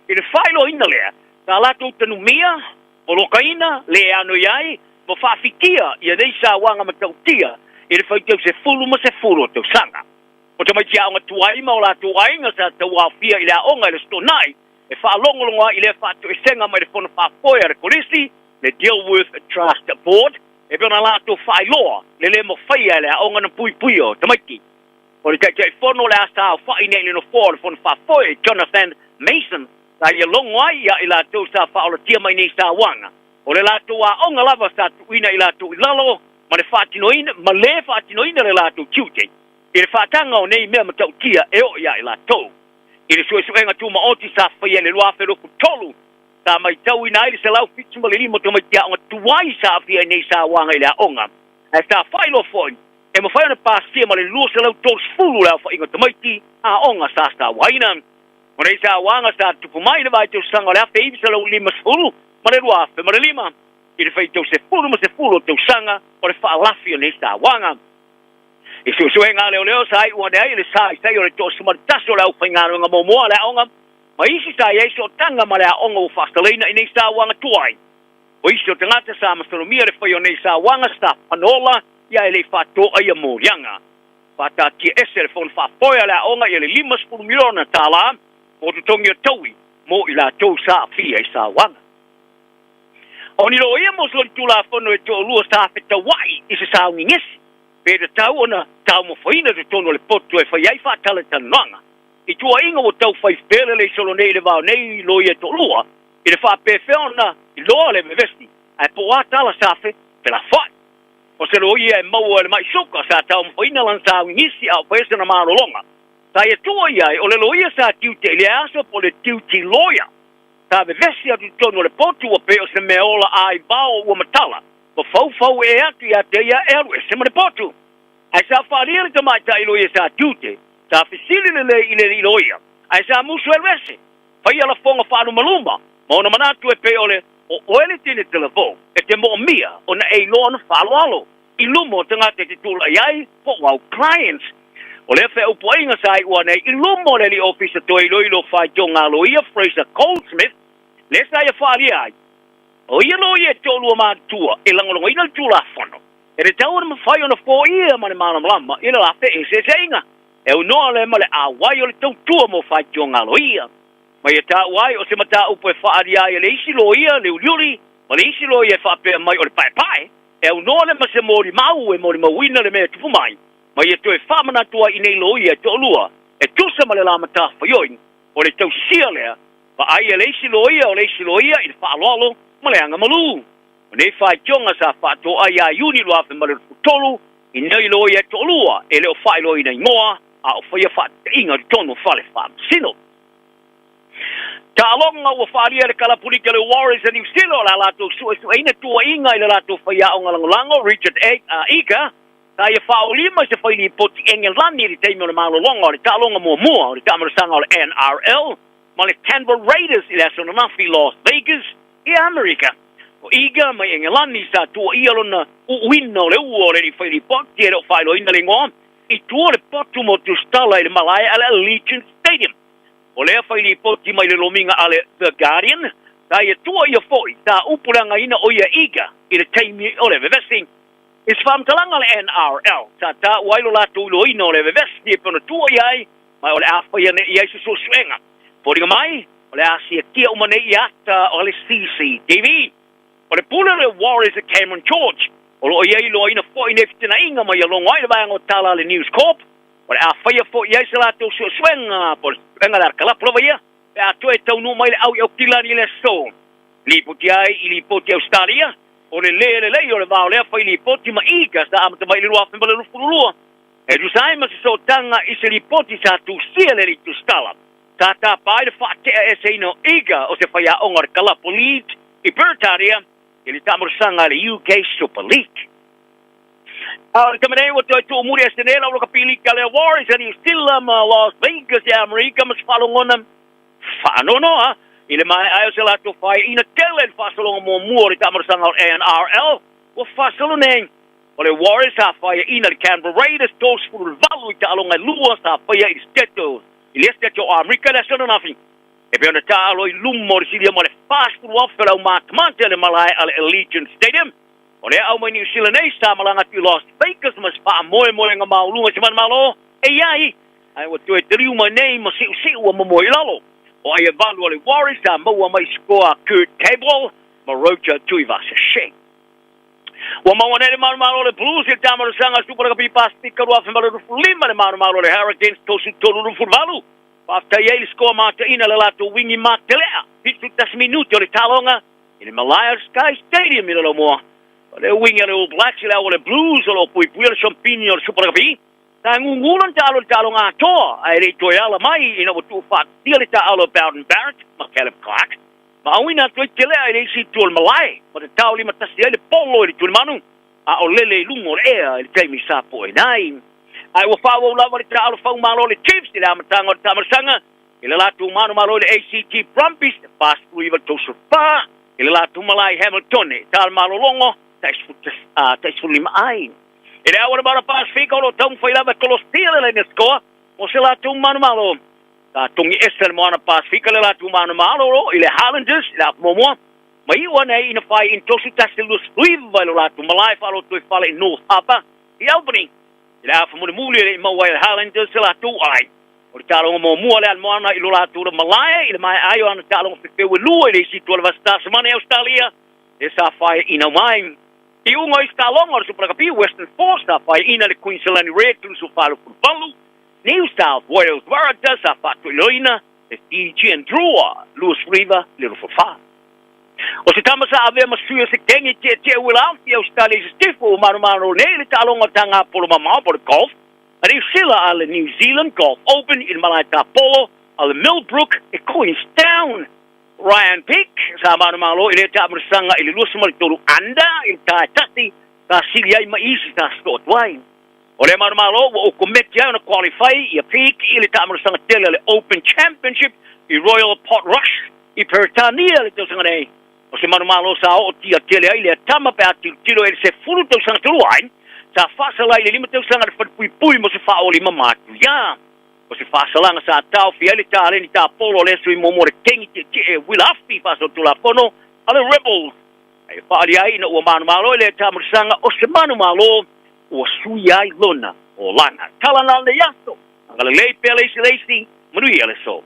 I le faailoaina lea, sa latou tanumia, polokaina, le ano i ai, ma faafitia ia nei sauaga matautia i le faitau sefulu ma sefulu o tausaga. O tamaiti aoga tuai ma o latou aiga sa tauaofia i le aoga i le Aso Toonai e faalogologo ai i lea faatoesega mai le Fono Faafoe a le Kolisi, le Dilworth Trust Board, e pei ona latou faailoa le le mafaia e le aoga na puipuia o tamaiti. O le Taitaifono o le a saofai nei i le nofoa o le Fono Faafoe, Jonathan Mason, sa ia logo ai ia i latou sa faaolatia mai nei sauaga. O le latou aoga lava sa tuuina i latou i lalo ma le faatinoina ma le faatinoina le latou tiute i le faataga o nei mea matautia e oo ia i latou. I le suesuega tumaoti sa faia i le 2023, sa maitauina ai le 175 o tamaiti aoga tuai sa aafia i nei sauaga i le aoga, ae sa faailoa foi e mafai ona pasia ma le 230 le aofaiga o tamaiti aoga sa sauaina. O nei sauaga sa tupu mai i le vaitausaga o le 1950 ma le 2005, i le faitau sefulu ma sefulu o tausaga o le faalafi o nei sauaga. I suesuega a leoleo sa iu ane ai le saisai o le toasefulumasefulu o le aufaigaluega muamua a le aoga ma isi sa i ai sootaga ma le aoga ua faasalaina i nei sauaga tuai. O isi o tagata sa masalomia le faia o nei sauaga sa panola ia e le i faatoaia moliaga. Faataatia ese le Fono Faafoe a le aoga ia le $50 miliona tala mo totogi o taui mo i latou sa aafia i sauaga. O ni loia mo solitulafono e toalua sa fetauai i se saugigesi, pe tatau ona taumafaina totonu o le potu e fai ai faatalatalanoaga. I tuuaiga ua tau fai felelei solo nei i le vao nei loia e toalua, i le faapefea ona iloa le vevesi, ae po o a tala sa felafoai. O se loia e maua e le mai suka sa taumafaina lana saugigisi a o faia sana malologa. Sa ia tua i ai, o le loia sa tiute i lea aso po o le duty lawyer. Sa vevesi atu i totonu o le potu ua pei o se mea ola a i vao ua matala, ua faufau ee atu ia te ia e alu ese ma le potu. Ae sa faaalia le tamaitai loia sa tiute, sa fesili lelei i le alii loia, ae sa musu e alu ese, faia lafoga faalumaluma ma ona manatu e pei o le, O oe le teine talavou, e te moomia ona e iloa ona faaaloalo i luma o tagata e te tulai ai po o au clients. O lea feaupuaiga sa iu ane ai i luma o le alii ofisa toe iloilo faitioga loia Fraser Goldsmith, lea sa ia faaalia ai, o ia loia e toalua matutua e lagolagoina le Tulafono, e tatau ona mafai ona foia ma le malamalama i le la feeseeseaiga e aunoa lea ma le auai o le tautua mo faitioga loia. Ma ia taua ai o se mataupu e faaalia ai e le isi loia le uliuli ma le isi loia e faapea mai o le paepae, e aunoa lea ma se molimau e molimauina le mea e tupu mai, ma ia toe faamanatu ai i nei loia e toalua e tusa ma le la matafaioi o le tausisia lea, vaai e le isi loia o le isi loia i le faaaloalo ma le agamalu. O nei faitioga sa faatoa ia Iuni 2023 i nei loia e toalua e le o faailoaina igoa a o faia faataitaiga i totonu o fale faamasino. Taaloga ua faaalia e le kalapulita le Warriors a Niu Sila o le a latou suesueina tuuaiga i le latou faiaoga lagolago Richard Eager sa ia faaolima i se fai lipoti Engelani i le taimi o le malologa o le taaloga muamua o le taamailosaga o le NRL ma le Canberra Raiders i le aso ananafi i Las Vegas i Amerika. O Eager mai Engelani sa tuuaia lona uuina o le ua o le alii fai lipoti e le o faailoaina le igoa i tua o le potu mo tusitala i le malae a le Allegiant Stadium. O lea fai lipoti mai le lomiga a le The Guardian, sa ia tuuaia foi sa upuleagaina o ia iga i le taimi o le vevesi. I se faamatalaga a le NRL, sa taua ai lo latou iloaina o le vevesi e pei ona tuuaia ai, ma o le a faia nei i ai se suesuega. Foliga mai, o le a siakia uma nei i ata o le CCTV. O le pule o le Warriors e Cameron George, o lo o ia iloaina foi nei fetenaiga ma ia logo ai le vaega o tala a le News Corp. O le a faia foi i ai se latou suesuega, po o le suesuega a le arakalapu lava ia, pe a toe taunuu mai le au i Aukilani i le aso. Lipoti ai i lipoti a Ausetalia, o le lē lelei o le va o lea fai lipoti ma Eager sa amata mai i le 2022, e tusa ai ma se sootaga i se lipoti sa tusia e le alii tusitala, sa tapa ai le faatea eseina o Eager o se faiaoga o le kalapu Leeds i Peretania i le taamolosaga a le UK Super League. A o le taimi nei ua toe tuumuli ese nei lau lakapi liki a le Warriors a Niu Sila ma Las Vegas i Amerika ma se faalogona faanoanoa i le maea ai o se latou faiaina tele i le faasologa muamua o le taamolosaga o le NRL ua faasolo nei. O le Warriors sa faiaina le Canberra Raiders 38 i taaloga e lua sa faia i le State i le Estate o Amerika i le aso ananafi. E pei ona taalo i luma o le silia ma le 40,000 o le aumatamata i le malae a le Allegiant Stadium. O lea au mai Niu Sila nei sa malaga atu i Las Vegas ma se faamoemoega maualuga i se manumalo e i ai, ae ua toe taliu mai nei ma siusiu ua momoe i lalo. O ai e valu a le Warriors sa maua mai i sikoa a Kurt Capewell ma Roger Tuivasa-Sheck. Ua maua nei le manumalo o le Blues i le taamalosaga Super Rugby Pasifika 2025 le manumalo o le Hurricanes 33-28. Faafetai ai i le sikoa mataina le latou wingi matelea 71 minute o le taaloga I le malae o le Sky Stadium i Lalomoa, o le uiga i le All Blacks i le au o le Blues o lo o puipuia le siampini o le Super Rugby, sa gugu lona taalo i le taaloga atoa ae le i toe ala mai ina ua tuufaatasia le taaalo a Beauden Barrett ma Caleb Clarke ma auina atu ai telea i le isi itu o le malae ma tatao limatasi ai le polo i le tulimanu a o lele i luga o le ea i le taimi sa poeina ai. Ae ua faaauau lava le taaalo faumalo a le Chiefs i le amataga o le taamalosaga I le latou manumalo i le ACT Brumbies, 49-34, i le latou malae i Hamiltone, tala malologo, tai 15 ai. I le au o le Maota Pasifika o lo o taumafai lava e kolosia le laina sikoa mo se latou manumalo. Sa togi ese le Moana Pasifika le latou manumalo i le Highlanders i le afa muamua, ma iu ane ai ina fai in 31-29 i lo latou malae faalotoifale i North Harbour i Albany. I le afa mulimuli e le i maua ai e le Highlanders se latou ai. O le taaloga muamua lea a le Moana i lo latou lava malae i le maea ai o ana taaloga fefeu e lua i le isi itu o le Vasa Tasamana i Ausetalia, lea sa faeaina uma ai. I uga o isi taaloga o le Super Rugby, Western Force sa faeaina le Queensland Reds 24-18, New South Wales Waratahs sa faatoiloina le Fijian Drua 29-24. O se tama sa avea ma sui o se kenge tietie uila afi i Ausetalia i Sisifo ua manomano nei i le taaloga o taga polo mamao po o le golf A Niu Sila a le New Zealand Golf Open i le malae tapolo a le Millbrook i Queenstown. Ryan Peake sa manumalo i lea taamulasaga i le 23 under i le tae tasi sa sili ai ma isi sa sosoo atu ai. O lea manumalo ua okometi ai ona qualify ia Peake i le taamulasaga tele a le Open Championship i Royal Portrush i Peretania le tausaga nei. O se manumalo sa oo tia tele ai lea tama pe a tilotilo i le 10 tausaga talu ai, sa faasala i le 5 tausaga le falepuipui mo se faaoli mamatuia. O se faasalaga sa taofi ai le taleni tapolo a lea sui muamua o le kengi tietie Willa Afi faasolitulafono a le Rebels. Ae faaali ai ina ua manumalo i lea taamulasaga o se manumalo ua suia ai lona olaga. Tala na lenei aso, agalelei pea le isi le isi, manuia le aso.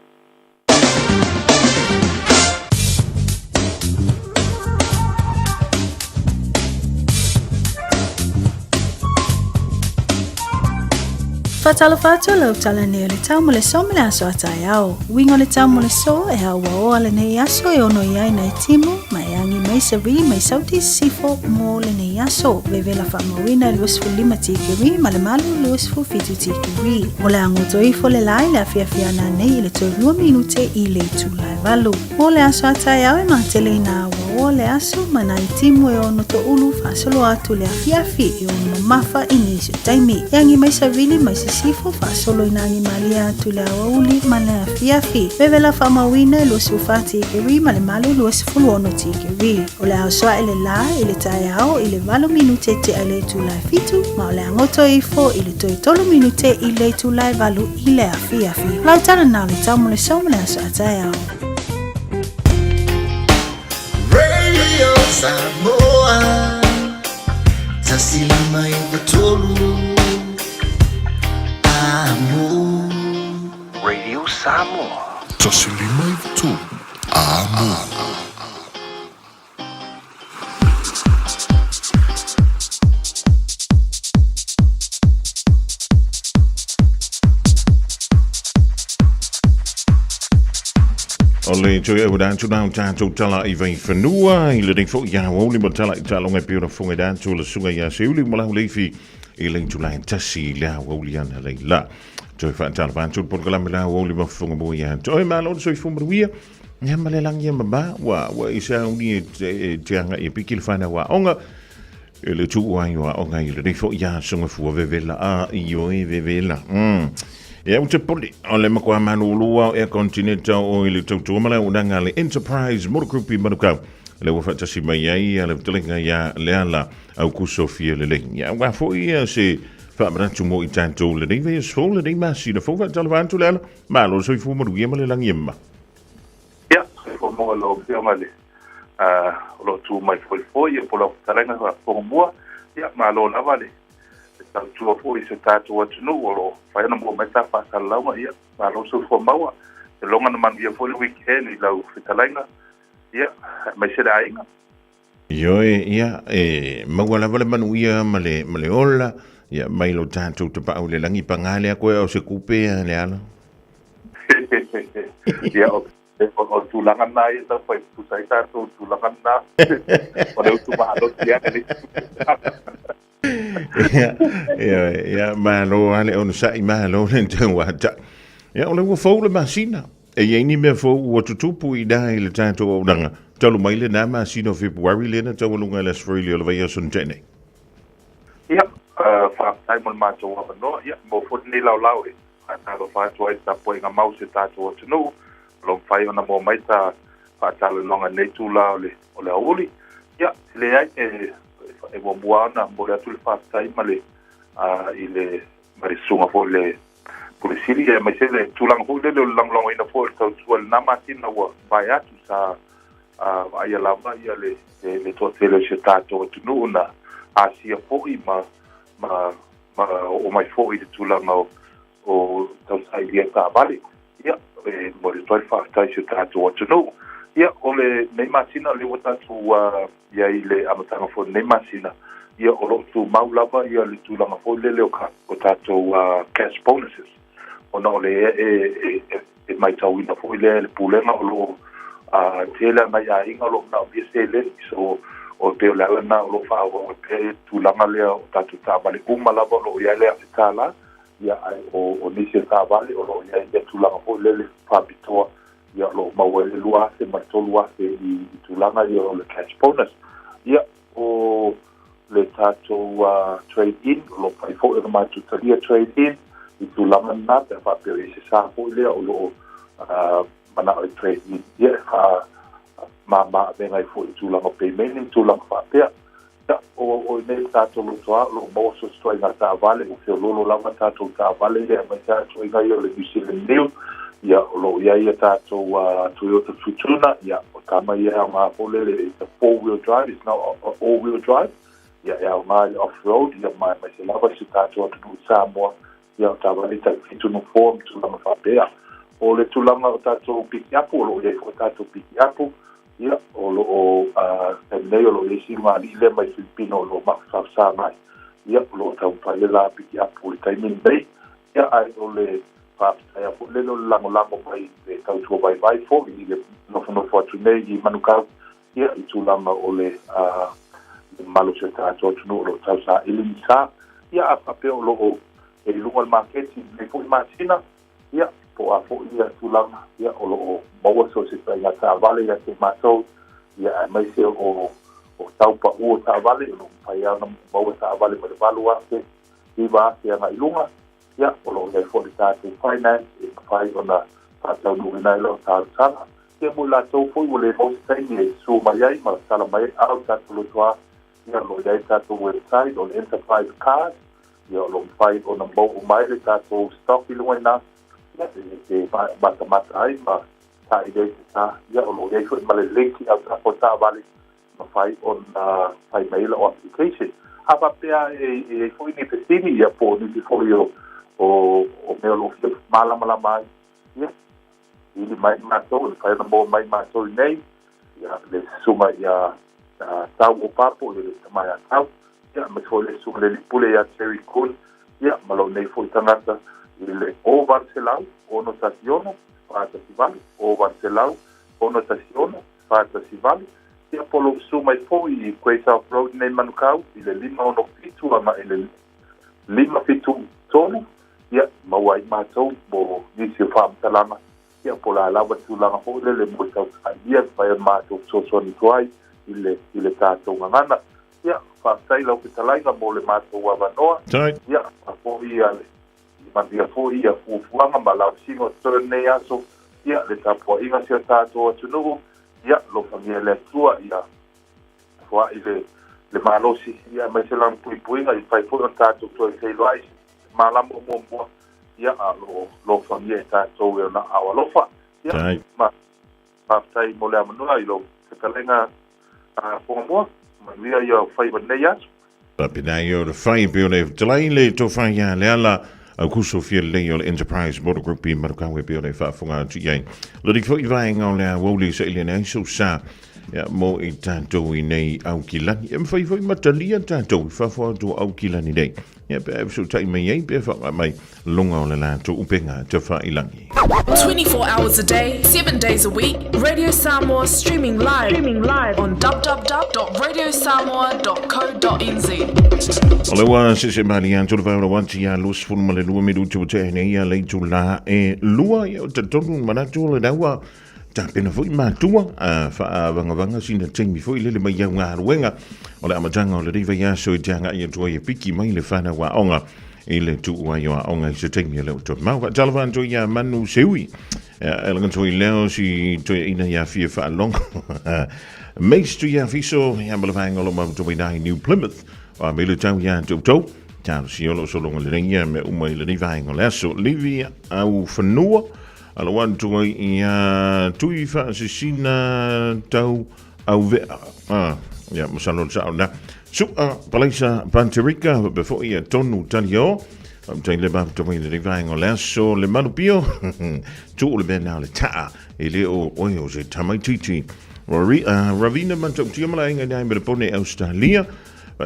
Faatalofa atu lau tala nei o le tau mo le so ma le aso a taeao. Uiga o le tau mo le so e auaoa lenei aso e ono i ai nai timu ma e agi mai savili mai sauti sisifo mo lenei aso. Vevela faamauina i 25 tikeri ma le malu 27 tikeri. O le a goto ifo le la i le afiafi ananei i le toe lua minute i le itula e valu. Mo le aso a taeao e matele ina auaoa le aso ma nai timu e ono toulu faasolo atu le afiafi e ono mamao. mamafa i nisi o taimi. E agi mai savili mai sisifo faasolo ina agi malie atu i le aoauli ma le afiafi. Vevela faamauina e 24 tikeri ma le malu 26 tikeri. O le a oso ae le lā i le taeao i le 8 minute tea i le itula e 7 ma o le a goto ifo i le toe 3 minute i le itula e 8 i le afiafi. Lau tala na o le tau mo le so ma le aso a taeao.
Radio Samoa 153 Amo.
Radio Samoa. 153 Amo.
O le toe au atu nau tātou tala i vai whanua i le nei fo ia o ma tala i talonga pe ora fonga datu le sunga ia seuli ma lau leifi i le tulai tasi le au ana lei la. Toe whaatala wātu le polokalame la au ma fonga mo ia. Toe malo le soifua manuia. Ia ma le lagi e mama, ua, ua i sauni e te, e te anga i piki le whanau a onga, e le tuu ai o a onga i le rifo i a songa fua vevela a i o e vevela. Ia u te poli, o le makoa malūlū au Air Continental o i le tautua ma le auaunaga a le Enterprise Motor Group i Manukau. Le ua faatasi mai ai a le fetalaiga ia Leala Aukuso Fialelei. Ia aua foi ia se faamanatu mo i tatou lenei vaiaso fou, lenei masina fou faatalofa atu Leala. Malo le soifua manuia ma le lagi e mama.
Ia, soifua maua lau Afioga i le o lo o tu mai foifoi ia po o lau fetalaiga faafofoga mua. Ia, malo lava le tautua foi i si o tatou atunuu o lo o mafai ona maua mai sa faasalalauga. Ia, malo le soifua maua. E loga na manuia foi le weekend i lau fetalaiga, ia, aemaise le aiga.
Ioe, ia, e maua lava le manuia ma le, ma le ola, ia, mai lo tātou tapaau i le lagi, pagā lea koe o se kupe a le ala.
Ia, o, o, o tulaga na ia tau fai pusa ai tātou tulaga na. O le utu malosi ia le
Ia, ia, ia, malo a le onosai, malo le tau ata. Ia, o le ua fou le masina. E i ai ni mea fou ua tutupu i ina i le tatou auaunaga, talu mai lena masina o Fepuari lea na taualuga i le Aso Faraile o le vaiaso na tea nei?
Ia, faafetai mo le matou avanoa. Ia, maua foi lenei laolao e faatalofa atu ai i le tapuaiga mau o si o tatou atunuu, o lo o mafai ona maua mai sa faatalanoaga i lenei itula o le, o le aoauli. Ia, e leai, e, e muamua lava ona momoli atu le faafetai ma le, i le, ma le susuga foi i le Pule Sili, aemaise le tulaga foi lele o le lagolagoina foi o le tautua i lena masina ua mavae atu, sa vaaia lava ia le, le, le toatele o si o tatou atunuu na asia foi ma, ma, ma oo mai foi i le tulaga o, o tausailia taavale. Ia, e momoli atu ai le faafetai i si o tatou atunuu. Ia, o lenei masina lea ua tatou i ai i le amataga foi o lenei masina, ia o lo o tumau lava ia le tulaga foi lele o, o tatou cash bonuses, ona o le e, e, e, e matauina foi lea e le Pulega o lo o tele a nai aiga o lo o manaomia seleni. So, o pei o le ala lena o lo o faaauau ai pea le tulaga lea o tatou taavale uma lava o lo o i ai le $1,000, ia ae o, o nisi o taavale o lo o i ai le tulaga foi lele faapitoa ia o lo o maua ai le $2,000 ma le $3,000 i, i tulaga ia o le cash bonus. Ia, o le tatou trade in, o lo o mafai foi ona matou talia trade in i tulaga lena, pe a faapea o i ai se sa foi lea o lo o manao e trade in, ia e faamama avega ai foi i tulaga o payment ma tulaga faapea. Ia, o, o i nei le tatou lotoa, o lo o maua fesoasoani taavale, ua feoloolo lava tatou taavale ia, aemaise lava ituaiga ia o le New Zealand New, ia, o lo o i ai a tatou Toyota Futuna, ia, o tama ia e aoga foi lele, it's a four-wheel drive, it's not a all-wheel drive, ia, e aoga i le off-road, ia, ma aemaise lava si o tatou atunuu i Samoa, ia, o taavale tai fitu nofoa ma tulaga faapea. O le tulaga o tatou pikiapu, o lo o i ai foi tatou pikiapu, ia, o lo o, taimi nei o lo o i ai si ulugalii lea mai Filipino o lo o mafaufausa mai, ia, o lo o taumafai le la pikiapu i le taimi lenei, ia, ae o le faafetai foi lele o le lagolago mai i le tautua vaivai foi i le nofonofo atu nei i Manukau, ia, i tulaga o le mamalu o si o tatou atunuu o lo o tausaili ni sa, ia, a faapea o lo o i luga o le maketi i lenei foi masina, ia, po o a foi ia tulaga, ia, o lo o maua so o se ituaiga taavale ia te matou, ia, aemaise o o tau pa'ū o taavale, o lo o mafai lava ona maua taavale mai le 8,000, 9,000 agai i luga. Ia, o lo o i ai foi le tatou finance e mafai ona faataunuuina ai lau talosaga. Ia, mo i latou foi ua le maua se taimi e susu mai ai ma tala mai ai, a o le tatou lotoa, ia, o lo o i ai le tatou website o le Enterprise Cars, ia, o lo o mafai ona maua uma ai le tatou stock i luga i ina, ia, e matamata ai ma saili ai se sa. Ia, o lo o i ai foi ma le link i autafa o taavale mafai ona fai mai ai lau application. A faapea e i ai foi ni fesili, ia, po o nisi foi o o mea o lo o fia malamalama ai, ia, vili mai matou, e mafai ona maua mai matou i nei, ia, le susuga ia Tau Opapo, ia le tama ia Tau, ia, aemaise foi le susuga i le alii pule ia Terry Kun, ia, ma lou nei foi tagata i le 0800 616 418, 0800 616 418, ia po o lou susu mai foi i Quay South Road nei Manukau i le 567 agai i le 573, ia maua ai matou mo nisi o faamatalaga, ia po o le a lava tulaga foi lele mo le tausaga e mafai ona matou fesoasoani atu ai i le i le tatou gagana. Ia, faafetai lau fetalaiga mo le matou avanoa. Ia, faafoi ia le manuia foi ia fuafuaga ma lausiga o totoe o lenei aso, ia le tapuaiga a si o tatou atunuu, ia alofagia e le Atua ia foai le le malosi, ia aemaise lana puipuiga ia mafai foi ona tatou toe feiloai i se malama o muamua, ia a o lo o alofagia e tatou e ona aao alofa. Ia ma faafetai mo le avanoa i lou fetalaiga a Fogamua, manuia ia faiva i lenei aso.
Faapena ia o le fai pei o le fetalai le tofa ia Leala Aukuso fia lelei o le Enterprise Motor Group i Manukau e pei o le faafofoga atu i ai. Lodi foi vaega o le aoauli sa ili ane ai sou sa ia, mo i tatou i nei Aukilani. E mafai foi matalia tatou i fafo atu o Aukilani nei. Ia pe a e fesootai mai ai pe whaka mai lunga o le latou upega tawhailangi.
24 hours a day, 7 days a week, Radio Samoa streaming live, streaming live on www.radiosamoa.co.nz.
O le ua sese mali atu le vaola wati ia 22 minuti o te nei ia leitu la e lua ia o te tonu manatu o le naua tapena foi matua a whaavangavanga sina taimi foi lele mai au ngā o le amatanga o le riva ia so i te anga ia tua ia piki mai le whanau a onga i le tuu ai o aoga i se taimi e leo toe mau. Faatalofa atu ia Manu Seui. E langa toi leo si toe ina ia fia whaalongo. Meis tu ia fiso ia mala vaenga lo mau toi nai New Plymouth. O a mele tau ia tau. Tau si olo so longa le ringa me uma i le ni vaenga le aso. Livi au whanua. Alo atu ai ia tui whaasisina tau au vea. Ah, ia, masalo le sao na. Sua, Palaisa, Panterika, before ia tonu tali o. Tai le mapu tawai le vaenga o le aso, le manupio. Tu le mea nā le taa, e le o oe o se tamaititi. Ravina Matautia malaenga nei me le pone Australia.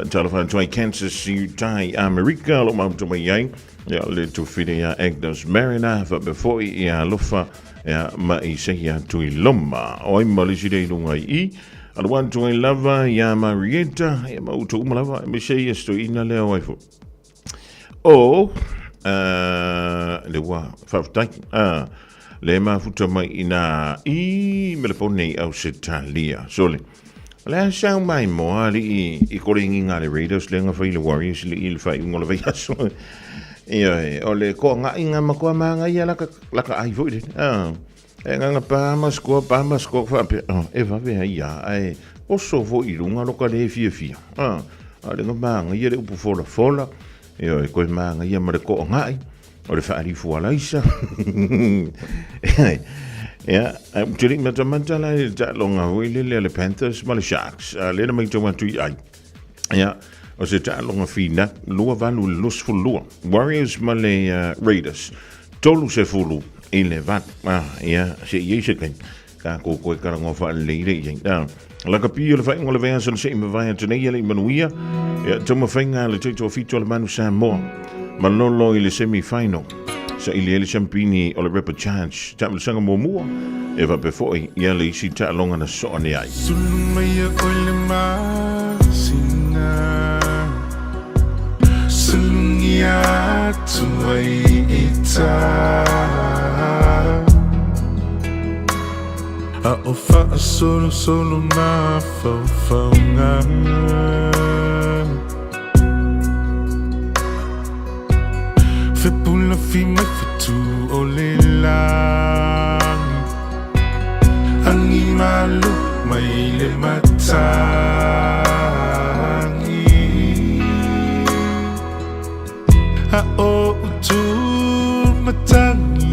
Talofa atu ai Kansas, Utah, Amerika, lo mapu tawai ai. Ia le tufine ia Agnes Mariner, fa before ia alofa ia ma i sehi atu i loma. Oi ma le sire i lunga i i. Alo atu ai lava ia Marietta, ia ma utu uma lava, me se ia sto ina lea o ai fo. O, le ua, whawhtai, le mafuta mai ina i me le pone i Ausetalia. Sole, le a sau mai moa li i kore ingi ngā le Raiders le nga whai le Warriors le i le whai ungo le vai aso. Ia, o le koa ngā inga makoa maa ia laka, laka ai foi le. E nganga pa ma skoa, pa ma skoa, whape, oh, e wawe ai ia, ai, oso fo i lunga loka le fia fia. A le nga maa ia le upu fola fola, ia e koe maa ia ma le koa ngai, o le whaarifu alaisa. Ia, te ri mata mata la e ta longa hui le le Panthers ma le Sharks. A le na mai tau atu i ai. Ia, o se ta longa fina, lua valu le lus lua. Warriors ma le Raiders. Tolu se fulu i le vat. Ah, ia, se i se kai. Ka ko koe karango wha le ire i. Ah, la ka pio le whaingo le vea sa se i mawai atu nei ele i manuia. Ia, tau mawhainga le teito fito le manu Samoa. Malolo i le semi-final. Sa ili ele champini o le Rapid Charge. Ta mle sanga muamua. E wa pe foi ia le isi ta longa na soa ne ai.
Sulu mai ia oi le masina Sulungia atu ai i tā. A o faasolosolo mafaufauga. Fepulafi mai fetu o le lagi, Agi malo mai le matagi. A o utu matagi,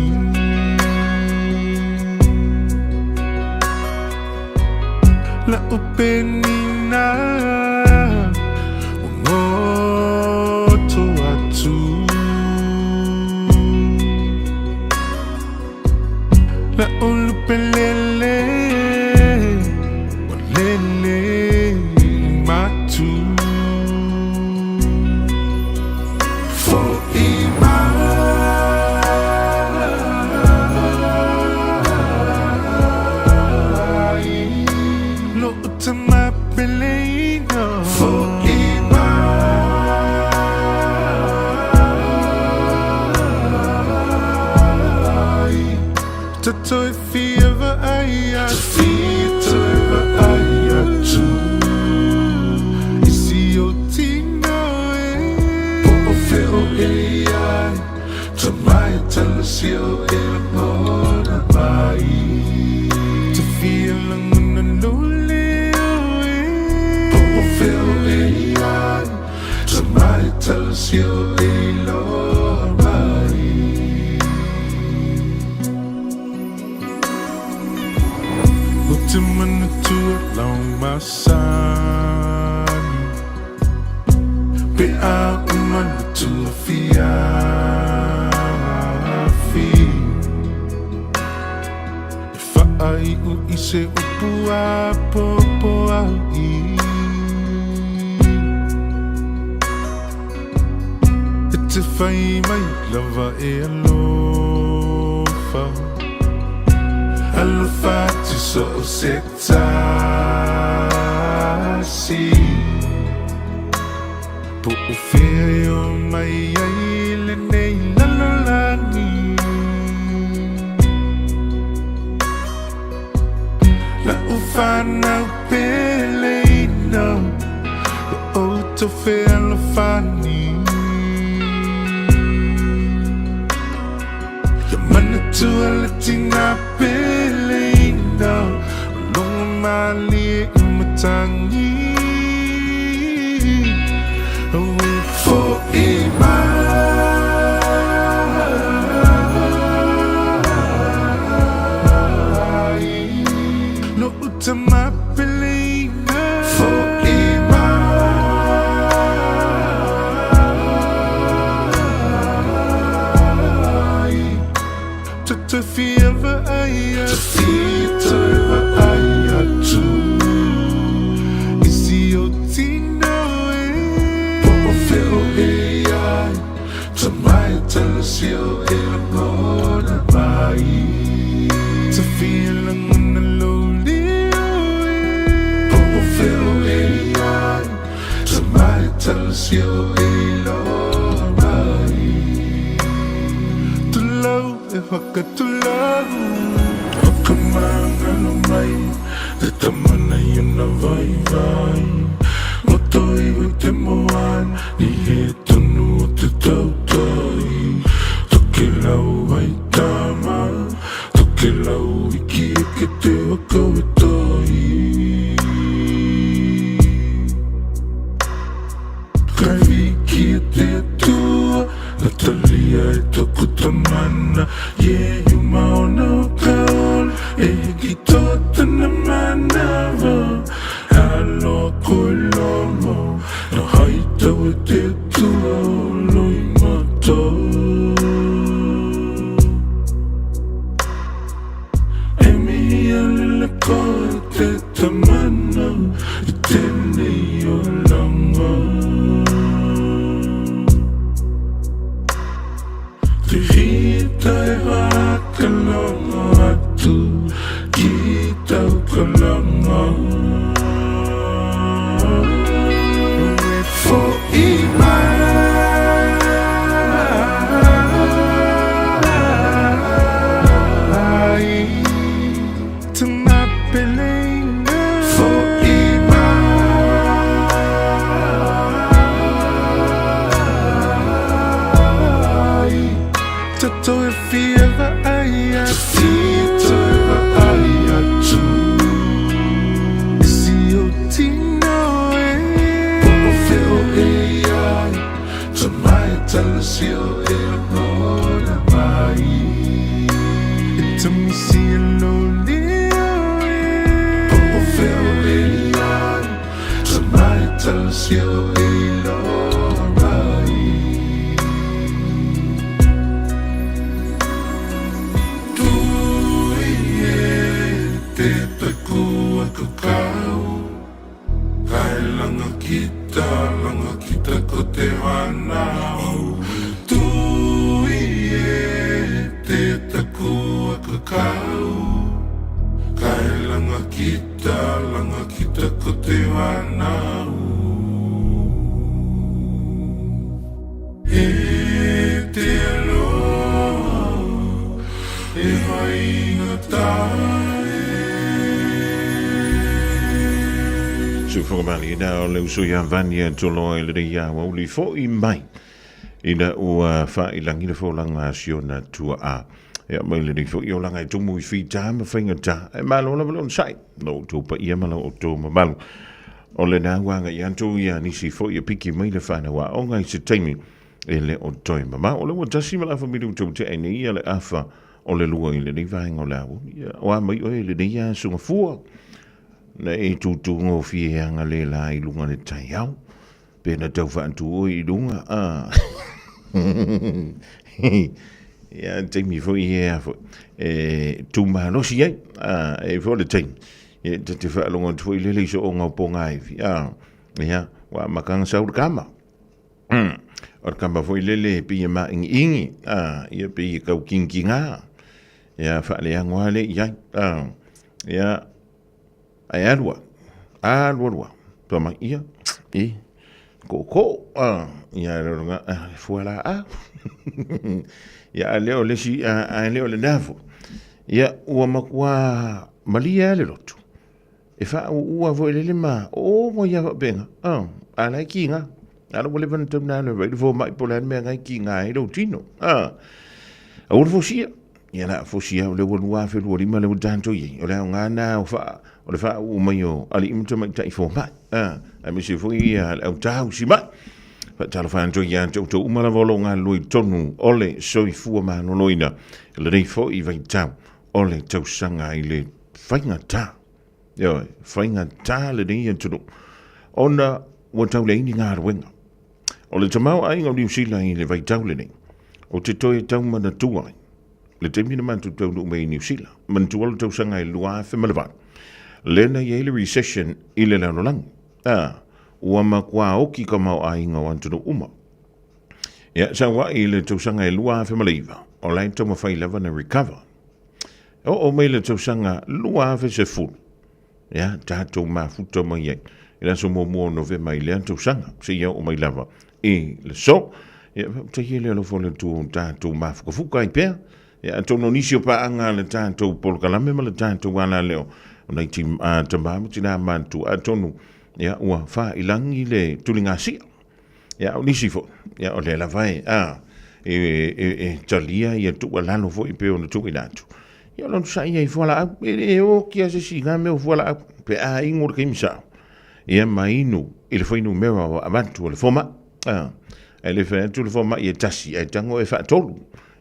La upenina ua goto atu. La ulupelele ua lele matu. Fo'i mai lo'u tamapeleina. Fo'i mai tatou e fia vaai atu. Toe vaai atu i si ou tino e. Po o fea o e i ai, Tamae talasi o e lagona mai. Te fia lagona lou leo e. Po o fea o e i ai, Tamae talasi o e iloa mai. Ou te manatua lau masani, Pe a uma le tuafiafi, E faaiu i se upu apoapoai. E te fai mai lava e alofa, Alofa atu so o se tasi. Po o fea e o mai ai lenei lalolagi, Lau fanau peleina, Ia outou fealofani. Ia manatua le tina peleina, O logo malie i matagi. Aue fo'i mai lo'u tamapeleina. Fo'i mai tatou fia vaai atu. Toe vaai atu i si ou tino e. Po o fea o e i ai, Tamae talasi o e lagona mai. Te fia lagona lou leo e. Po o fea o e i ai, Tamae talasi o e iloa mai. Tulou e whakatulou. O ka mangalo mai te tama nei ona vaivai. Roto iho i te moana ni he tonu o te tautai. Tokelau ai tama, tokelau iki eke te waka o tai. Kai whikia te Atua, Natalia e toku tamana, yeah you maona o ka ola, e hiki toa tana manawa. Aloha koe lomo, na hai tau e te Atua o Loimata. E mihi alele koe te tamana i tenei olanga. Te hita e whakalongo atu ki tau kalanga. E fo'i mai te. o iloa ai. Tui e te taku a kakau, Kai langa kita, langa kita ko te whanau. Tui e te taku a kakau, Kai langa kita, langa kita ko te whanau. E te aloha, e haingata e.
Sufoga mali ina o le uso ia Vania Toloa i lenei ia wauli fo'i mai ina ua faailagi le folanga a siona tuaa. Ia mai lenei fo'i olaga e tumu i fita ma faigata e malo lava le onosai lo outou paia ma lo outou mamalu. O lena ua agai atu ia nisi fo'i e piki mai le whanau aoga i se taimi e le o toe mamao. O le ua tasi ma le afa milu tau te nei ia le afa o le lua i lenei vaenga o le awo. Ia, o a mai oe lenei ia sunga fua. Na e tūtū ngōfie anga le la i lunga le taiao. Pe na tau whaantu oe i lunga, a. Ia, taimi foi e a foi. E tūmalosi ai, a, e foi le taimi. Ia, ta te whaalongo atu foi lele i so o ngau pō ngā iwi. A, ia, wa makanga sau le kama. O le kama foi lele e pei e māingiingi, a, ia pei e kau kinkinga. Ia, whaaleango a le i ai. A, ia, Ai alua, alua lua, tua mai ia, i, ko ko, a, ia le ronga, a, fua la a. Ia a leo le si, a, a leo le nafo. Ia, ua makua malia le lotu. E wha ua fo le ma, o mo ia whapenga, a, a lai ki ngā. A lo le vana tau nā le vai, fo mai po le mea ngai ki ngā e lo tino. A, a ua fo sia, Ia la fosi au le ua 2025 le ua tatou i ai. O le aoga na o wha, o le wha u mai o ali i mai tai fo mai. Ah, a me se foi ia le au tau si mai. Fa talo fa anto ia te uto uma lava o lo ngā lui tonu o le soifua maloloina. Le nei fo i vai tau o le tausanga i le whainga tā. Ioe, whainga tā le nei atunu. Ona ua tau le ini ngā ruenga. O le tamaoaiga o Niu Sila i le vaitau lenei, o te toe taumanatua ai le taimi na matou taunuu mai i Niu Sila, manatua le tausaga e 2008, lea na i ai le recession i le lalolagi, ā, ua matua oki tamaoaiga o atunuu uma. Ia, sau ai i le tausaga e 2009, o la e taumafai lava na recover. E oo mai le tausaga 2010, Ia, tatou mafuta mai ai i le aso muamua o Novema i lea tausaga, seia oo mai lava i le so. Ia, faafetai e le alofa o le Atua o tatou mafukafuka ai pea. Ia, atonu o nisi o paaga a le tatou polokalame ma le tatou alaleo o nai ti, a, tamā ma tinā matutua, atonu, ia, ua faailagi le tuligasia. Ia, o nisi foi, ia, o lea lava e, a, e, e, e talia ia tuualalo foi pei ona tuuina atu. Ia, o lona sa'i ai fualaau, e le oki a se isi i ngā mea o fualaau, pe a ingo le taimi sao. Ia, ma inu i le fuainumera o avatu o le fomai. A, e le fai atu le fomai e tasi, ae tago e faatolu.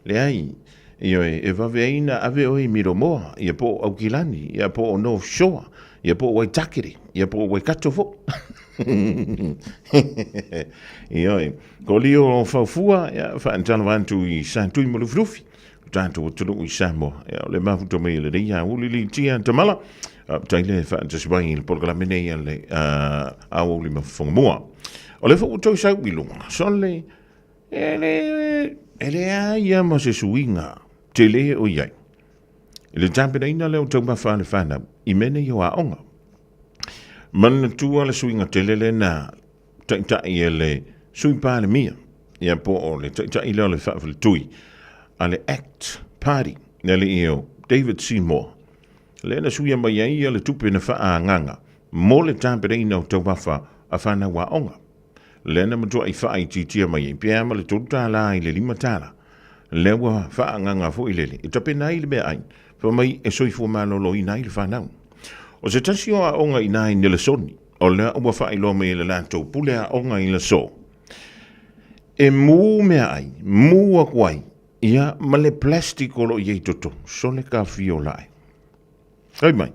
Leai, ioe, e vave ai na ave oe i Miromoa, ia po o Aukilani, ia po o North Shore, ia po o Waitakere, ia po o Waikato fo. Ioe, ko lio o Faufua, ia, whaantalo atu i Santui ma Lufilufi, o tātou atunuu i Samoa. Ia, o le mafuta mai le nei a uli li tia tamala, tai le whaantasi mai i le polokalame nei a le aoauli ma whangamua. O le fo ua sau i lunga, so le, E le, e leai ia ma se suiga tele o i ai. I le tapenaina lea o taumafa a le whanau i mea nei o aoga. Manatua le suiga tele lea na taitai e le Sui Palemia, ia po o le taitai lea o le faafaletui a le ACT Party, le alii o David Seymour, lea na suia mai ai ia le tupe na faaagaga mo le tapenaina o taumafa a whanau aoga. Lea na matuai faaitiitia mai ai pea ma le $3 i le $5. Lea ua faaagaga foi lele e tapena ai le meaai, fai mai e soifua maloloina ai le fanau. O se tasi o aoga inā i Nelesoni, o lea ua faailoa mai e le latou pule aoga i le aso, e mū meaai, mū aku ai, ia ma le plastic o lo o i ai i totonu, sole kafiola ai. Fai mai,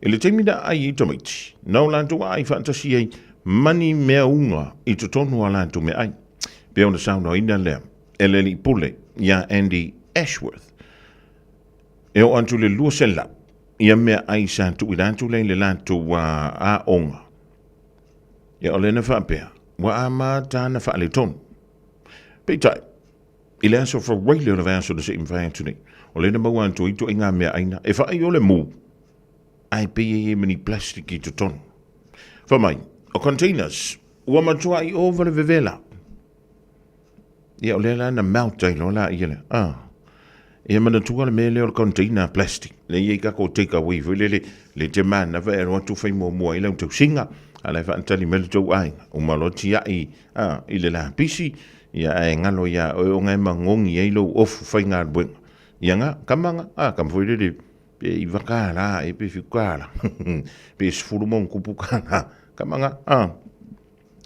i le taimi na aai ai tamaiti, na o latou aai faatasi ai ma ni mea uga i totonu o a latou meaai. Pei ona saunoaina lea e le alii pule iā Andy Ashworth, e oo atu i le 200 ia meaai sa tuuina atu lea i le latou aoga. Ia o lea na faapea, ua amata na faaletonu. Peitai, i le aso Faraile o le vaiaso na se i mafai atu nei, o lea na maua atu ai ituaiga meaai na, e faai o le mu, ae pei e i ai ma ni plastic i totonu. Fai mai, o containers, ua matuai ova le vevela. Ia o lea la na melt ai loa laia lea. Ah. Ia manatua le mea lea o le container plastic. Lea e i ai kako take away foi lele, le te manava e alu atu fai muamua ai lau tausiga, a la e faatali mai le tou aiga. Uma loa tiai ah, i le lapisi, ia ae galo iā oe ona e magogi ai lou ofu faigaluega. Ia nga, kama nga, ah, kama foi lele, pe $9 e pe $7, pe 10 ma ona tupu tala, kama nga, ah.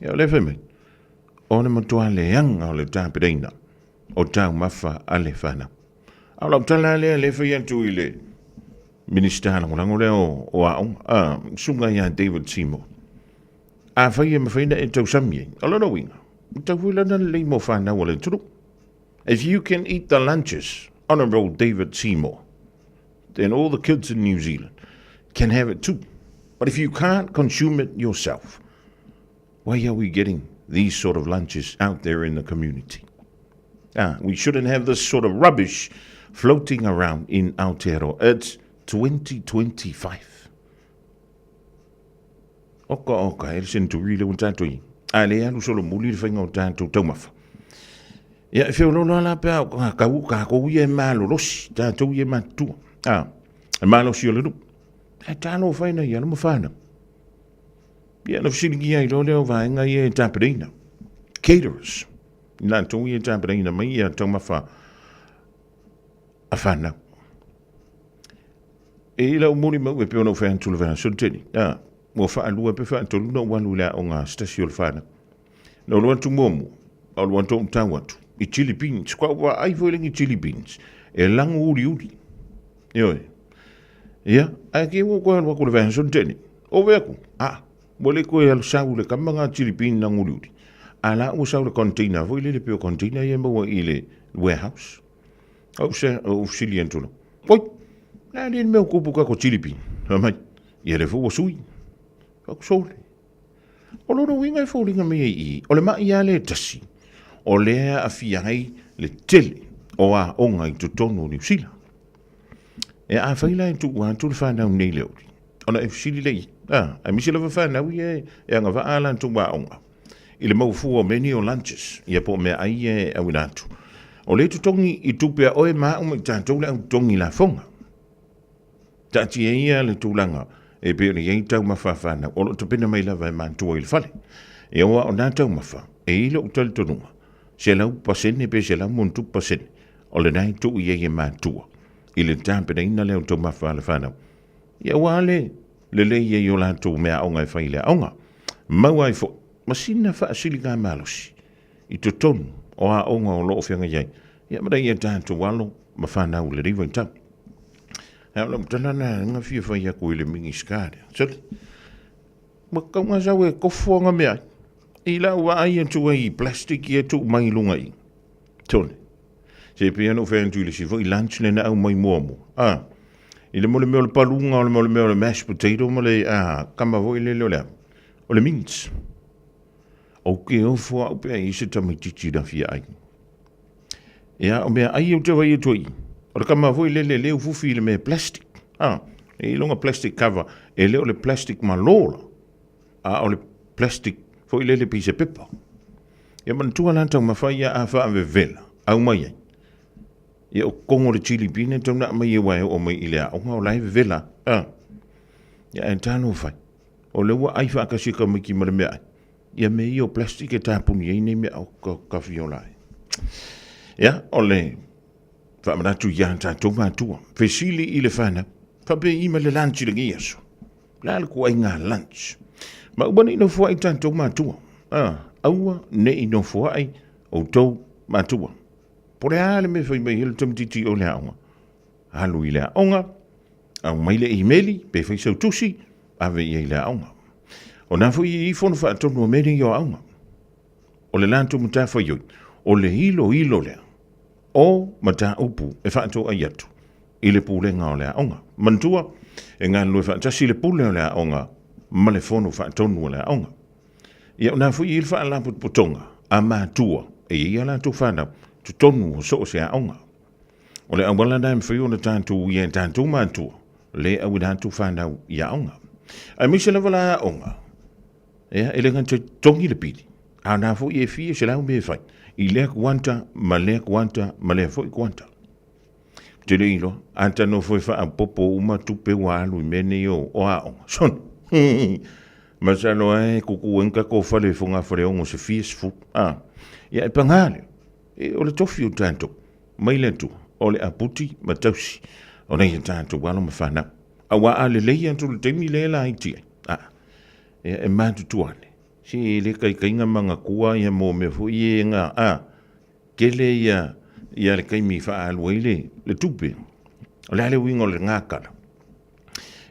Ia o lea fai mai, o le matua leaga o le tapenaina o taumafa a le fanau. A o lau tala lea lea fai atu i le Minisita Lagolago lea o, o Aoga, a, susuga ia David Seymour. Afai e mafai ona e tausami ai, o lona uiga, e tatau foi la ona lelei mo fanau a le atunuu. If you can eat the lunches, Honourable David Seymour, then all the kids in New Zealand can have it too. But if you can't consume it yourself, why are we getting these sort of lunches out there in the community? Ah, we shouldn't have this sort of rubbish floating around in Aotearoa. It's 2025. Oka oka, e le century le ua tatou i. A le alu solomuli le faiga o tatou taumafa. Ia, e feoloolo la pe a kau kākou ia e malolosi, tatou ia e matutua. A, e malosi o le nuu. E talofa e nai alo ma whanau. Ia, na fesiligia ai loa lea o vaega ia e tapenaina. Caterers. I latou ia e tapenaina mai ia taumafa a whanau. E i lau molimau e pei ona ou fai atu i le vaiaso tele, a, ua faalua pe faatolu na ou alu i le aoga a se tasi o le whanau. Na ou alu atu muamua, a alu atu ou tau atu i chili beans, kua ou vaai foi lengi chili beans, e lago uliuli. Ioe. Ia, ae ke ua koe alu aku i le vaiaso tele. Ove aku, a, ua le koe alu sau le kama ngā chili bean lago uliuli. A la ua sau le container foi lele pei o container ia e maua i le warehouse. Ou se, ou fesili atu la. Oi, le a le mea o kupu kako chili bean? Fai mai, ia le foi ua sui. Fai atu, sole. O lona uiga e foliga mai ai i i, o le ma'i lava lea e tasi, o lea e aafia ai le tele o aoga i totonu o Niu Sila. E afai la e tuu atu le fanau nei i le aoauli, ona e fesili lea i ai, a, aemaise lava fanau ia e agavaa a latou aoga i le mau fua o mea nei o lunches, ia po o meaai ia e auina atu. O lea e totogi i tupe a oe ma au ma i tatou le au totogi lafoga. Taatia ia le tulaga e pei ona i ai taumafa a fanau, o lo o tapena mai lava e matua i le fale. E aua o nā taumafa, e i ai lou talitonuga, 100% pe 100+% o lena e tuu i ai e matua i le tapenaina lea o taumafa a le fanau. Ia aua le lelei ai o latou meaaoga e fai i le aoga. Maua ai foi ma sina faasiligamalosi i totonu o aoga o lo o feagai ai, ia ma nai a tatou alo ma fanau i lenei vaitau. Ae o lau tala lena na fia fai atu i le Minisita lea. Sole, ua tatau ona sau e kofo ana meaai. I lau vaai atu ai i plastic ia e tuu mai i luga i i. Sole, se pei ona ou fai atu i le isi foi lunch lea na aumai muamua. A, i le mo le mea o le paluga o le mo le mea o le mashed potato ma le a, kama foi lele o le a, o le mince. Ou te ofo au pe a i ai se tamaitiiti na fia ai. Ia, o mea ai ou te vaai atu ai, o le kama foi lele lea ufufi i le mea plastic. A, e i ai lona plastic cover, e le o le plastic malo la, a o le plastic foi lele pei se pepa. Ia manatua la taumafa ia a faavevela, aumai ai. Ia o kogo le chili bean e tau na aumai e aua e oo mai i le aoga o la e vevela. A, ia ae talofa e. O lea ua ai faatasi e tamaiti ma le meaai. Ia mea ia o plastic e tapuni ai nei mea o ka, ka fiola ai. Ia, o le faamanatu ia tatou matua. Fesili i le whanau. Whapea i ma le lunch i lenei aso. Le a le kuaiga lunch. Ma aua ne i nofoai tatou matua. Ah, aua ne i nofoai outou matua. Po le a le mea fai mai ai le tamaitiiti o le aoga. Alu i le aoga, aumai le imeli, pe fai sau tusi, ave i ai i le aoga. O na foi i fono faatonu o mea nei o aoga. O le latou matafaioi, o le iloilo lea o mataupu e faatoai atu i le pulega o le aoga. Manatua, e galulue faatasi le pule o le aoga ma le fono faatonu o le aoga. Ia, o na foi i le faalapotopotoga a matua e i ai a latou fanau totonu o so o se aoga. O le auala lena e mafai ona tatou uia e tatou matua le auina atu fanau i aoga. Aemaise lava la aoga, ia, e le gata i totogi le pili, a o na foi e fia selau mea e fai i lea kuata ma lea kuata ma lea foi kuata. Ou te le iloa, a ta nofo e faaopoopo uma tupe ua alu i mea nei o aoga, sona, masalo lava e kuku ai ni tatou fale i fogafaleogo se fia sefulu, a. Ia, e paga lea, e, o le tofi o tatou mai le Atua, o le aputi ma tausi o nai a tatou alo ma fanau. Aua a lelei atu le taimi lea e laiti ai, a, ia, e matutua ane, se e le kaikaiga magatua ia mo mea foi ia nga, a, tele ia, ia le taimi i faaalu ai le, le tupe. O le a le uiga o le gakala?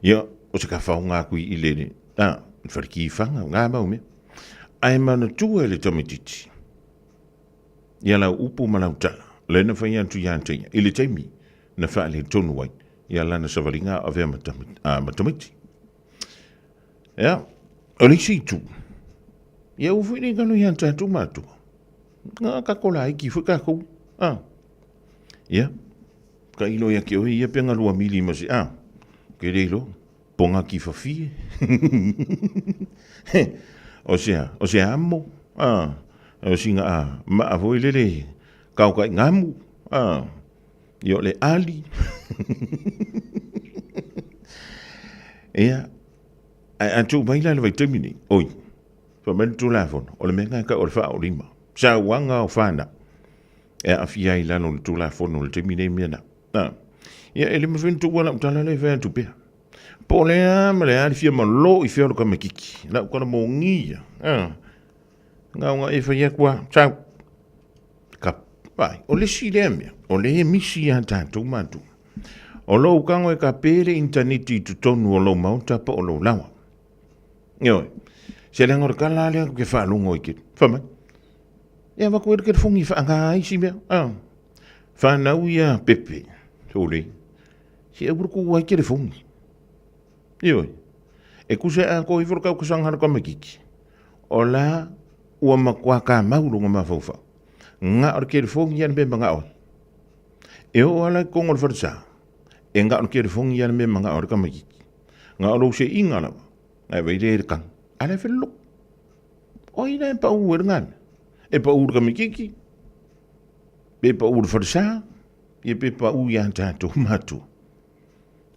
Ia, o se kafaoga atu i, i le, le, a, le faleki faga, ngā mau mea. Ae manatua e le tamaitiiti, ia lau upu ma lau tala, lea na fai atu ia te ia, i le taimi na faaletonu ai ia lana savaliga a avea ma, ma tamaiti. Ia, o le isi itu, ia ua foi nei galo ia tatou matua. Ngā kako laiti foi kākou. Ah. Ia, ka ilo ia ke oe ia pe ngalua mili ma se, ah, ke le ilo, ponga ki fafie. O se, o se amo, ah, o singa a, maa foi lele, kau kai ngamu, ah, ia o le ali. Ia, ae a tuu mai la le vaitaimi nei, oi, fai mai le Tulafono, o le mea lena e tau o le faaolima, sauaga o fanau, e aafia ai i lalo o le Tulafono i le taimi nei mea na. A, ia, e le mafai ona tuua lau tala lea e fai atu pea. Po o le a ma le a le fia malo i fea o le tamaitiiti, lau tala moni ia. A, na ona e fai atu lava, sau. Ka, vai, o le isi lea mea, o lea e misi iā tatou matua. O lou tago e kape le initaneti i totonu o lou maota po o lou laoa. Ioe. Se leaga o le tala lava lea ou te faalogo ai tele. Fai mai, e avatu ai le telefoni e faaaga ai isi mea. A, fanau ia Pepe, sole, se aua le tuua ai telefoni. Ioe. E tusa e atoa ifo le taukasaga a le tamaitiiti, o la ua matua kamau lona mafaufau. Na o le telefoni lava le mea e manao ai. E oo lava la i totonu o le falesa, e na o le telefoni lava le mea e manao ai le tamaitiiti. Na o lou seiga lava, ae vaai lea i le tagi, a la e felelou. O ai la e pau ai lena mea? E pau i le tamaitiiti, pe pau i le falesa, ia pe pau ia tatou matua.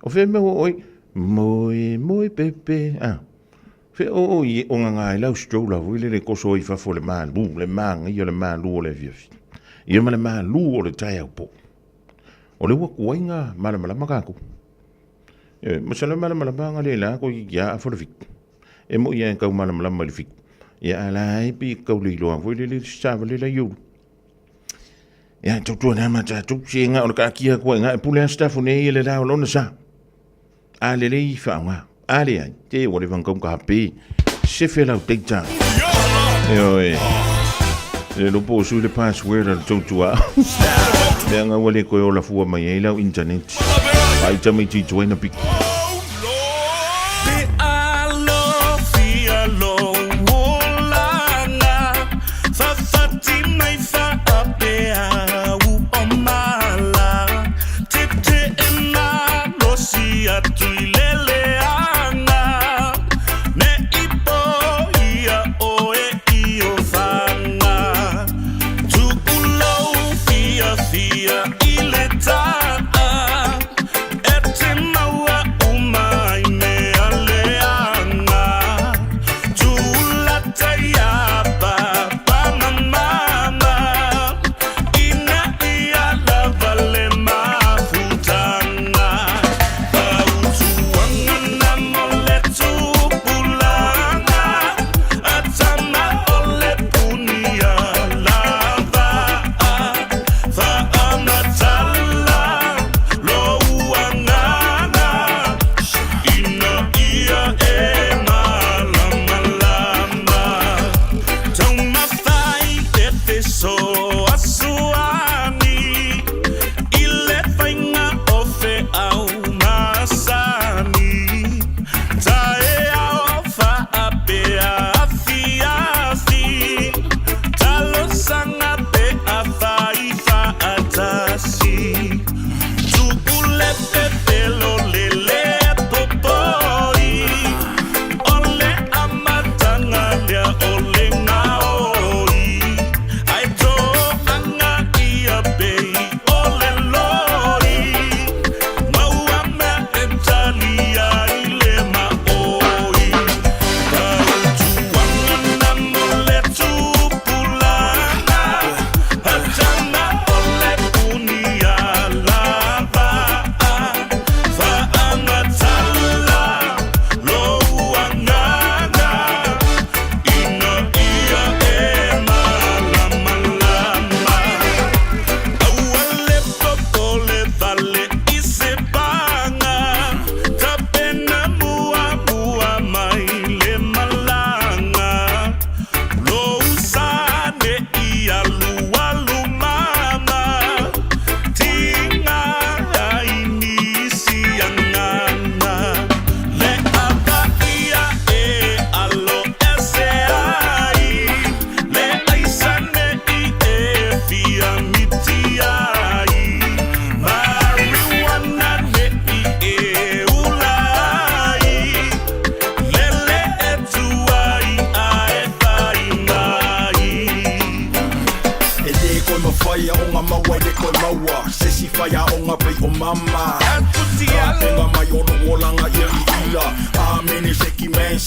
O fea mea ua oi, moe, moe pepe, a. Fea o o i o ngā i lau stroller foi lele koso i fafo le malu, le māngaia o le malu o le afiafi. Ia ma le malu o le taeao pō. O le ua tuai ngā malamalama kākou. E, masalo malamalama ngā le la ko i kia a fo le fiku. E mo ia e kau malamalama i le fiku. Ia a la e pi kau le iloa foi lele sa vale la iulu. Ia, tautua nā ma tātou, se ngā o le kaakia kua ngā e pule a staff nei e le la o lona sa. A le lei whaonga, a le ai, te o le wangkau ka hape, se fe lau data. E oe, le lopo o sui le password a le tautua. Mea ngā ua le koe o la fua mai ai lau internet. Ai tamai ti tuaina piki.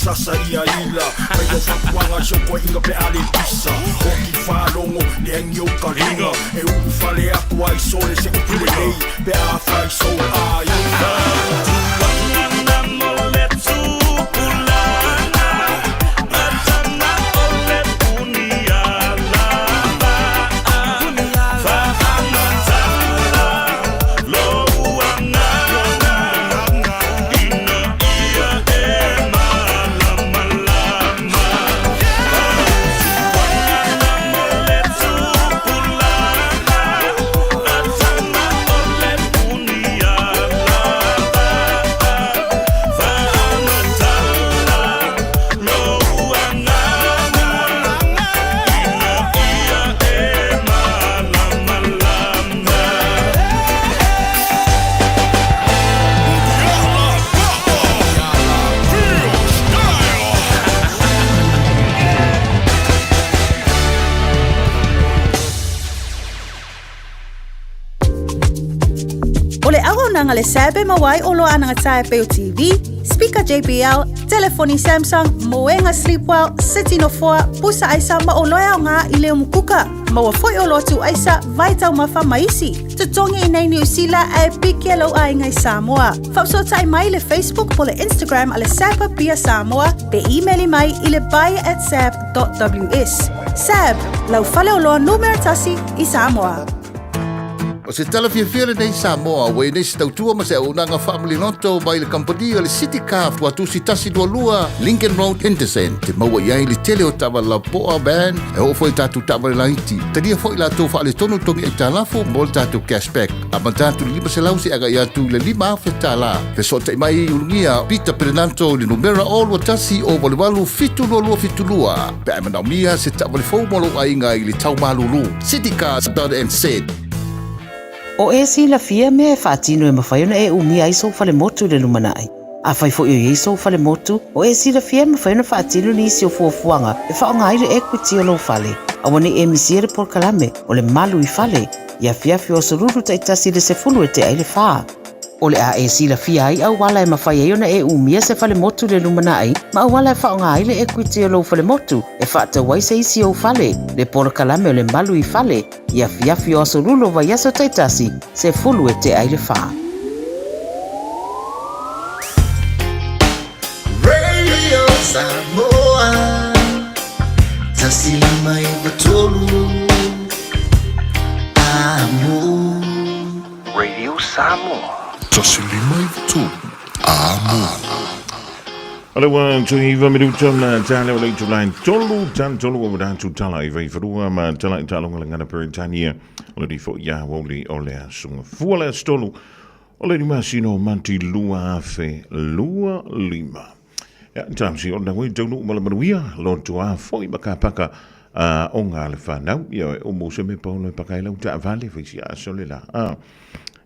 sasa ia ila Mai lou fautuaga i si ou toeaina pe a le pisa Oti faalogo le agi o uka liga E ulufale atu ai sole se upu lelei Pe afai sou aiga
O le auaunaga le SAB e maua ai oloa anagatāe pei o TV, speaker JBL, telefoni Samsung, moega Sleepwell, seti nofoa, pusa aisa ma oloa e aoga i le umukuka. Maua foi oloa tuuaisa, vai taumafa ma isi. Totogi i nei Niu Sila ae piki lou aiga i Samoa. Faafesootai mai i le Facebook po le Instagram a le SAB Apia Samoa pe imeli mai i le buy at sab.ws. SAB, lau faleoloa numera tasi i Samoa.
O se tala fiafia lenei Samoa ua i nei se tautua ma se auaunaga faamaliloto mai le kamupani o le City Car Tuatusi 122 Lincoln Road Henderson te maua i ai le tele o taavale lapoa van e oo foi i tatou taavale laiti. Talia foi latou faaletonu togi aitalafu mo le tatou cashback. Amata atu i le 500 seia agai atu i le 5,000 tala. Fesootai mai i Ulugia Peter Perenanto i le numera 021 088 722 pe a e manaomia se taavale fou mo lou aiga i le tau malulu. Citycars.nz.
O e silafia mea e faatino e mafai ona e umia ai sou falemotu i le lumanai. Afai foi o i ai sou falemotu, o e silafia e mafai ona faatino nisi o fuafuaga e faaaoga ai le equity o lou fale. Aua ne i e misia le polokalame o le Malu i Fale i afiafi o aso Lulu taitasi i le 10 e tea ai le fa. O le a e silafia ai auala e mafai ai ona e umia se falemotu i le lumanai ma auala e faaaoga ai le equity o lou falemotu e faatau ai se isi ou fale, le polokalame o le Malu i Fale i afiafi o aso Lulu o vaiaso taitasi, 10 e tea ai le fa.
Radio Samoa 153 Amo.
Radio Samoa.
153 Amo.
O le ua tuiva minuta ma tale o le itulai tolu tan tolu o wadatu tala i vai wharua ma tala i talonga le ngana Peretania o le rifo ia wauli o le asunga fua le astolu o le rimasino manti 2025. Ia, tamsi o na wei taunu ma le manuia, loto a foi ma ka paka a o ngā le whanau, ia o mo se me paolo e paka e lau ta vale whisi a sole la. A,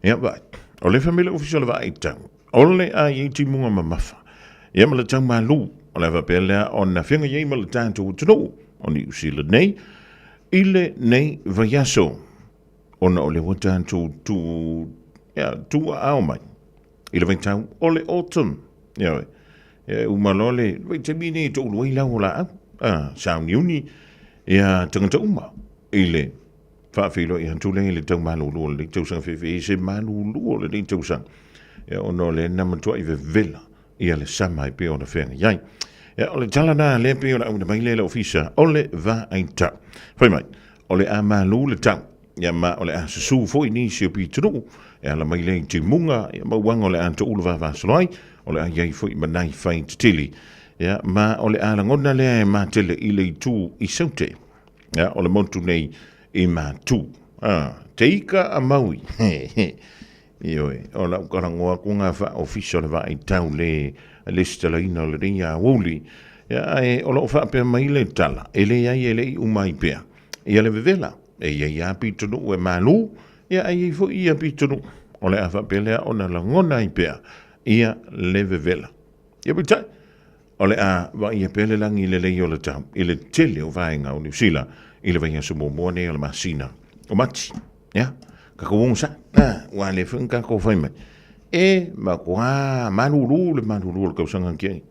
ia vai, o le family official va i tau, o le a i ti munga mamafa, ia ma le tau malu, o le wapea lea o na whianga iei ma le tātou tunu, o ni usila nei, i le nei vaiaso, ona o le ua tātou tu, ia, tu a ao mai. I le vaitau o le autumn. Ia oe. Ia uma loa le vaitaimi nei e toulu ai lau o laau. A, sauniuni, ia tagata uma i le faafeiloai atu lea i le tau malulu o lenei tausaga feefee se malulu o lenei tausaga. Ia ona o lea na matuai vevela ia le sama e pei ona feagai ai. Ia o le tala na lea pei ona auina mai lea i le ofisa o le vaitau. Fai mai, o le a malu le tau. Ia ma o le a susū foi nisi o pitonuu e ala mai lea i timuga, ia ma uaga o le a toulu vavasolo ai, o le a i ai foi ma nai fai tetele. Ia ma o le a lagona lea e matele i le itu i Saute. Ia o le motu nei i Matu. A, te ika a Maui. Ioe, o lau kalagoa aku ngā wha-ofisa o le vaitau le lesitalaina o lenei aoauli. Ia, ae o loo faapea mai le tala, e leai e le i uma ai pea. Ia le vevela, e i ai a pitonuu e malū, ia ae i ai foi ia pitonuu. O le a faapea lea ona lagona ai pea ia le vevela. Ia peitai, o le a vaaia pea le lagi lelei o le tau i le tele o vaega o Niu Sila i le vaiaso muamua nei o le masina o Mati. Ia, kakou ogasai, a, ua le foi ni kakou fai mai. E makuā malūlū le malūlū o le tausaga ki ai.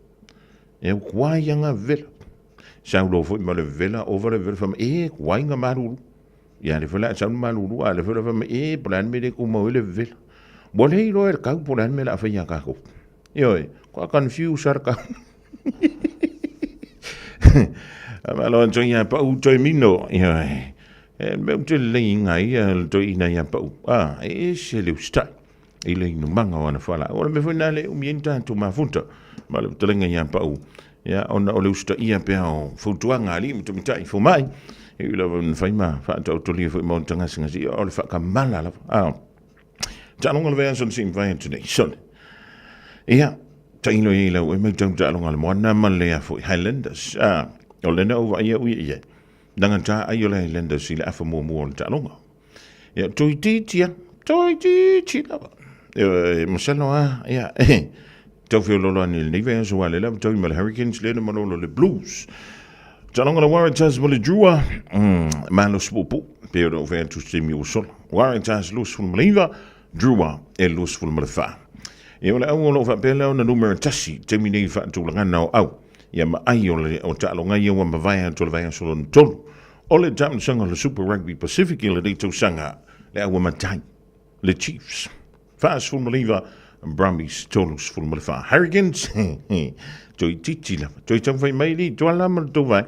E kuai anga vela. Sau loa foi ma le vela, ova le vela, fai mai, e, kuai nga malulu. Ia le foi la sau malulu, a le foi la fai mai, e, po le a le mea le kumau ai le vela. Ua le iloa e le kau po le a le mea o le a fai ia kākou. Ioe, kua confuse a le kau. Malo atu ia pau toe mino. Ioe, e mea u te lelei inga ia le toe ina ia pau. Ah, e ese le ustai i le inumaga o ana fualaau. O le mea foi lena le umi ai ni tatou mafuta ma le fetalaiga ia pau. Ia, ona o le usitaia pea o fautuaga a alii ma tamaitai fomai, e ui lava ina fai ma faataotolia foi ma ona tagasegase, ia o le faakamala lava. Ah, taaloga o le vaiaso na sii mafai atu nei, sole. Ia, tailo i ai lau e matau taaloga a le moana ma le a foi Highlanders. Ah, o lena ua vaaia au ia i ai. Lagata ai o le Highlanders i le afa muamua o le taaloga. Ia, toeitiiti lava, toeitiiti lava. E masalo lava, ia, tau feoloolo ane i lenei vaiaso aua o lea lava taui ma le Hurricanes lea na malolo le Blues. Taaloga le Waratahs ma le Drua, malosi puupuu, pei ona ou fai atu i se taimi ua sola. Waratahs 29, Drua e 24. Ia, o le au o lo o faapea lea ona numera 1 i taimi nei i faatulagana o au, ia ma ai o le o taaloga ia ua mavae atu o le vaiaso lona tolu. O le taamilosaga o le Super Rugby Pacific i lenei tausaga, le aua matai, le Chiefs, 49, Brumbies 34. Hurricanes, toeitiiti lava, toe taumafai mai alii Tuala ma le tou vae.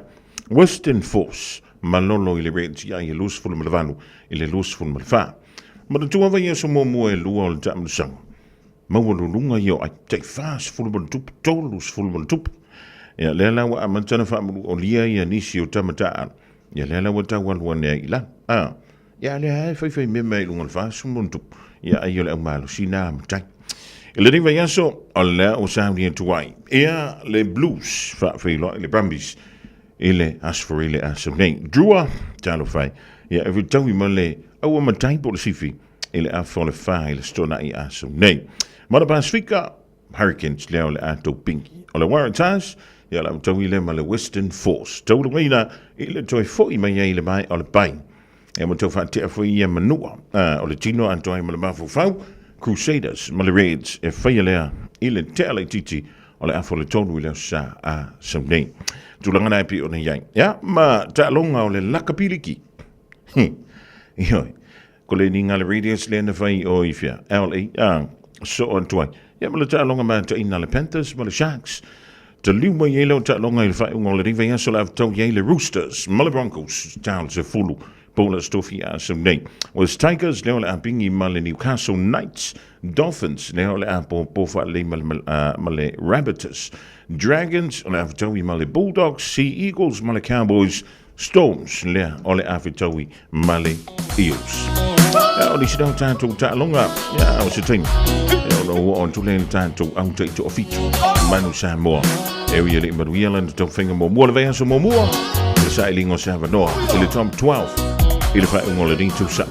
Western Force, malolo i le Reds ia ia 28 i le 24. Manatua vaiaso muamua e lua o le taamilosaga, maualuluga ia o ai, tai 40 ma le tupu, 30 ma le tupu. Ia, lea la ua amata ona faamaluolia ia nisi o tama taaalo. Ia, lea la ua tau alu ane ai i lalo. A, ia, lea e faifai mea mai i luga o le 40 ma le tupu. Ia, ai o le aumalosi na matai. I lenei vaiaso, o lea ua sauni atu ai. Ia, le Blues, faafeiloai le Brumbies i le Aso Faraile aso nei. Drua, talofa e. Ia, e fetaui ma le aua matai po o le sifi i le afa o le fa i le Stona'i aso nei. Ma le Pasifika, Hurricanes lea o le a tou pingi. O le Waratahs, ia o le a taui lea ma le Western Force. Tauluaina i le toe foi mai ai i le mae o le pai. Ia ma tau faatea foi ia manua. O le tino atoa ai ma le mafaufau, Crusaders ma le Reds e faia lea i le tea laitiiti o le afa o le tolu i le aso sa a sau nei. Tulaga na e pei ona i ai. Ia, ma taaloga o le lakapi liki. Ioe. Ko le ni ngale radios lea na fai o i fea. LA, a, so atu ai. Ia ma le taaloga mataina le Panthers ma le Sharks. Taliu mai ai lau taaloga i le faaiuga o lenei vaiaso le avtau i ai le Roosters ma le Broncos. Tau se fulu. Paula Stofi a sau nei. West Tigers lea o le a pingi ma le Newcastle Knights. Dolphins lea o le a pōpō faalelei ma le, ma le Rabbitohs. Dragons o le a fetaui ma le Bulldogs. Sea Eagles ma le Cowboys. Storms lea o le a fetaui ma le Eels. Ia, o nisi nao tātou taaloga, ia, o se taimi. Ia, o lo ua on tule le tātou au te ito o fitu. Manu Samoa. E ui e le manuia lana taumafaiga muamua le vaiaso muamua. Le sailiga o se avanoa i le top 12 i le faaiuga o lenei tausaga.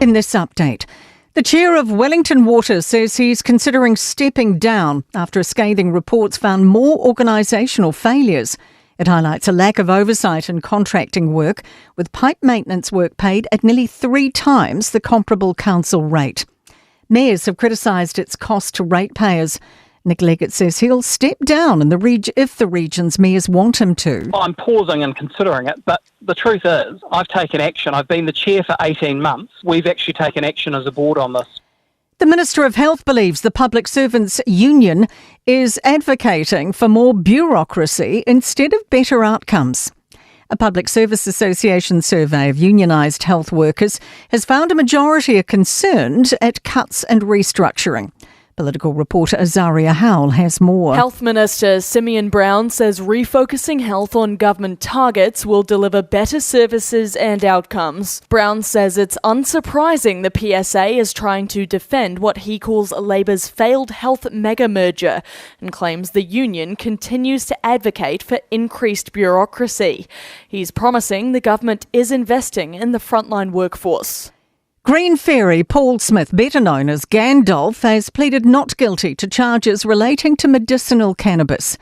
In this update, the chair of Wellington Water says he's considering stepping down after scathing reports found more organisational failures. It highlights a lack of oversight in contracting work, with pipe maintenance work paid at nearly three times the comparable council rate. Mayors have criticised its cost to ratepayers. Nick Leggett says he'll step down in the reg- if the region's mayors want him to.
I'm pausing and considering it, but the truth is, I've taken action. I've been the chair for 18 months. We've actually taken action as a board on this.
The Minister of Health believes the Public Servants Union is advocating for more bureaucracy instead of better outcomes. A Public Service Association survey of unionised health workers has found a majority are concerned at cuts and restructuring. Political reporter Azaria Howell has more.
Health Minister Simeon Brown says refocusing health on government targets will deliver better services and outcomes. Brown says it's unsurprising the PSA is trying to defend what he calls Labor's failed health mega merger and claims the union continues to advocate for increased bureaucracy. He's promising the government is investing in the frontline workforce.
Green Fairy Paul Smith, better known as Gandalf, has pleaded not guilty to charges relating to medicinal cannabis.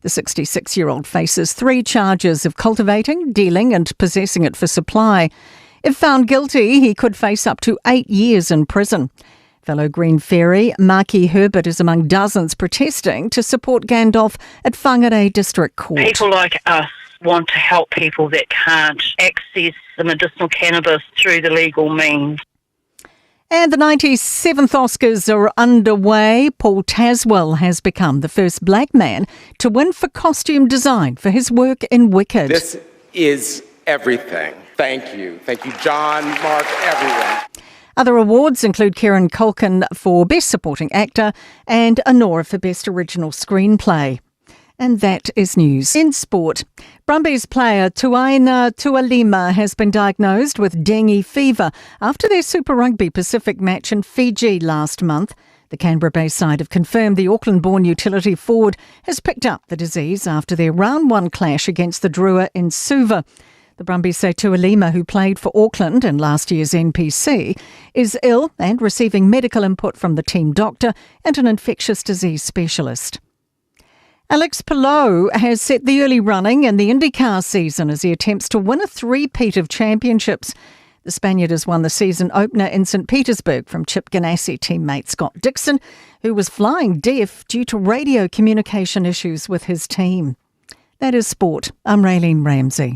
The 66 year old faces three charges of cultivating, dealing, and possessing it for supply. If found guilty, he could face up to eight years in prison. Fellow Green Fairy Marky Herbert is among dozens protesting to support Gandalf at Whangarei District Court.
People like us want to help people that can't access the medicinal cannabis through the legal means.
And the 97th Oscars are underway. Paul Tazewell has become the first black man to win for costume design for his work in Wicked.
This is everything. Thank you. Thank you, John, Mark, everyone.
Other awards include Kieran Culkin for Best Supporting Actor and Anora for Best Original Screenplay. And that is news. In sport, Brumbies player Tuaina Tualima has been diagnosed with dengue fever after their Super Rugby Pacific match in Fiji last month. The Canberra based side have confirmed the Auckland born utility forward has picked up the disease after their round one clash against the Drua in Suva. The Brumbies say Tualima, who played for Auckland in last year's NPC, is ill and receiving medical input from the team doctor and an infectious disease specialist. Alex Palou has set the early running in the IndyCar season as he attempts to win a three-peat of championships. The Spaniard has won the season opener in St Petersburg from Chip Ganassi teammate Scott Dixon, who was flying deaf due to radio communication issues with his team. That is sport. I'm Raylene Ramsey.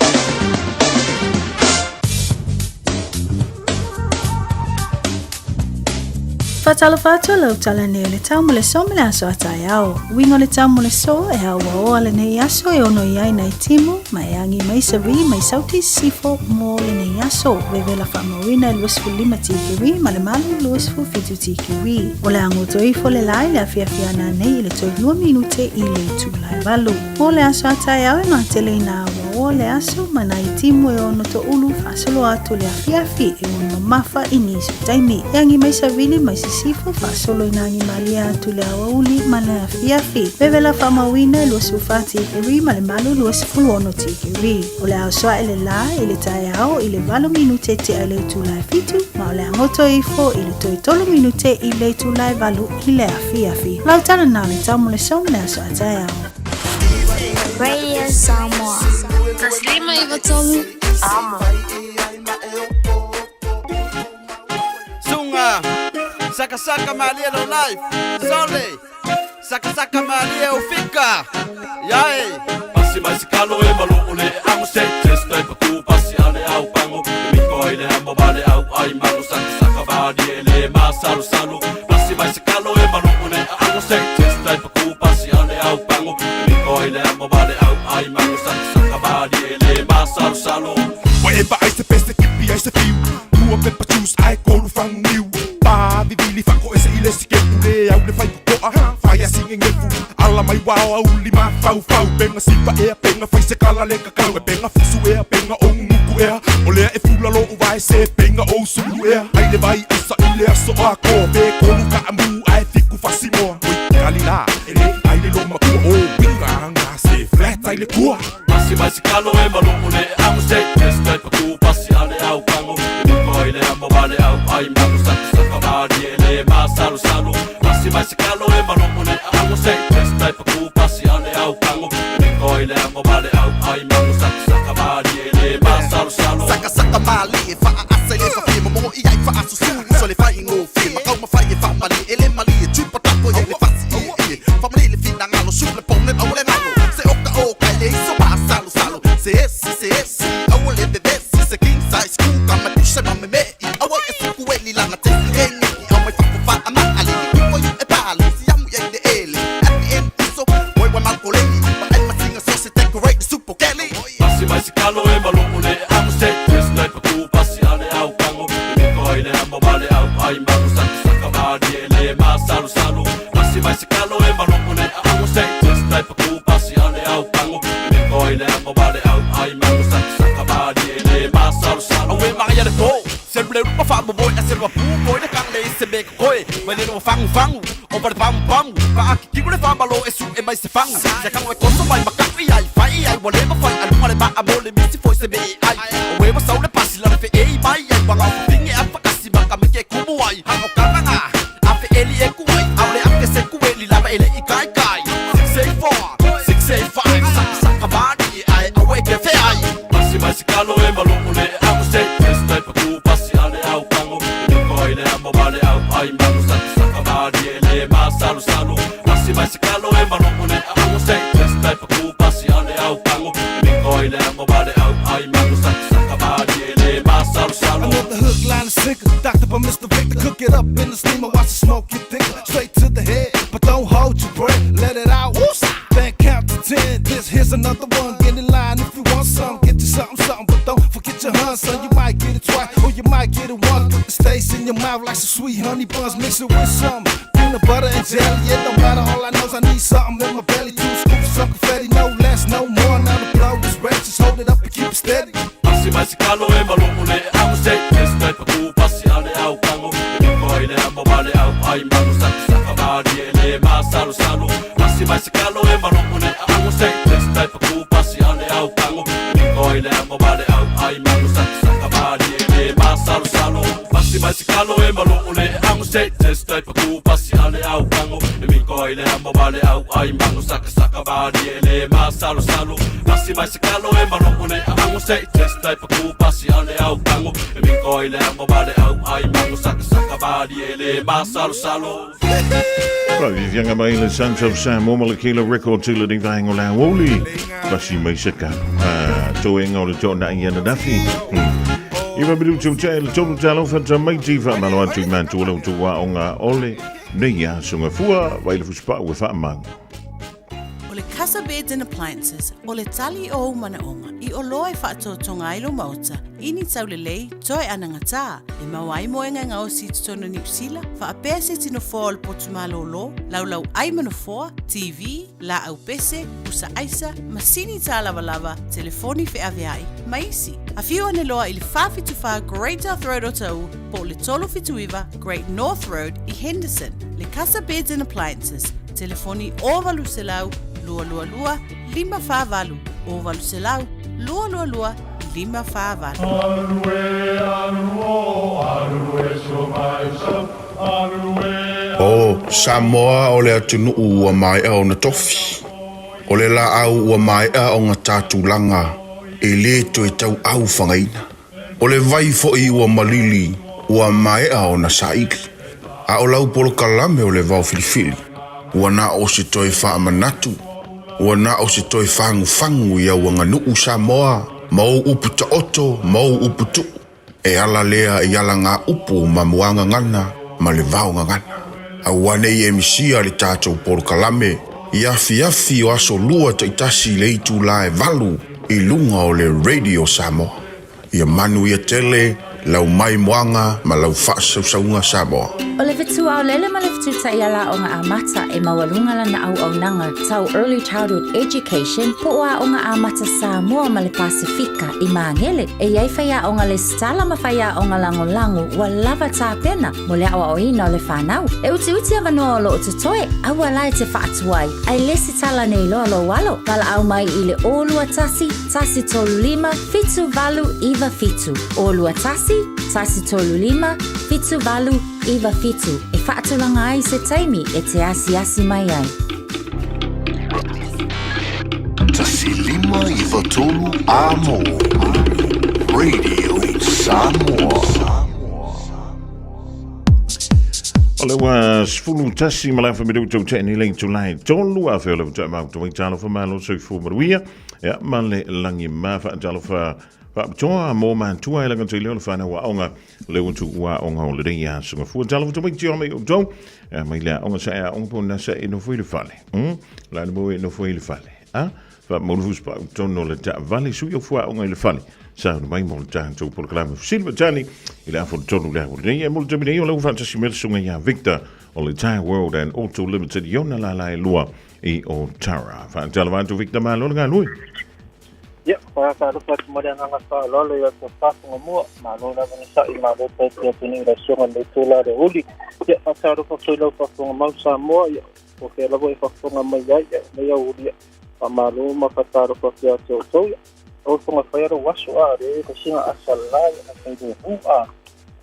Faatalofa atu lau tala nei o le tau mo le so ma le aso a taeao. Uiga o le tau mo le so e auaoa lenei aso e ono i ai nai timu ma e agi mai savili mai sauti sisifo mo lenei aso. Vevela faamauina e 25 tikeri ma le malu 27 tikeri. O le a goto ifo le la i le afiafi a nanei i le toe lua minute i le itula e valu. Mo le aso a taeao e matele i nā aoao o le aso ma nā itimu e ono toʻulu faasolo atu le afiafi e ono mamafa i nisi o taimi. E agi mai savili mai sisifo faasolo i nā agi malie atu le aoauli ma le afiafi. Vevela faamauina e 24 tikeri ma le malu 26 tikeri. O le a oso aʻe le lā i le taeao i le valo minute tea i le itula e fitu ma o le a goto ifo i le toe tolu minute i le itula e valu i le afiafi. Lau tala na o le tau mo le so ma le aso a taeao.
Radio Samoa. 153 Amo.
Sunga Saka saka malie lo life Sole Saka saka malie o fika Yae
Pasi mai se kalo e malo o le amo se testa e paku pasi ale au pango e miko ai le amo vale au ai malo saka saka vali e le ma salu salu Pasi mai se kalo e malo o le amo se testa e paku pasi ale au pango e miko ai le amo vale au ai malo saka saka vali e le ma salu salu
Ua e vaai se pese kipi ai se fiu Lua pepa juice ae kolu fagu niu Pa vivili faakoese i le sikepu Le au le fai kokoa fai a sigegefu Ala mai wao auli mafaufau Penga sipa ea penga fai se kala le kakau E penga fusu ea penga ou muku ea O lea e fula lou vae se penga ou sulu ea Ai le vai aisa i le aso akoa Pe kolu kaamu ae fiku fasimoa Oi kali la e le ai le loma kua O winga anga se flat ai le kua
Pasi mai se kalo e malo o le amo se testa e paku pasi ale au pango E miko ai le amo vale au ai malo
au ai mago sakasaka malie le masalosalo.
Sakasaka malie faaasa i le fafie momoʻi ai faasusu uso le faigofie makaumafai e faamalie e le malie tuipatapo i le fasi ieie faamalie le finagalo su le pone aua le galo se oka oka e le iso masalosalo se esi se esi aua le vevesi se king size kuka matuse mamemeʻi aua e sukueli laga tesi egei au mai fafo faamaalili ifo iu e pale siamu iai le ele at the end iso moe malkoleni ma ai masinga so se decorate supokeli.
Pasi mai se kalo e maloo le amo se test pa ku pasi ale au kango e miko ai le amo male au ai mago sakasaka malie le masalosalo. Pasi mai se kalo e maloo le amo se test pa ku pasi ale au kango e miko ai le amo male au ai mago sakasaka malie le masalosalo.
Awe maria le po se le rupa fa mo boy ase pu boy le kang le se me koe mai le no fangu fangu o pa pam pam pa aki ki le fa malo e su e mai se fangu se kang we koso mai makapi ai fai ai wale ma fai alu le ba amo le misi foi se me ai we wa sau le pasi la fe ei mai ai wa ngau pinge a fa kasi ma ka me ke kumu ai ha o karanga a fe eli e ku ai au le ake se ku eli la ba ele i kai kai 684 685 saka saka bani ai awe ke fe ai.
Pasi mai se kalo e maloo le amo se test pa ku pasi ale au kango e miko ai le amo male au ai mago sakasaka malie le masalosalo. Pasi mai se kalo e maloo le amo se test pa ku pasi ale au kango e miko ai le amo male au ai mago sakasaka malie le masalosalo.
Another hook, line, and sinker. Doctor by Mr. Victor. Cook it up in the steamer, watch the smoke get thicker. Straight to the head, but don't hold your breath. Let it out. Woo! Then count to 10. This here's another one. Get in line if you want some. Get you something, something, but don't forget your hun, son. You might get it twice, or you might get it once. Put the taste in your mouth like some sweet honey buns. Mix it with some peanut butter and jelly. It don't matter, all I know is I need something in my belly. 2 scoops, some confetti, no less, no more. Now the blow is ready, just hold it up and keep it steady.
Pasi mai se kalo e maloo le amo se test pa ku pasi ale au kango e miko ai le amo male au ai mago sakasaka malie le masalosalo. Pasi mai se kalo e maloo le amo se test pa ku pasi ale au kango e miko ai le amo male au ai mago sakasaka malie le masalosalo. Pasi mai se kalo e maloo le amo se test pa ku pasi ale au kango e miko ai le amo male au ai mago sakasaka malie le masalosalo. Pasi mai se kalo e maloo le amo se test pa ku pasi ale au kango e miko ai le amo male au ai mago sakasaka malie le masalosalo.
Vivianga mai le Sons of Samoa ma le Kila Record tula ni vaenga o le aoauli. Pasi mai se kalo. Toenga o le tōna i ana nafi. Iwa minutu te le tolu talo whata maiti wha malo atu i mātua le utu wa o ngā ole nei a sunga fua vai le fusipa ua wha mau.
O le Casa Beds and Appliances, o le tali o ou manaoga, i oloa e faatoatoga ai lou maota, ini taulelei, toe anagatā, e maua ai moega e gaosi i totonu o Niu Sila, faapea se tino foa o le potu malōlō, laulau ai ma nofoa, TV, laau pese, pusa aisa, masini tālavalava, telefoni feaveai, ma isi. Afio ane loa i le 474 Great South Road o Taʻu, po o le 379 Great North Road i Henderson. Le Casa Beds and Appliances, telefoni 0800 222 548, 0800 222 548.
O Samoa o le atunuu ua maea ona tofi. O le laau ua maea ona tatulaga e lē toe tauau fagaina. O le vai foʻi ua malili ua maea ona saili. A o lau polokalame o le vao filifili, ua na o se toe faamanatu, ua na o se toe fagufagu i au aganuu Samoa ma ou upu taoto ma ou upu tuu. E ala lea i ala ngā upu ma muagagana ma le vaogagana. Aua nei e misia le tatou polokalame i afiafi o aso lua taitasi i le itulā e 8 i luga o le Radio Samoa. Ia manu ia tele lau maimoaga ma lau faasausauga Samoa.
O le fetu aolele ma le fetu taiala o ngā amata e maualuga lana auaunaga tau Early Childhood Education po o aoga amata Samoa ma le Pasefika i Magele. E i ai faiaoga lesitala ma faiaoga lagolago ua lava tapena mo le aoaoina o le fanau. E utiuti avanoa o loo totoe, aua la e te faatuai, ae lesitala nei loa lou alo. Valaau mai i le 021 135 7897. 021 135 7897 e faatulaga ai se taimi e te asiasi mai ai.
15 93 Amo. Radio Samoa.
O le ua 11 ma le afa minutu te ni le itulai tolu a feo le uta mau tui talofa malo soifua manuia ia ma le langi ma fa talofa faapitoa mo matua e langa tele o le whanau aonga le utu ua aonga o le rei a sunga fua talofa tui tio mai o tau mai le aonga sa e aonga po nasa e nofo i le fale la le mo e nofo i le fale a fa mo le fuspa tonu le ta vale sui o fua aonga i le fale sa mai mo le tātou polokalame fesili ma tali i le afo tonu le au nei e mo le taimi nei o le ua faatasi mai le susuga ia Victor o le Tire World and Auto Limited i ona lala e lua i Otara. Faatalofa atu Victor malo le galue.
Ia, faatalofa atu ma le agaga faaaloalo i atu faafofoga mua, malo lava na sa'i, malo taite atu nei i lau Susuga i le itula le uli. Ia, faatalofa foi i lau faafofoga mau Samoa, ia, po o fea lava e faafofoga mai ai, ia, lenei aoauli, ia, faamalo ma faatalofa atu ia te outou, ia, lau fofoga faia lou aso, a, le tasiga asa la, ia, na fai lemu, a,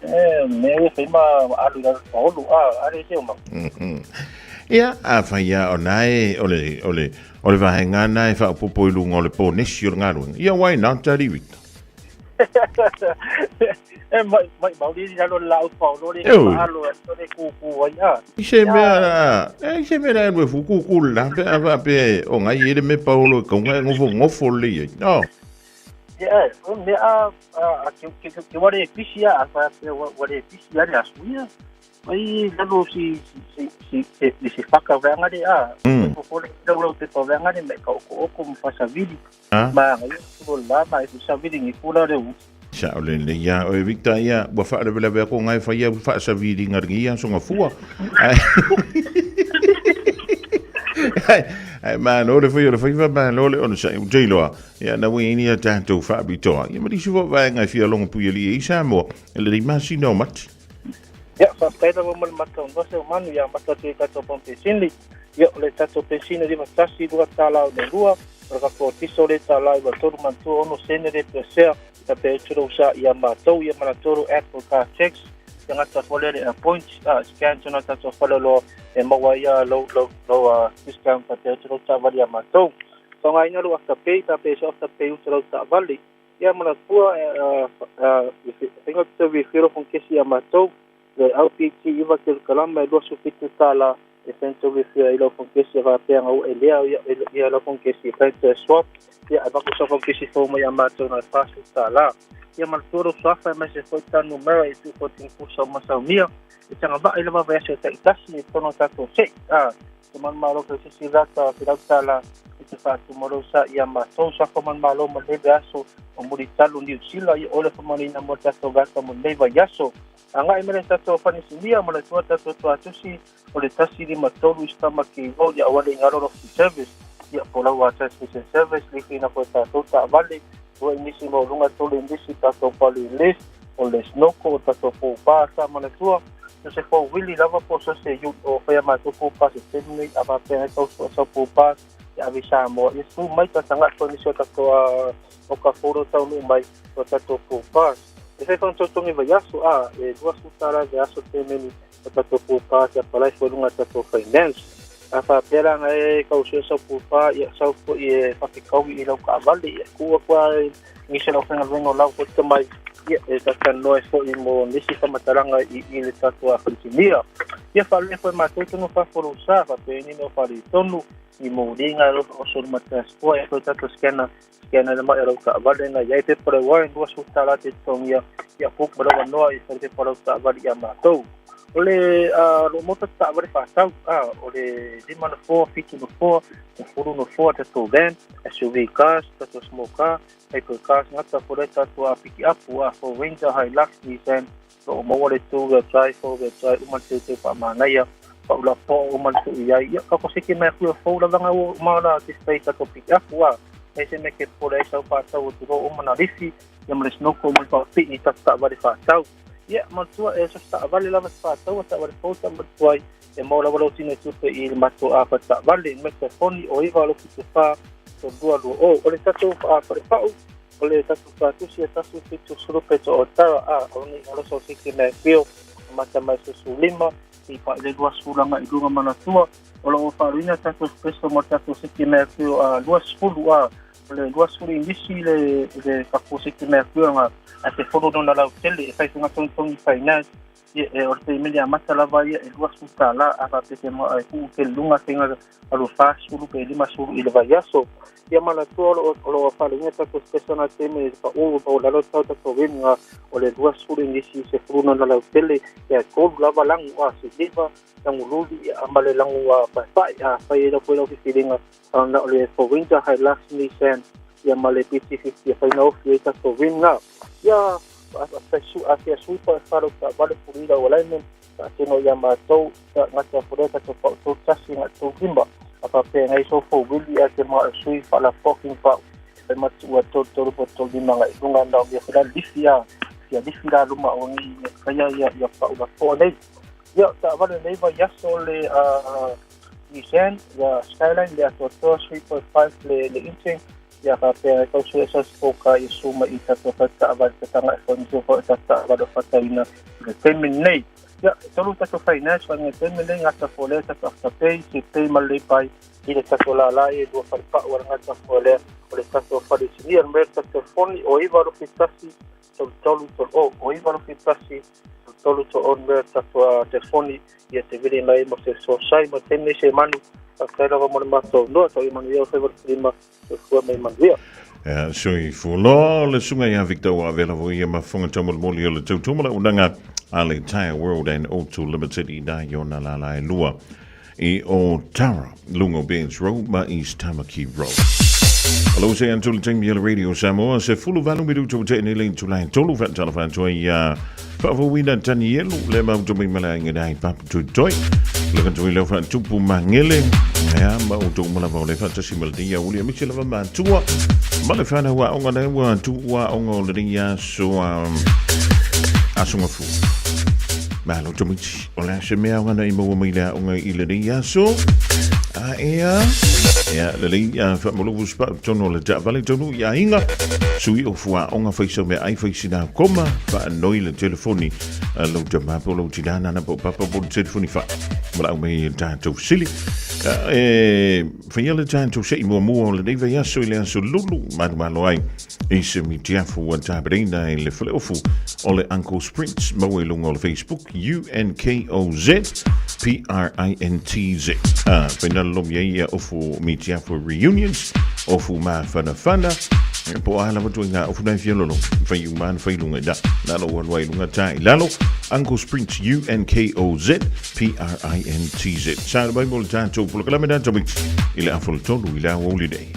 e, mea ia fai ma alu i lalo paolo, a, a le se o mau.
Ia, a fai ia o nae, o le, o le, O le vaega na e faaopoopo i luga o le ponesi o le galuega. Ia, why not, Alii Victor?
E mai mai mauli i lalo le laau paolo le faalo e le kūkū ai a.
I se mea, e i se mea la e fu kūkū la pe a fa pe o ngai e le me paolo e kaunga e ngofo ngofo le ai. No.
Ia, o mea a a ke ke ke wale pisi a fa pe wale pisi a le asuia. Mai lalo si si si si si si whaka weanga le a. Ko ko le lau lau te pa weanga le me ka oko oko mo fasavili. Ma ngai ko la ma e savili ni kula le u.
Sa o le le ia o Victor ia ua wha le le ko ngai whaia wha savili ngar ia songa fua. Ai ma no le fai o le fai ma no le ona sa u teiloa. Ia na ui ni a tātou whaapitoa. Ia ma nisi fo vaenga i fia longo pui ali i Samoa. E le masina o Mati.
Ia, faafetai lava mo le mataunoa se o manu ia amata atu i tatou pampesini. Ia, o le tatou pensine 51 $2.02, o le tatou tiso le tala 93 manatua 6 sene le pesea, ta pe atu sa ia matou ia manatua Apple Car Tax, ia gata fole le appoint, a scan tuna tatou fale loa e maua ia lou lou lou discount ta pe atu lou taavale ia matou. Faaaogaina lou Afterpay, ta pe so Afterpay uta lou taavale. Ia manatua e faiga te firo fong kesi ia matou le LPT iva kilokalama e $27 e fai fia i lau fong kesi e faapea ua e lea ia ia lau fong kesi e fai te swap ia e vaku sa fong kesi fou mai ia matou na $40. Ia manatua lou suafa e mai se foi tanu mera e tu fo tingi pusa o masaunia e tanga vai lava vai aso ta'itasi e tono tatou se'i a te manumalo kai se sivata filautala i te faatumalo sa ia matou suafa manumalo ma lenei vaiaso o mulitalu Niu Sila ia ole faamanuiaina mo le tatou vata mo lenei vaiaso. Agai mai le tatou fanisimia ma le tua tatou tuatusi o le 153 i Stamaki Road ia aua ne i galo lo service ia po lau transmission service lifi na foi tatou taavale ua i nisi maualuga tolu i nisi tatou pali list o le snoko o tatou poupa sa manatua so se fou wili lava po so se yu o whaia mātou poupa se tenu nei a wāpea ngai tau sua sau poupa ia ave Samoa ia su mai ta tanga ko nisi o tatou o ka foro tau nu mai o tatou poupa e whai whantotongi vai aso a e $20 vai aso te meni o tatou poupa kia palai fo lunga tatou finance a whāpea la ngai kau sua sau poupa ia sau fo i e whakikaui i lau kaavale ia kua kua nisi lau whenga o lau fo te mai ia e tata noe fo i mo nisi whamataranga i le tatou a whantimia. Ia whalue fo e mātou tonu whawhoro sa, whapea ni no whare tonu i mo ringa ro o so ma transport e tatou scanner scanner le mai lau kaavale na iai pe pare wai $20 te tongia ia puk ma lau noa i whare pe pare kaavale ia mātou. O le lo mota taavale whātau, o le 5 no 4, 7 no 4, o 4 no 4, tatou van, SUV cars, tatou small car, hyper cars, ngata fore tatou a piki apu, a Ford Ranger, Hilux, Nissan, lo o maua le 2-wheel drive, 4-wheel drive, uma te te whaamanaia, paula po uma te iai, ia kako seke mea kuia fou lavanga o mauna te stay tatou piki apu, a me se me ke pore ai sau whātau o te ro uma na rifi, ia ma le snoko uma le whaapii tatou taavale whātau. Ia, matua e so taavale lava te whātau, taavale fou, taavale tuai, e mau lava lau tino e tupe i le matou a whataavale, me te foni o iwa alo ki te whā, to lua lua o. O le tatou a wharewhau, o le tatou whātusi e tatou whitu surupe to o tara a, o ni aloso siki mea pio, mata mai susu lima, i pa le lua sulanga i lunga manatua, o lo o wharuina tatou special mo tatou siki mea pio a lua sefulu a, O le 20 inisi le le tatou sete mea fuaga ae sefulu lona lautele e fai faiga togitogi finance ia e o le taimi amata lava ia e 20 tala a faapea se ma e tuu tele luga faiga alu 40 pe 50 i le vaiaso. Ia manatua o lo o faaleina tatou special na taimi e pa'u ma lalo tau tatou uiga o le 20 inisi sefulu lona lautele ia tolu lava lagu a siliva lagu luli ma le lagu paepae a fai ai lau foi lau filifiliga na o le Four Winds Hilux Nissan ia ma le BT50 e fai na ofi ai tatou uiga. Ia afia sui pa falo ka vale pulila o alignment faatino ia matou gata fule tatou pa'u 31 ga 35 a faapea ngai so fou wili a te ma sui faalapoking pa'u e matu ua 33 po 35 ga i luga na o mea fela lifi a fia lifi la luma o ni faia ia ia pa'u lapoa nei. Ia taavale nei vaiaso le Nissan ia Skyline le atoatoa 3.5 le le inching ia faapea e tausu esa spoka ia suma i tatou faletaavale tataga e fonisia foi tatou fataina i le taimi lenei. Ia e tolu tatou finance fa le taimi lenei gata folea tatou afterpay se pay ma le pai i le tatou lala e lua falepa'u a le gata folea o le tatou fale sinia le mea tatou telefoni o 9 lufi 1 33 30 o 9 lufi 1 33 30 mea tatou telefoni ia te vili mai mo se sosai ma taimi se manu faafetai lava mo le matou noa tau i manuia o faiva le filima soifua mai manuia.
Ia, soifua le susuga ia Victor ua avela foi ia mafofoga taumolimoli o le tautua ma le auaunaga a le Tire World and Auto Limited i nā i ona lala e lua i Otara, luga o Bairds Road ma East Tamaki Road. Alo se atu le taimi o le Radio Samoa, se fulu valu minutu o te nei le itula e tolu whaatalofa atu ai ia faafouina Tanielu le mautu mai mala inga dai papu tui toi. Le kantu i leo whaatupu mangele, ea ma o tō malava o le whaatasi ma le tia uli a misi lava mātua. Ma le whanau a onga nei ua tu ua onga o le ria so aso ngafu. Malo tamiti, o le ase mea onga nei maua mai le aonga i le ria so. A ea, ea le lei a whaamolofu spa tono le taavale tonu i aiga. Sui o fua onga whaisau mea ai whaisina koma, whaanoi le telefoni a lau tama po lau tina nana po papa po le telefoni wha. Mala au mai tātou sili. E whaia le tātou se i mua mua o le nei vai aso i le aso lulu malu malo ai. I se mitiafu ua tapereina i le faleofu o le Uncle Sprints maua i luga o le Facebook UNKOZ PRINTZ. A whaina lomi ai ia ofu mitiafu reunions, ofu māwhanawhana, po a lava toi ngā ofu nai fialolo, whai umana whai lunga i da, lalo ua lua i lunga tā i lalo, Uncle Sprints UNKOZ PRINTZ. Sa mai mo le tātou polokalame nā tamiti i le afola tolu i le aoauli nei.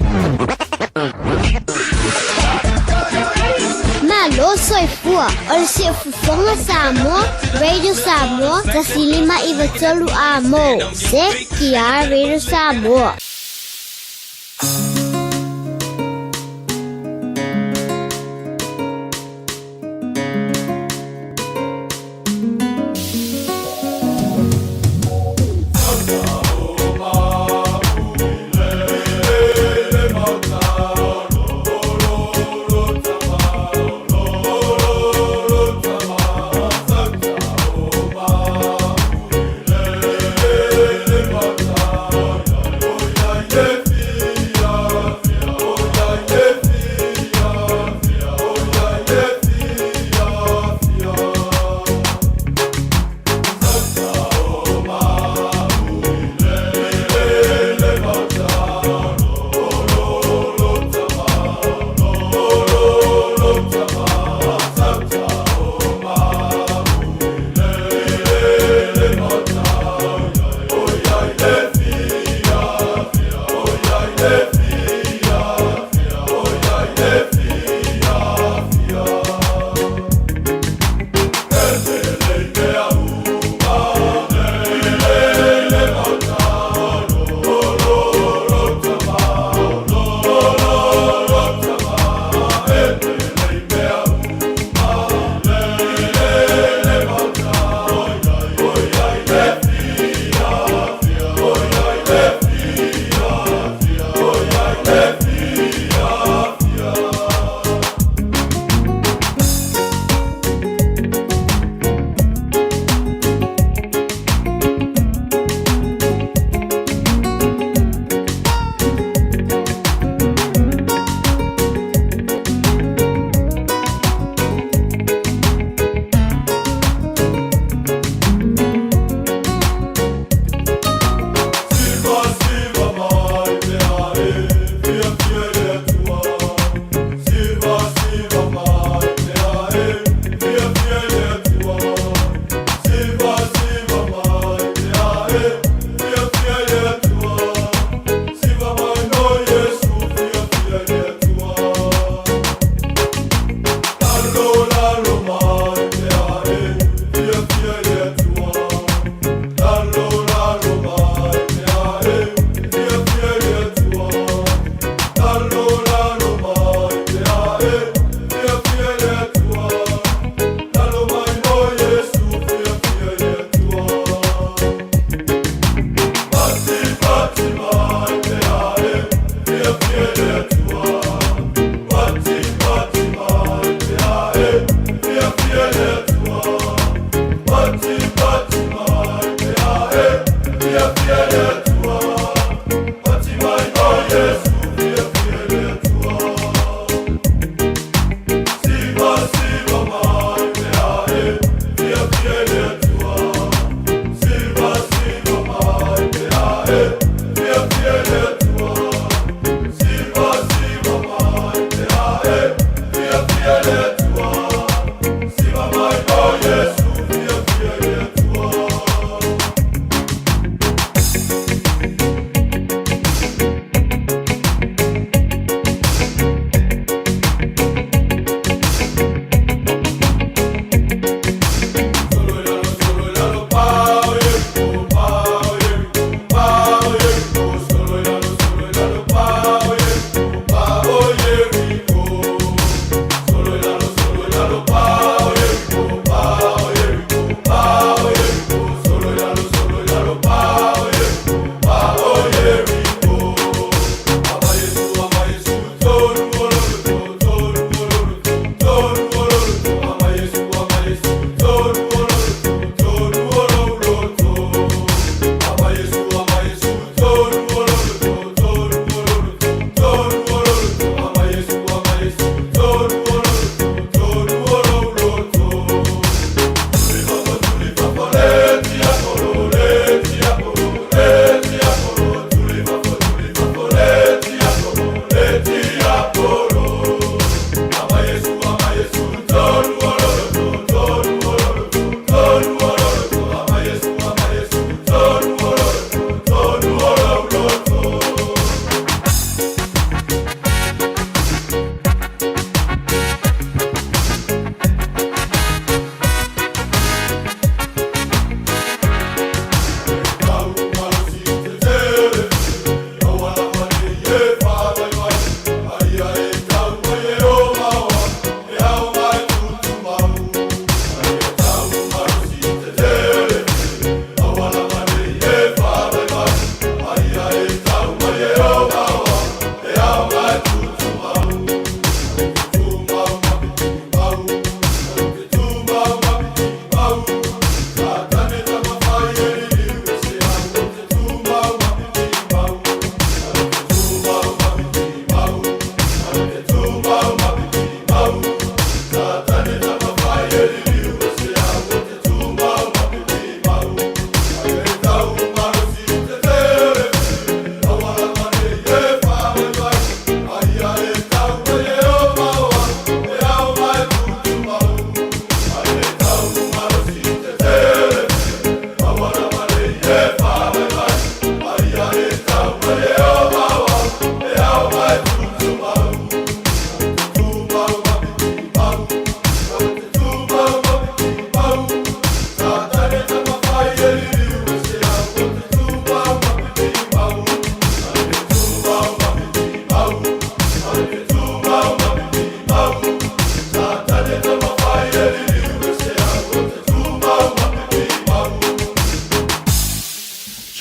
Malo soifua o le siufofoga Samoa, Radio Samoa, 159 a mo. CKR Radio Samoa.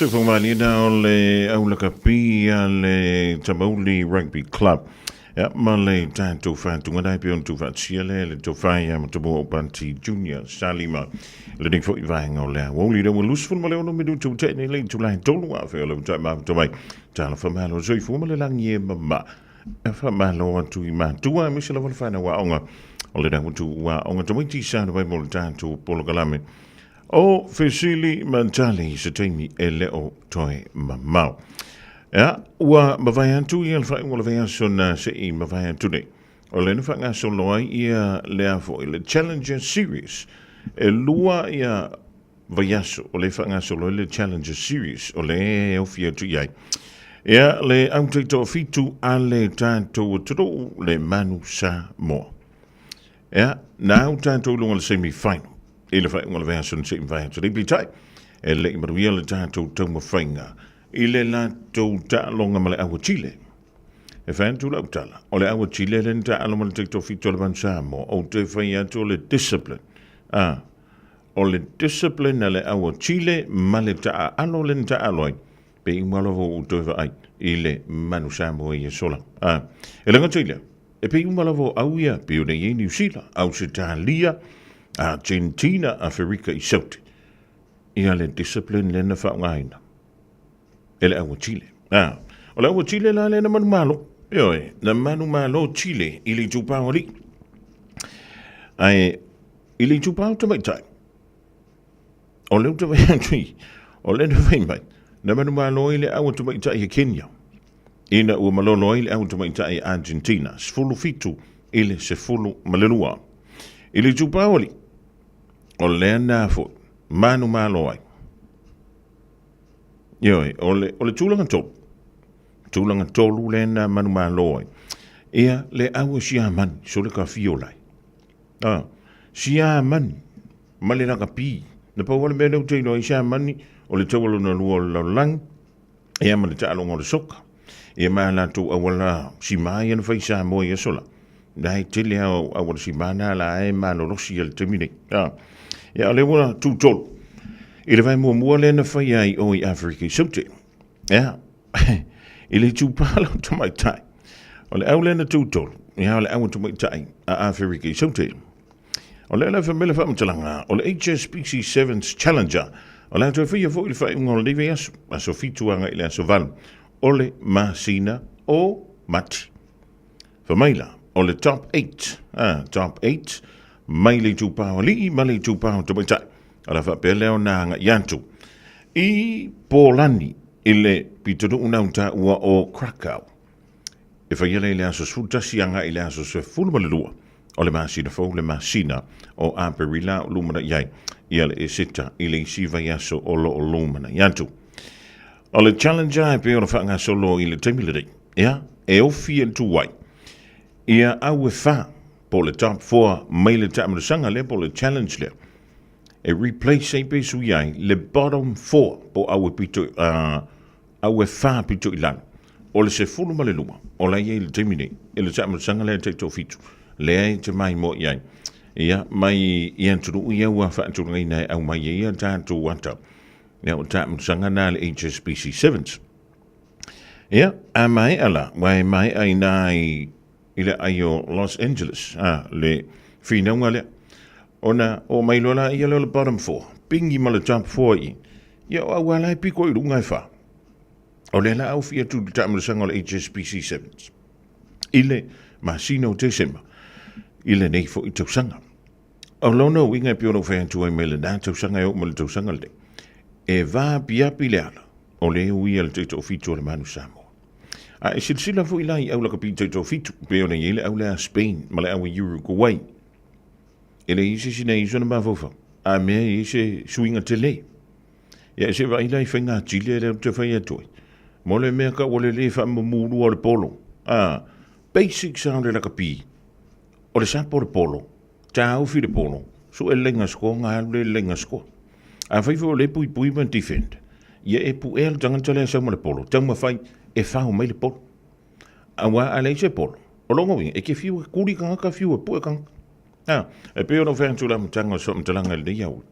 Soifua o le aulakapi a le Tamauli Rugby Club. Ia, ma le tatou faatugana e pei ona tuufaatasia lea le tofa ia Matamua Opati Junior Salima. Lenei foi vaega o le aoauli lea ua 26 minutu ua tea nei le itula e 3 a fea o le utai mafuta mai. Talofa malo soifua ma le lagi e mama. E faamalo atu i matua aemaise lava le fanau aoga o le atu ua aoga tamaiti sa mai mo le tatou polokalame. O fesili ma tali i se taimi e le o toe mamao. Ea, ua mavae atu ia le faaiuga o le vaiaso na se i mavae atu nei. O lea na faagasolo ai ia lea foi, le Challenger Series. E lua ia vaiaso o lea e faagasolo ai le Challenger Series, o lea e ofi atu i ai. Ia, le au taitoafitu a le tatou atunuu, le Manu Samoa. Ia, na au tatou i luga o le semi final i le faaiuga o le vaiaso na se i mavae atu nei. Peitai, e le i manuia le tatou taumafaiga i le latou taaloga ma le au a Chile. E fai atu lau tala, o le au a Chile lea na taalo ma le taitoafitu o le Manu Samoa, ou te fai atu o le discipline. Ah, o le discipline a le au a Chile ma le taaalo lea na taaalo ai, pe i uma lava ua ou toe vaai i le Manu Samoa i aso la. Ah, e le gata i lea, E pei uma lava o au ia, pei ona i ai Niu Sila, Ausetalia, Argentina, Aferika i Saute. Ia le discipline lea na faaaogaina e le au a Chile. Ah, o le au a Chile la lea na manumalo. Ioe, na manumalo Chile i le itupa o alii. Ae i le itupa o tamaitai, o lea ou te vaai atu i, o lea na fai mai, na manumalo ai le au a tamaitai a Kenya. Ina ua malolo ai le au tamaitai Argentina, 17 i le 12. I le itupa o alii, o lea na foi, manumalo ai. Ioe, o le, o le tulaga tolu, tulaga tolu lea na manumalo ai. Ia, le au a Siamani, so le ka fio lai. Ah, Siamani, ma le lakapi. Na pau lava le mea lea ou te iloa ai Siamani, o le taua lona lua o le lalolagi, ia ma le taaloga o le soka. Ia ma latou auala sima ia na fai i Samoa i aso la. Na e tele lava o auala sima na la e malolosi i le taimi nei. Ah. Ia o lea ua tutolu. I le vae muamua lea na fai ai o i Afrika i Saute. Ia, i le itupa lau tamaitai. O le au lea na tutolu, ia o le au tamaitai a Afrika i Saute. O lea la fai mai le faamatalaga, o le HSBC Sevens Challenger, o le a toe faia foi le faaiuga o lenei vaiaso, aso 7 agai i le aso 8 o le masina o Mati. Fai mai la, o le Top 8, ah, Top 8, mai le itupa o alii ma le itupa o tamaitai. O le a faapea lea ona agai atu i Polani i le pitonuu na taua o Krakow. E faia lea i le aso 11 agai i le aso 12 o le masina fou, le masina o Aperila o lumanai ai ia le Eseta i le isi vaiaso o lo o lumanai atu. O le Challenger e pei ona faagasolo i le taimi lenei, ia, e ofi atu ai ia au e whā, po le top 4 mai le taamilosaga lea po le challenge lea, e replace ai pe sui ai le bottom 4 po au e pito, au e whā pito i lalo. O le 12, o la e i ai i le taimi nei, i le taamilosaga lea taitoafitu, lea e te maimoa i ai. Ia, mai i atunuu ia ua faatulagaina e aumai ai ia tatou ata. Ia, o taamilosaga na a le HSBC Sevens. Ia, a maea la, ua e maea inā i, i le ai o Los Angeles, a, le finauga lea. Ona o mai loa la ia lea o le bottom four, pingi ma le top four i, ia o au lava la e piko i luga e whā. O lea la au fia atu i le taamilosaga o le HSBC Sevens. I le masina o Tesema, i lenei foi tausaga. O lona uiga e pei ona ou fai atu ai mai lena tausaga e oo mai le tausaga lenei, e vaapiapi le ala o le ui a le taitoafitu o le Manu Samoa. A e silasila foi la i au lakapi taitoafitu, pei ona i ai le au lea a Spain ma le au a Uruguay. E leai se isi na i ai sona mafaufau, a mea e i ai se suiga tele. Ia e se vaai la i faiga atili lea ou te fai atu ai. Mo le mea ka ua le le faamamulua o le polo. A, basics lava o le lakapi. O le sapo o le polo, taofi le polo, sue le laina score, ona alu lea i le laina score. Afai foi o lea e puipui ma defend, ia e puea le tagata lea e sau ma le polo, taumafai e fao mai le polo. Aua a leai se polo, o lona uiga, e te fiu e kuli tagata, fiu e pue tagata. A, e pei ona ou fai atu i le amataga o se faamatalaga i lenei aoauli.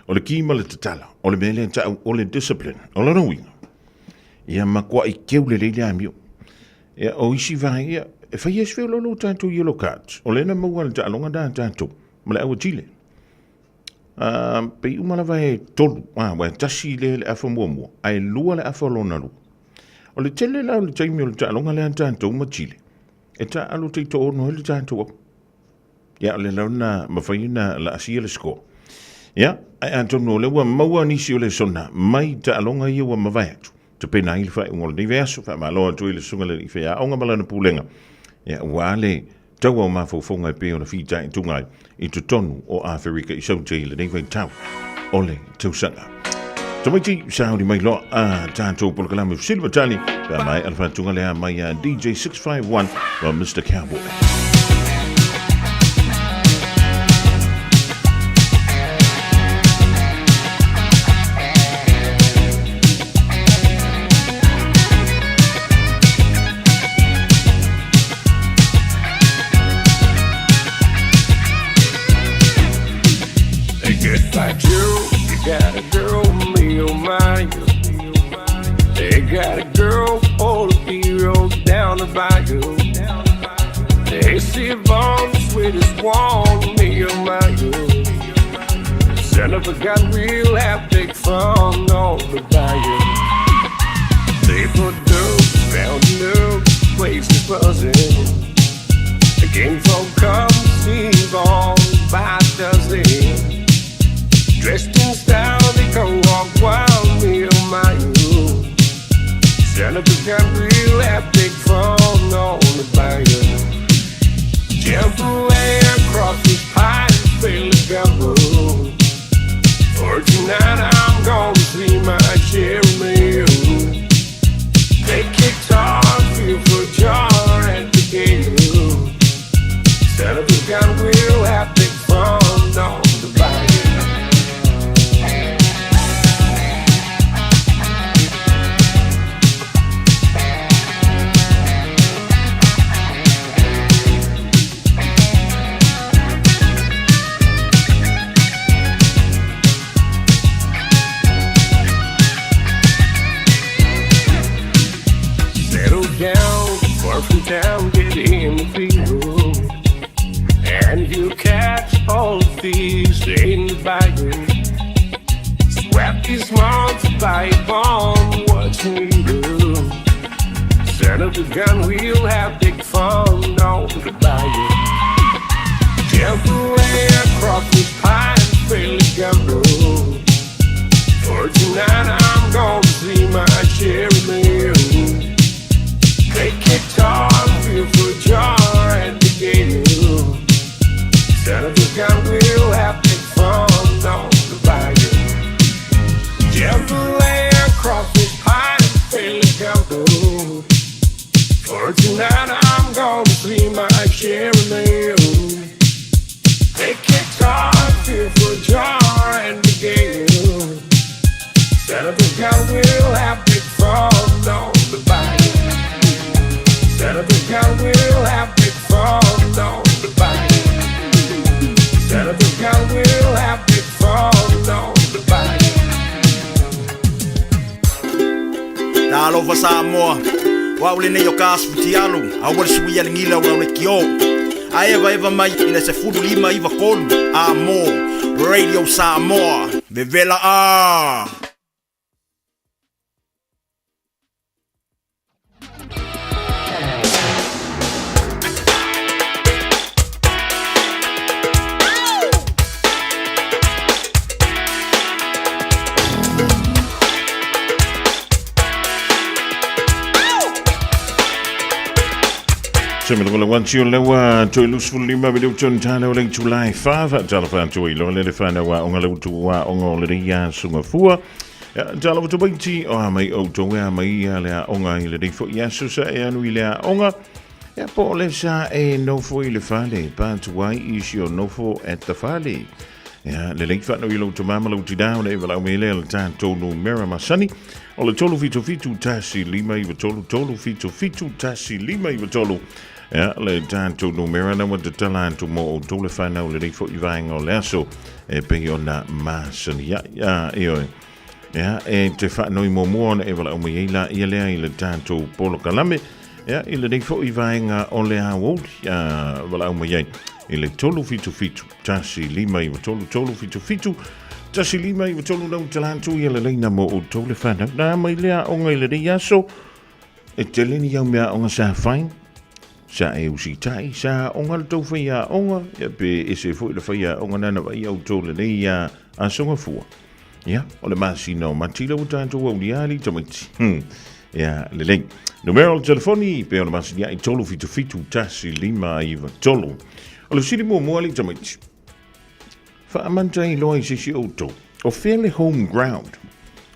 O le ki ma le tatala, o le mea lea ta'u o le discipline. O lona uiga, ia matua'i keu lelei le amio. Ia, o isi vaega, ia, e fai ai se feoloolo o tatou yellow cards. O lea na maua le taaloga na a tatou ma le au a Chile. Pei uma lava e tolu, aua e tasi le le afa muamua, ae lua le afa lona lua. O le tele la o le taimi o le taaloga lea a tatou ma Chile, e taaalo taitoaono ai le tatou au. Ia, o le la na mafai ona laasia le score. Ia, ae atonu o lea ua maua nisi o lesona mai taaloga ia ua mavae atu. Tapena ai le faaiuga o lenei vaiaso, faamalo atu ai le Susuga i le Alii Faiaoga ma lana pulega, ia, aua le taua o mafaufauga e pei ona fitaituga ai i totonu o Aferika i Saute i lenei vaitau o le tausaga. Tamaiti, sauni mai loa a tātou polokalame fesili ma tali, pe a maea le faatuga lea mai a DJ 651 ma Mr. Cowboy.
Just like you, you got a girl, me oh my. They got a girl, all the heroes down the bayou. They see Vaughn, the sweetest one, me oh my. Son of a gun, we'll have big fun on the bayou. They put dope down the place is buzzing. The king folk come see Vaughn by dozen. Dressed in style, they go walk wild, me oh my. Son of a gun, we'll have big fun on the bayou. Jump away across this pine, feel the gumbo. For tonight I'm gonna see my Jeremy. Take guitar, feel for jar at the gate. Son of a gun, we'll have big fun on the bayou. Settle down, far from town, get in the field. And you catch all the thieves in the bayou. Sweat these months by bomb, what you do? Son of a gun, we'll have big fun on the bayou. Jump away across this pine, feel the gumbo. For tonight I'm gonna see my Jeremy. Take guitar, feel for jar at the gate. Son of a gun, we'll have big fun on the bayou. Jump away across this pine, feel the gumbo. For tonight I'm gonna see my Jeremy. Take guitar, feel for jar at the gate. Son of a gun, we'll have big fun on the bayou. Son of a gun, we'll have big fun on the bayou. Son of a gun, we'll have big fun on the bayou.
Talofa Samoa, o au lenei o ka asu futialu, aua le sui a le gila o le kio. A evaeva mai i le 15 93 a mo Radio Samoa, vevela a!
Se me le wan tio lewa toi 25 minute on tala o le July 5 tala fa toi lo le fa na wa onga le tu wa onga o le ia sunga fua ya tala o tu o a mai o to wa mai ia le onga i le fo ia susa e anu i le onga ya po le sa e no fo i le fale pa tu wai is your no fo at the fale ya le le fa no i lo tu mama lo ti da le vala me le le ta tonu mera masani o le 377 1 5 9 3 3 77 1 5 9 3. Ia, le tatou numera na ua tatala atu mo outou le whanau le rei fo'i vaenga o le aso e pei ona masani ai. Ia, ioe. Ia, e te whaanoi muamua ona e walaau mai ai la ia lea i le tatou polokalame. Ia, i lenei fo'i vaenga o le aoauli, ia, walaau mai ai i le 377 1 5 9 3 3 7 7 1 5 9 3 lau tala atu ia le leina mo outou le whanau. Nā mai lea onga i lenei aso, e tele ni au mea aoga sa fai, sa e usitai, sa aoga le tou fai aoga, ia pe ese foi le fai aoga nana vai au tou lenei aso gafua. Ia, o le masina o Matila ua tatou aulia alii tamaiti. Ia, lelei. Numera o le telefoni, pe o le masini ai 377 1 5 9 3. O le fesili muamua alii tamaiti. Faamanta ai loa i se isi o outou, o fea le home ground?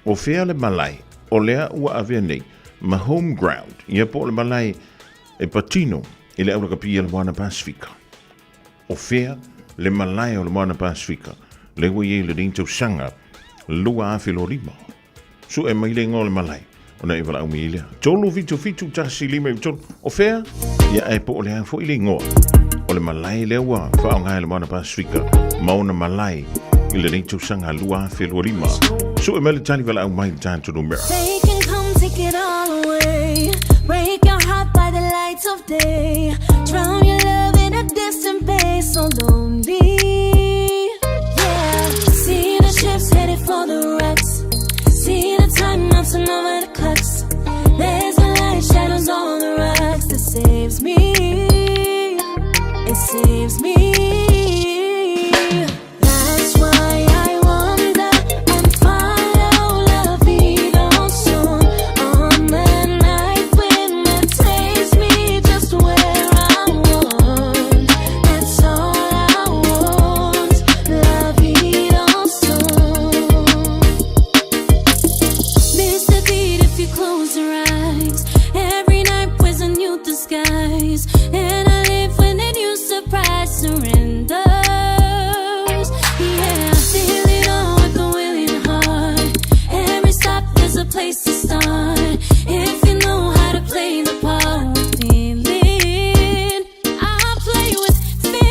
O fea le malae o lea ua avea nei ma home ground, ia po o le malae e patino i le aulakapi a le Moana Pasifika? O fea le malae o le Moana Pasifika lea ua i ai i lenei tausaga 2025? Sue mai le igoa o le malae ona e valaau mai ai lea. 3 7 7 1 5 3. O fea? Ia ae po o le a foi le igoa o le malae lea ua faaaoga e le Moana Pasifika ma ona malae i lenei tausaga 2025. Sue mai le tali valaau mai le tatou numera.
They can come take it all away. Break your heart by the lights of day. Drown your love in a distant bay. So lonely. Yeah. See the ships headed for the wrecks. See the time melting over the clocks. There's a light shadows on the rocks that saves me. It saves me. That's why I wonder and follow la vie en son on the night wind that takes me just where I want. That's all I want. La vie en son. Miss the beat if you close your eyes. Every night wears a new disguise, and I live when a new surprise surrenders. Yeah, feel it all with a willing heart. Every stop there's a place to start. If you know how to play the part with feeling, I play with feeling.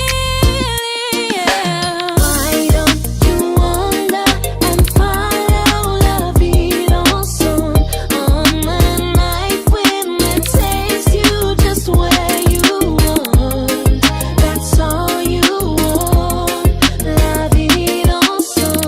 Yeah. Why don't you wander and follow la vie en son on the night wind that takes you just where you want? That's all you want. La vie en son.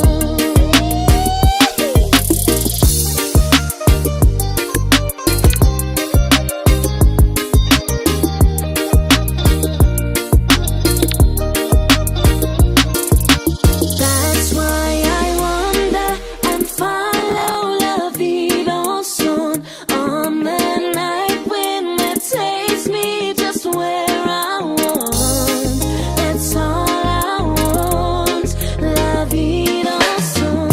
That's why I wonder and follow la vie en son on the night wind that takes me just where I want. That's all I want. La vie en son.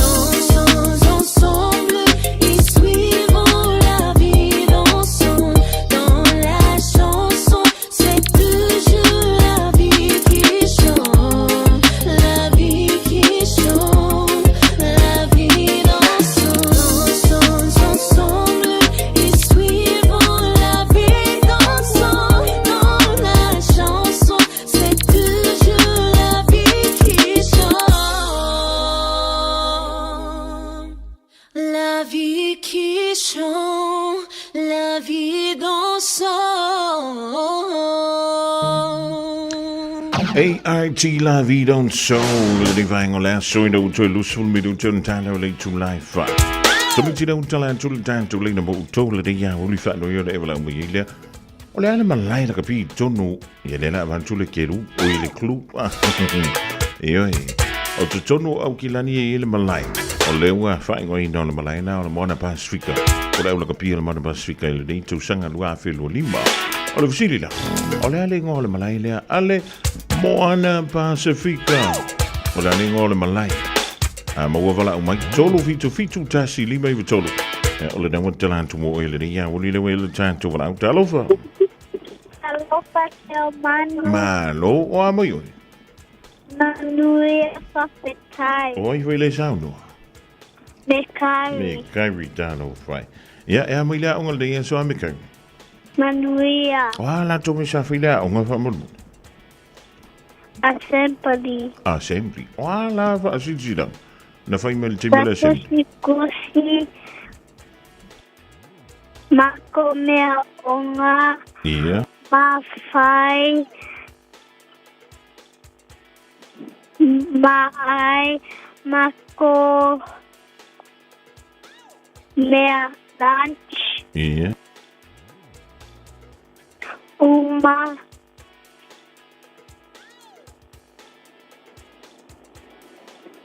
Ensemble, ils suivront la vie en son. Dans la chanson, c'est toujours la vie qui chante. La vie qui chante. La vie dans son. Ensemble, ils suivront la vie dans son. Dans la chanson, c'est toujours la vie qui chante. La vie qui chante, la vie dans son.
AIT La Vie Don't Soul le vaenga o le aso ina ua toe 20 minute ona tala o le itula e fa. Tamaiti lau tala atu le tatou leina mo outou lenei aoauli faanoia o le e valaau mai ai lea. O le a le malae lakapi i totonu ia lea la avatu le kelu o i le klu. Ioe. O totonu o Aukilani e i ai le malae. O lea ua faaigoaina o le malae lena o le Moana Pasifika. O le aulakapi o le Moana Pasifika i lenei tausaga 2025. O le fesili la, o le a le igoa o le malae lea a le Moana Pasifika? O le a le igoa o le malae? A maua valaau mai, 377 1 5 9 3. O lena ua tala atu mo oe lenei aoauli lea ua i le tatou valaau. Talofa!
Talofa Seomanu.
Malo, o a mai oe?
Manuia whawhetai.
O ai foi le saunoa?
Me Kairi.
Me Kairi talofa. Ia, e a mai le aoga lenei aso a me Kairi?
Manuia.
O a latou mea sa fai le aoga faamolemole?
Assembly.
Assembly. O a la faasilasila na fai mai le taimi o le assembly?
Kusikusi. Mako mea onga.
Ia.
Ma fai. Ma ai. Mako mea lunch.
Ia.
Uma.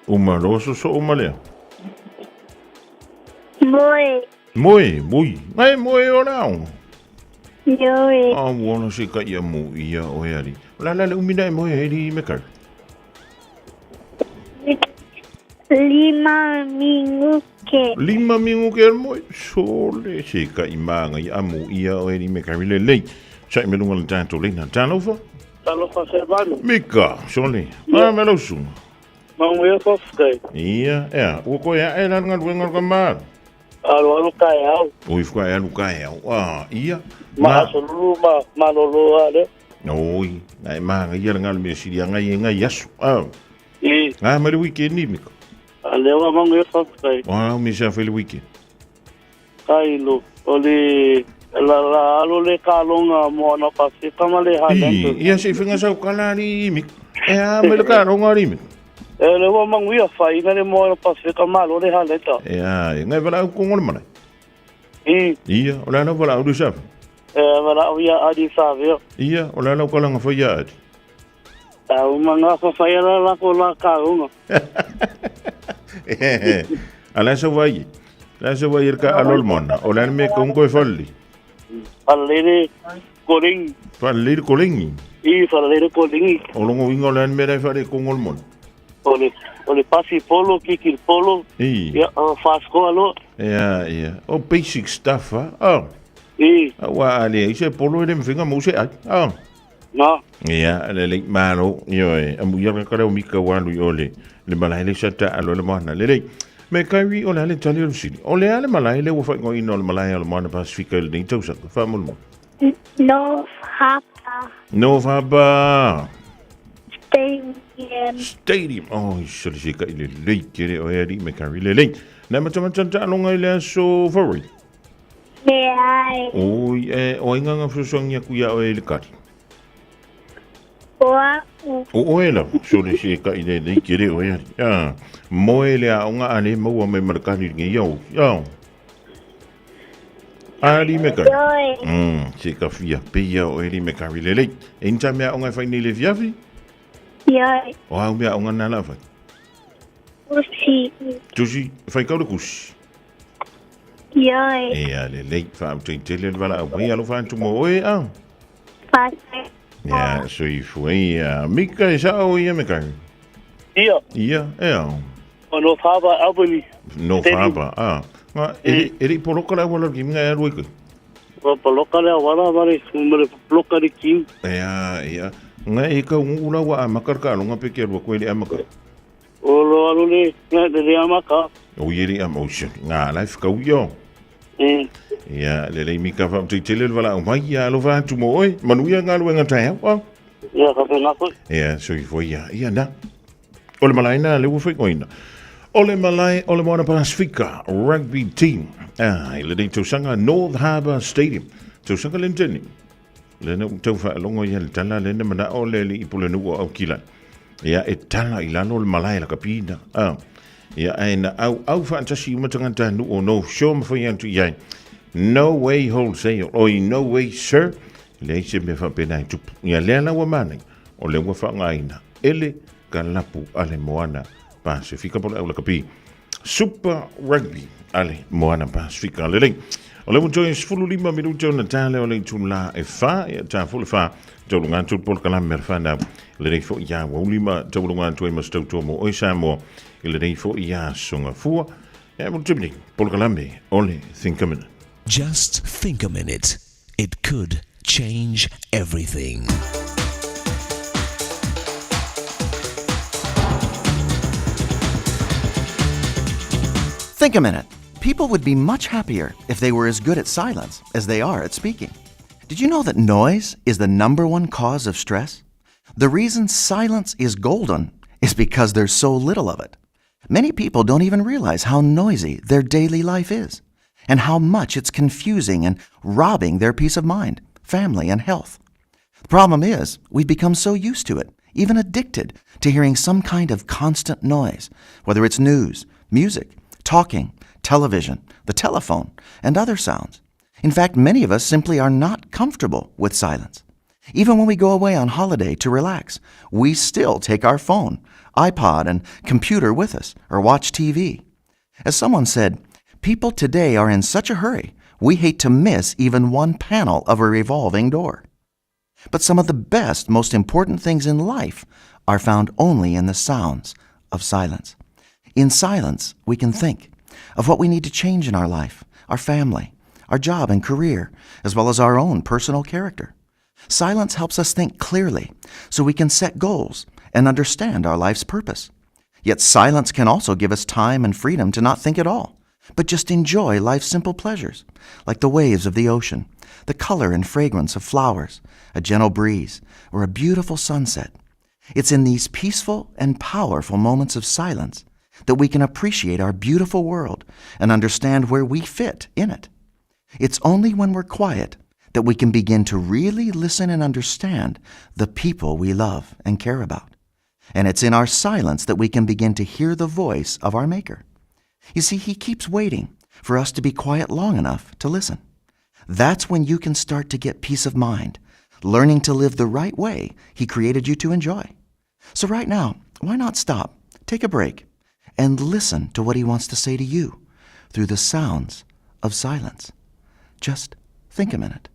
Uma loa soso uma lea.
Moe.
Moe, mui. Ngai moe o le aoga.
Ioe.
A ua ona se kai ia mo ia o e ari. O la la le umina e moe heri me kau.
Lima minguke.
Lima minguke al moe. Sole se kai maanga i amu ia o heri me kau le lei. Sa i melunga le tātou leina. Talofa.
Talofa Servano.
Mika, sole. A me lau sunga.
Manuia whawhitai.
Ia, ea, ua koe a e la ngaluenga o ka maru.
Alo alo ka e au.
Oi whaka e alu ka e au. Ah, ia.
Ma asolulu ma malolo a le.
Oi, ngai maanga ia le ngalu mea siri a ngai e ngai aso. Ah.
I.
Ngā mai le weekend ni, Mika.
A leo a mangu e whawhitai.
O au me sa whai le weekend.
Ka ilo, o le la la alo le kalonga moana Pasifika ma le Highlanders.
I, ia se i whenga sau kala ari, Mika. E a mai le kalonga ari, Mika.
E le ua manguia whai ina le moana Pasifika ma alo le Highlander.
E a, e ngai wala au kongo le malae.
I.
Ia, o le alau wala au le safa.
E wala au ia adi sawea.
Ia, o le alau kalanga whai ia adi.
Au manga whawhai ala la ko la kaunga.
A la sa vai. La sa vai ka alol mona. O la me kon ko falli.
Falere koringi.
Falere koringi.
I falere koringi.
O longo inga o la me la fale kongol mona.
O le o le pasi polo kiki polo.
I.
Ia fasko alo.
Ia ia. O basic stuff ah. Oh.
I.
Ua ale i se polo ele mfinga mo se ai. Oh.
Na.
Ia, le lei malo, ioe, a mu ia ka reo mika walu i ole, le malae le sata alo le moana, le lei. Me kairi o le ale tali o le sili. O le ale malae le ua whaingo ina o le malae o le moana Pasifika i lenei tausaka. Whaamolu mo.
North Harbour.
North Harbour.
Stadium.
Stadium. Oh, i se ka i le lei kere o e ari me kairi le lei. Nā matamata ta alonga i le aso February.
Leai.
Oi, e, o ai nganga fesoasoani aku ia oe i le kari?
O au.
O oe lava, sole se ka i le nei kere oe ari. Ah, moe le aonga a le maua mai ma le kari i au. Au. Ali me kari.
Ioe.
Se ka fia peia o eli me kari le lei. E inta mea aonga e whai nei le fiafi?
Ioe.
O au mea aonga nā la whai?
Tusi.
Tusi, whai kau le kusi.
Ioe.
Ia, lelei, faautaitele le valaau mai, alofa atu mo oe, a.
Faafetai.
Ia, soifua ia. Mika, e sao ia me kai?
Ia.
Ia, e ao.
O North Harbour, Albany.
North Harbour, a. Nga, e, e rei poloka le awala ki minga e alu ai koe?
O poloka le awala, mare, mare poloka le kim.
Ia, ia. Nga e kau ngu ula wa amaka le kaalonga pe ke alua koe le amaka.
O lo alo le, nga le le amaka.
O ie le ama, o se, nga life kau ia. Ia, le lei mika wha te tele le wala o mai, ia alofa atu mo oe, manuia ngā luenga tai hau, au.
Ia, ka whenga koe.
Ia, so i fo ia, ia na. O le malae nā, le ua whaingoina. O le malae, o le Moana Pasifika Rugby Team. Ah, i le nei tausanga North Harbour Stadium. Tausanga le nteni. Le na tau whaalongo ia le tala, le na mana o le li i pule nuu o au kila. Ia, e tala i lalo le malae la kapina. Ah. Ia, ae na au, au whaatasi umatangata nuu o no sure ma whai atu iai. No way wholesale. Oi, no way sir. Le se mea whaapena e tupu. Ia lea laua mānai. O le ua whaangaina. Ele ka lapu ale moana Pasifika po le au lakapi. Super Rugby ale Moana Pasifika lelei. O le ua toe 15 minute ona tā leo le itu la e wha, ia tā fo le wha, taulunga atu le polokalame me le whanau, le rei fo ia waulima, taulunga atu e masitautua mo oe Samoa, i le rei fo ia songa fua, ia mo timini, polokalame o le Think a Minute.
Just think a minute. It could change everything.
Think a minute. People would be much happier if they were as good at silence as they are at speaking. Did you know that noise is the number one cause of stress? The reason silence is golden is because there's so little of it. Many people don't even realize how noisy their daily life is and how much it's confusing and robbing their peace of mind, family, and health. The problem is, we've become so used to it, even addicted to hearing some kind of constant noise, whether it's news, music, talking, television, the telephone, and other sounds. In fact, many of us simply are not comfortable with silence. Even when we go away on holiday to relax, we still take our phone, iPod, and computer with us or watch TV. As someone said, people today are in such a hurry, we hate to miss even one panel of a revolving door. But some of the best, most important things in life are found only in the sounds of silence. In silence, we can think of what we need to change in our life, our family, our job and career, as well as our own personal character. Silence helps us think clearly so we can set goals and understand our life's purpose. Yet silence can also give us time and freedom to not think at all, but just enjoy life's simple pleasures, like the waves of the ocean, the color and fragrance of flowers, a gentle breeze, or a beautiful sunset. It's in these peaceful and powerful moments of silence that we can appreciate our beautiful world and understand where we fit in it. It's only when we're quiet that we can begin to really listen and understand the people we love and care about. And it's in our silence that we can begin to hear the voice of our Maker. You see, He keeps waiting for us to be quiet long enough to listen. That's when you can start to get peace of mind, learning to live the right way He created you to enjoy. So, right now, why not stop, take a break, and listen to what He wants to say to you through the sounds of silence? Just think a minute.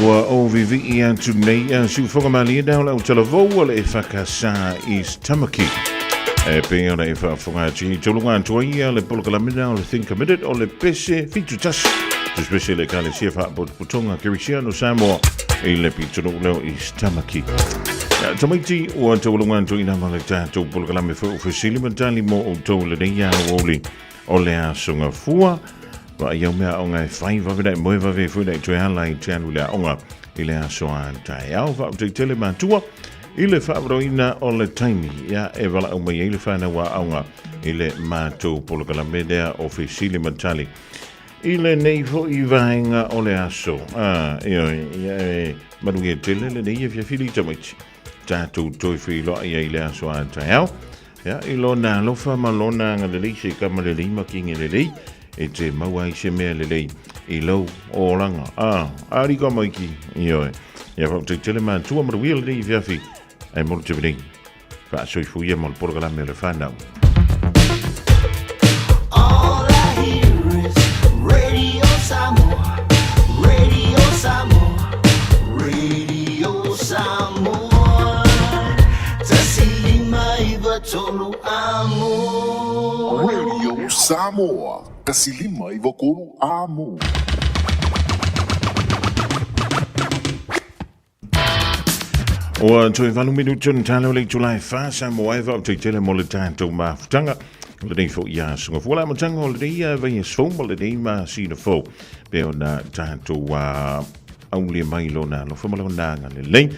Ua ou vivii atu nei a siufoga malie nā o lau talavou o le EFKS East Tamaki. E pei ona e faafofoga atu i toluga atu ai le polokalame o le Think a Minute o le pese 71. Tusipese le Ekalesia Faapotopotoga Kerisiano Samoa i le pitonuu lea o East Tamaki. Ia, tamaiti ua taualuga atu i nama le tatou polokalame foi o fesili ma tali mo outou lenei aoauli o le Aso Gafua. Vaai au mea aoga e fai vave na e moe vave foi na e toe ala i te alu i le aoga i le aso a taeao. Faafetai tele matua i le faaavanoaina o le taimi ia e valaau mai ai le fanau aoga i le matou polokalame lea o fesili ma tali. I lenei foi vaega o le aso, a, ioe, ia e manuia tele lenei afiafi li tamaiti. Tatou toe feiloai ai i le aso a taeao. Ia, i lona alofa ma lona agalelei se kama lelei ma kingi lelei, e te maua ai se mea lelei i lou olaga. A, alika maiki, ioe. Ia faafetai tele matua manuia lenei afiafi, ae mo le taimi nei. Faasoifuia mo le polokalame o le whanau.
All I hear is Radio Samoa, Radio Samoa, Radio Samoa. 159 amo.
Radio Samoa, 159 amo.
Ua toe valu minuti o tala o le itula e wha sa mo ai vau te tele mo le tātou mafutanga. O lenei fo ia sunga fua la matanga o lenei ia vai e sfou mo lenei ma sina fou. Pe o na tātou aulia mai lona alofa ma lona anga lelei.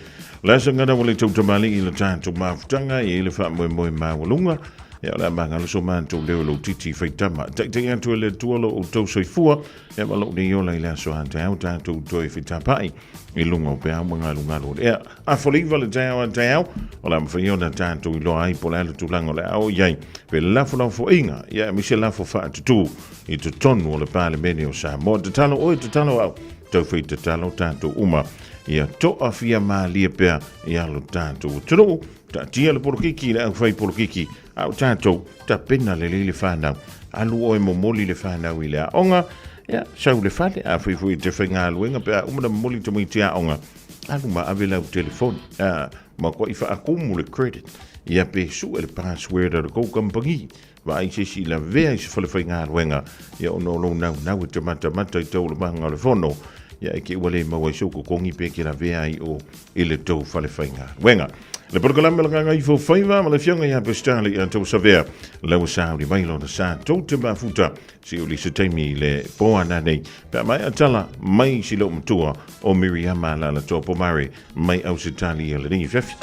O le asa ngana o le tautamali i le tātou mafutanga i le wha moe moe mawalunga. Ia o le amangalo so mātou leo lo titi whaitama. Taitai atu e le atua lo o tau soifua. Ia ma lou nei ola i le aso a taeao tātou toe fetapa'i i luga o peau ma galugalu o le ea. Afoliva le taeao a taeao, o le a mafai ona tātou iloa ai po o le a le tulaga o le a oo i ai pe lafolafoaiga, ia aemaise lafo faatutū i totonu o le Palemene o Samoa. Tatalo oe, tatalo au, taufai tatalo tātou uma ia toafia malie pea i alo tātou atunuu. Taatia le polokiki i le aufai polokiki, a o tātou, tapena lelei le whānau. Alu oe momoli le whānau i le aoga, ia, sau le fale, a fuifui i te whaingaluenga, pe a uma na momoli tamaiti aoga, alu ma ave lau telefoni, a, ma kua i whaakumu le credit, ia pe sue le password a le kou kampangi, vaai se isi lavea i se fale faigaluega, ia ona o lou naunau e te matamata i taualumaga o le fono, ia e te ua le maua ai sou totogi pe te lavea ai o i le tou fale faigaluega. Le polokalame o le Gagaifo Faiva ma le Afioga ia Pesitali ia Tausavea, lau sauni mai lona sa tou te mafuta, si uli se taimi i le poana nei, pe a maea tala mai si lou matua o Miriama Lalatoa Pomare mai Ausetalia lenei afiafi.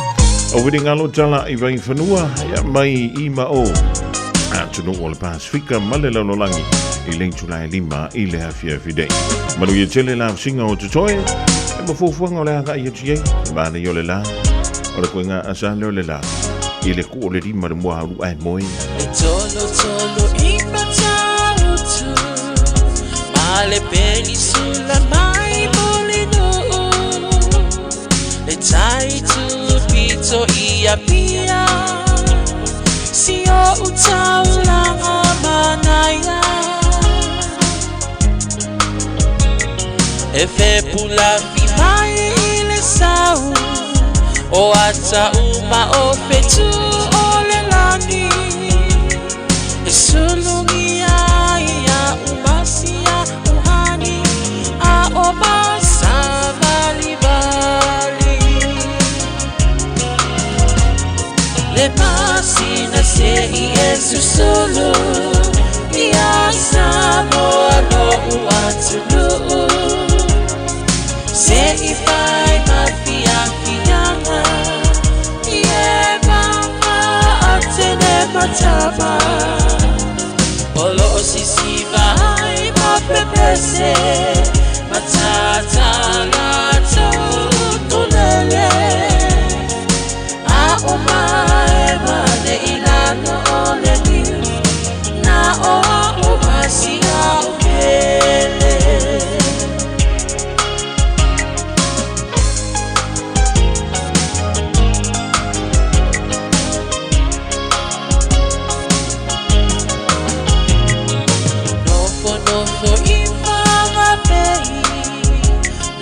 O Whiringalo tala i Vaifanua, ia mai i ma o atunuu o le Pasifika ma le lalolagi i le itula e lima i le afiafi nei. Manuia tele la usinga o totoe, e mafuafuaga o le agai atu i ai, le mānaia o le la, o le koenga a sa lea o le la, i le ku o le lima le mua alu ae moe.
E tolo tolo i Matautu Ma le penisula mai Mulinuu Le tai tupito i Apia Si o taulanga manaia E fepulafi mai i le sau O ata uma o fetu o le lani E sulugia ia umasia uhani A o masavalivali Le masina se i e susulu Ia Samoa lo'u atunuu Se i fai ma fiafiaga I e mama atene matama O loo sisiva ai ma pepese Matata latou utulele A o maema ne i lalo o le niu Na o a'u masia o pele. Nofonofo i Whanganui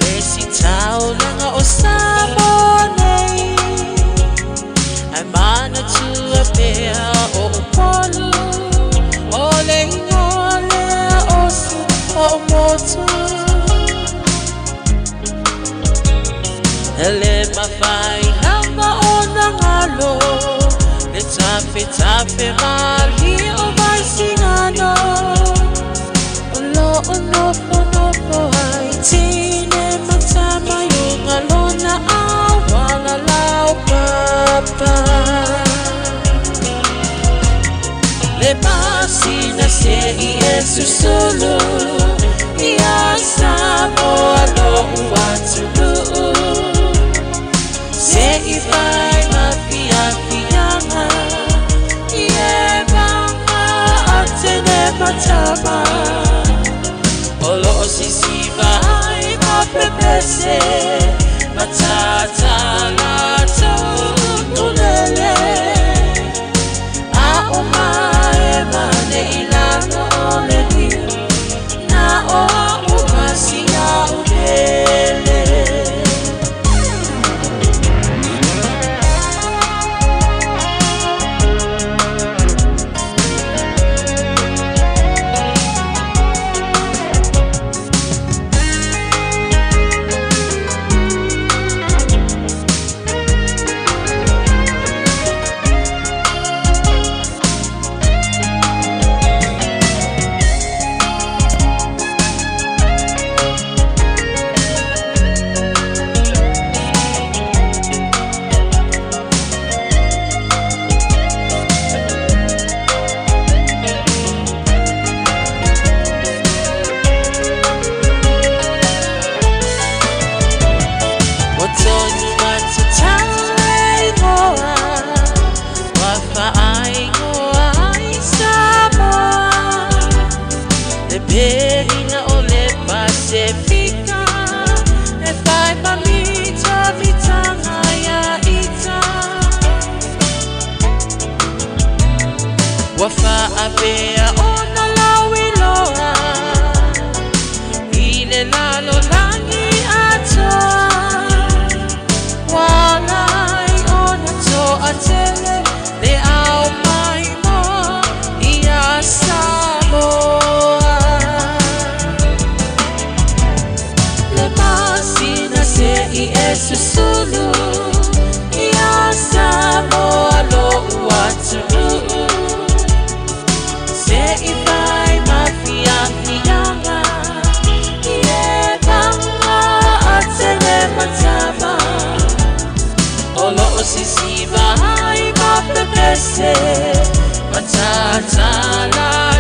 Le si taulaga o Samoa nei Ai E le mafai lava ona galo le tafetafe malie o Vaisigano. O lo o nofonofo ai tine ma tama i uga lona auala laupapa. Le masina se i e susulu ia Samoa lo'u atunuu. Se i fai ma fiafiaga i e vaga a tene ma tama. O loo sisiva ai ma pepese ma tata latou ukulele. A o mae mane i lalo o le niu na o a'u ma si a'u pele. Ua tonu atu tau e igoa, ua faaigoa ai Samoa. Le pelina o le Pasefika e fai ma mitamitanga ia ita. Ua faapea ona lauiloa i le lalolagi atoa. Ua ala ai ona toatele le ao maimoa ia Samoa. Le masina se i e susulu ia Samoa lo'u atunuu. Se i fai ma fiafiaga i e vaga a tele ma tama. O loo sisiva ai ma pepese ma tata latou.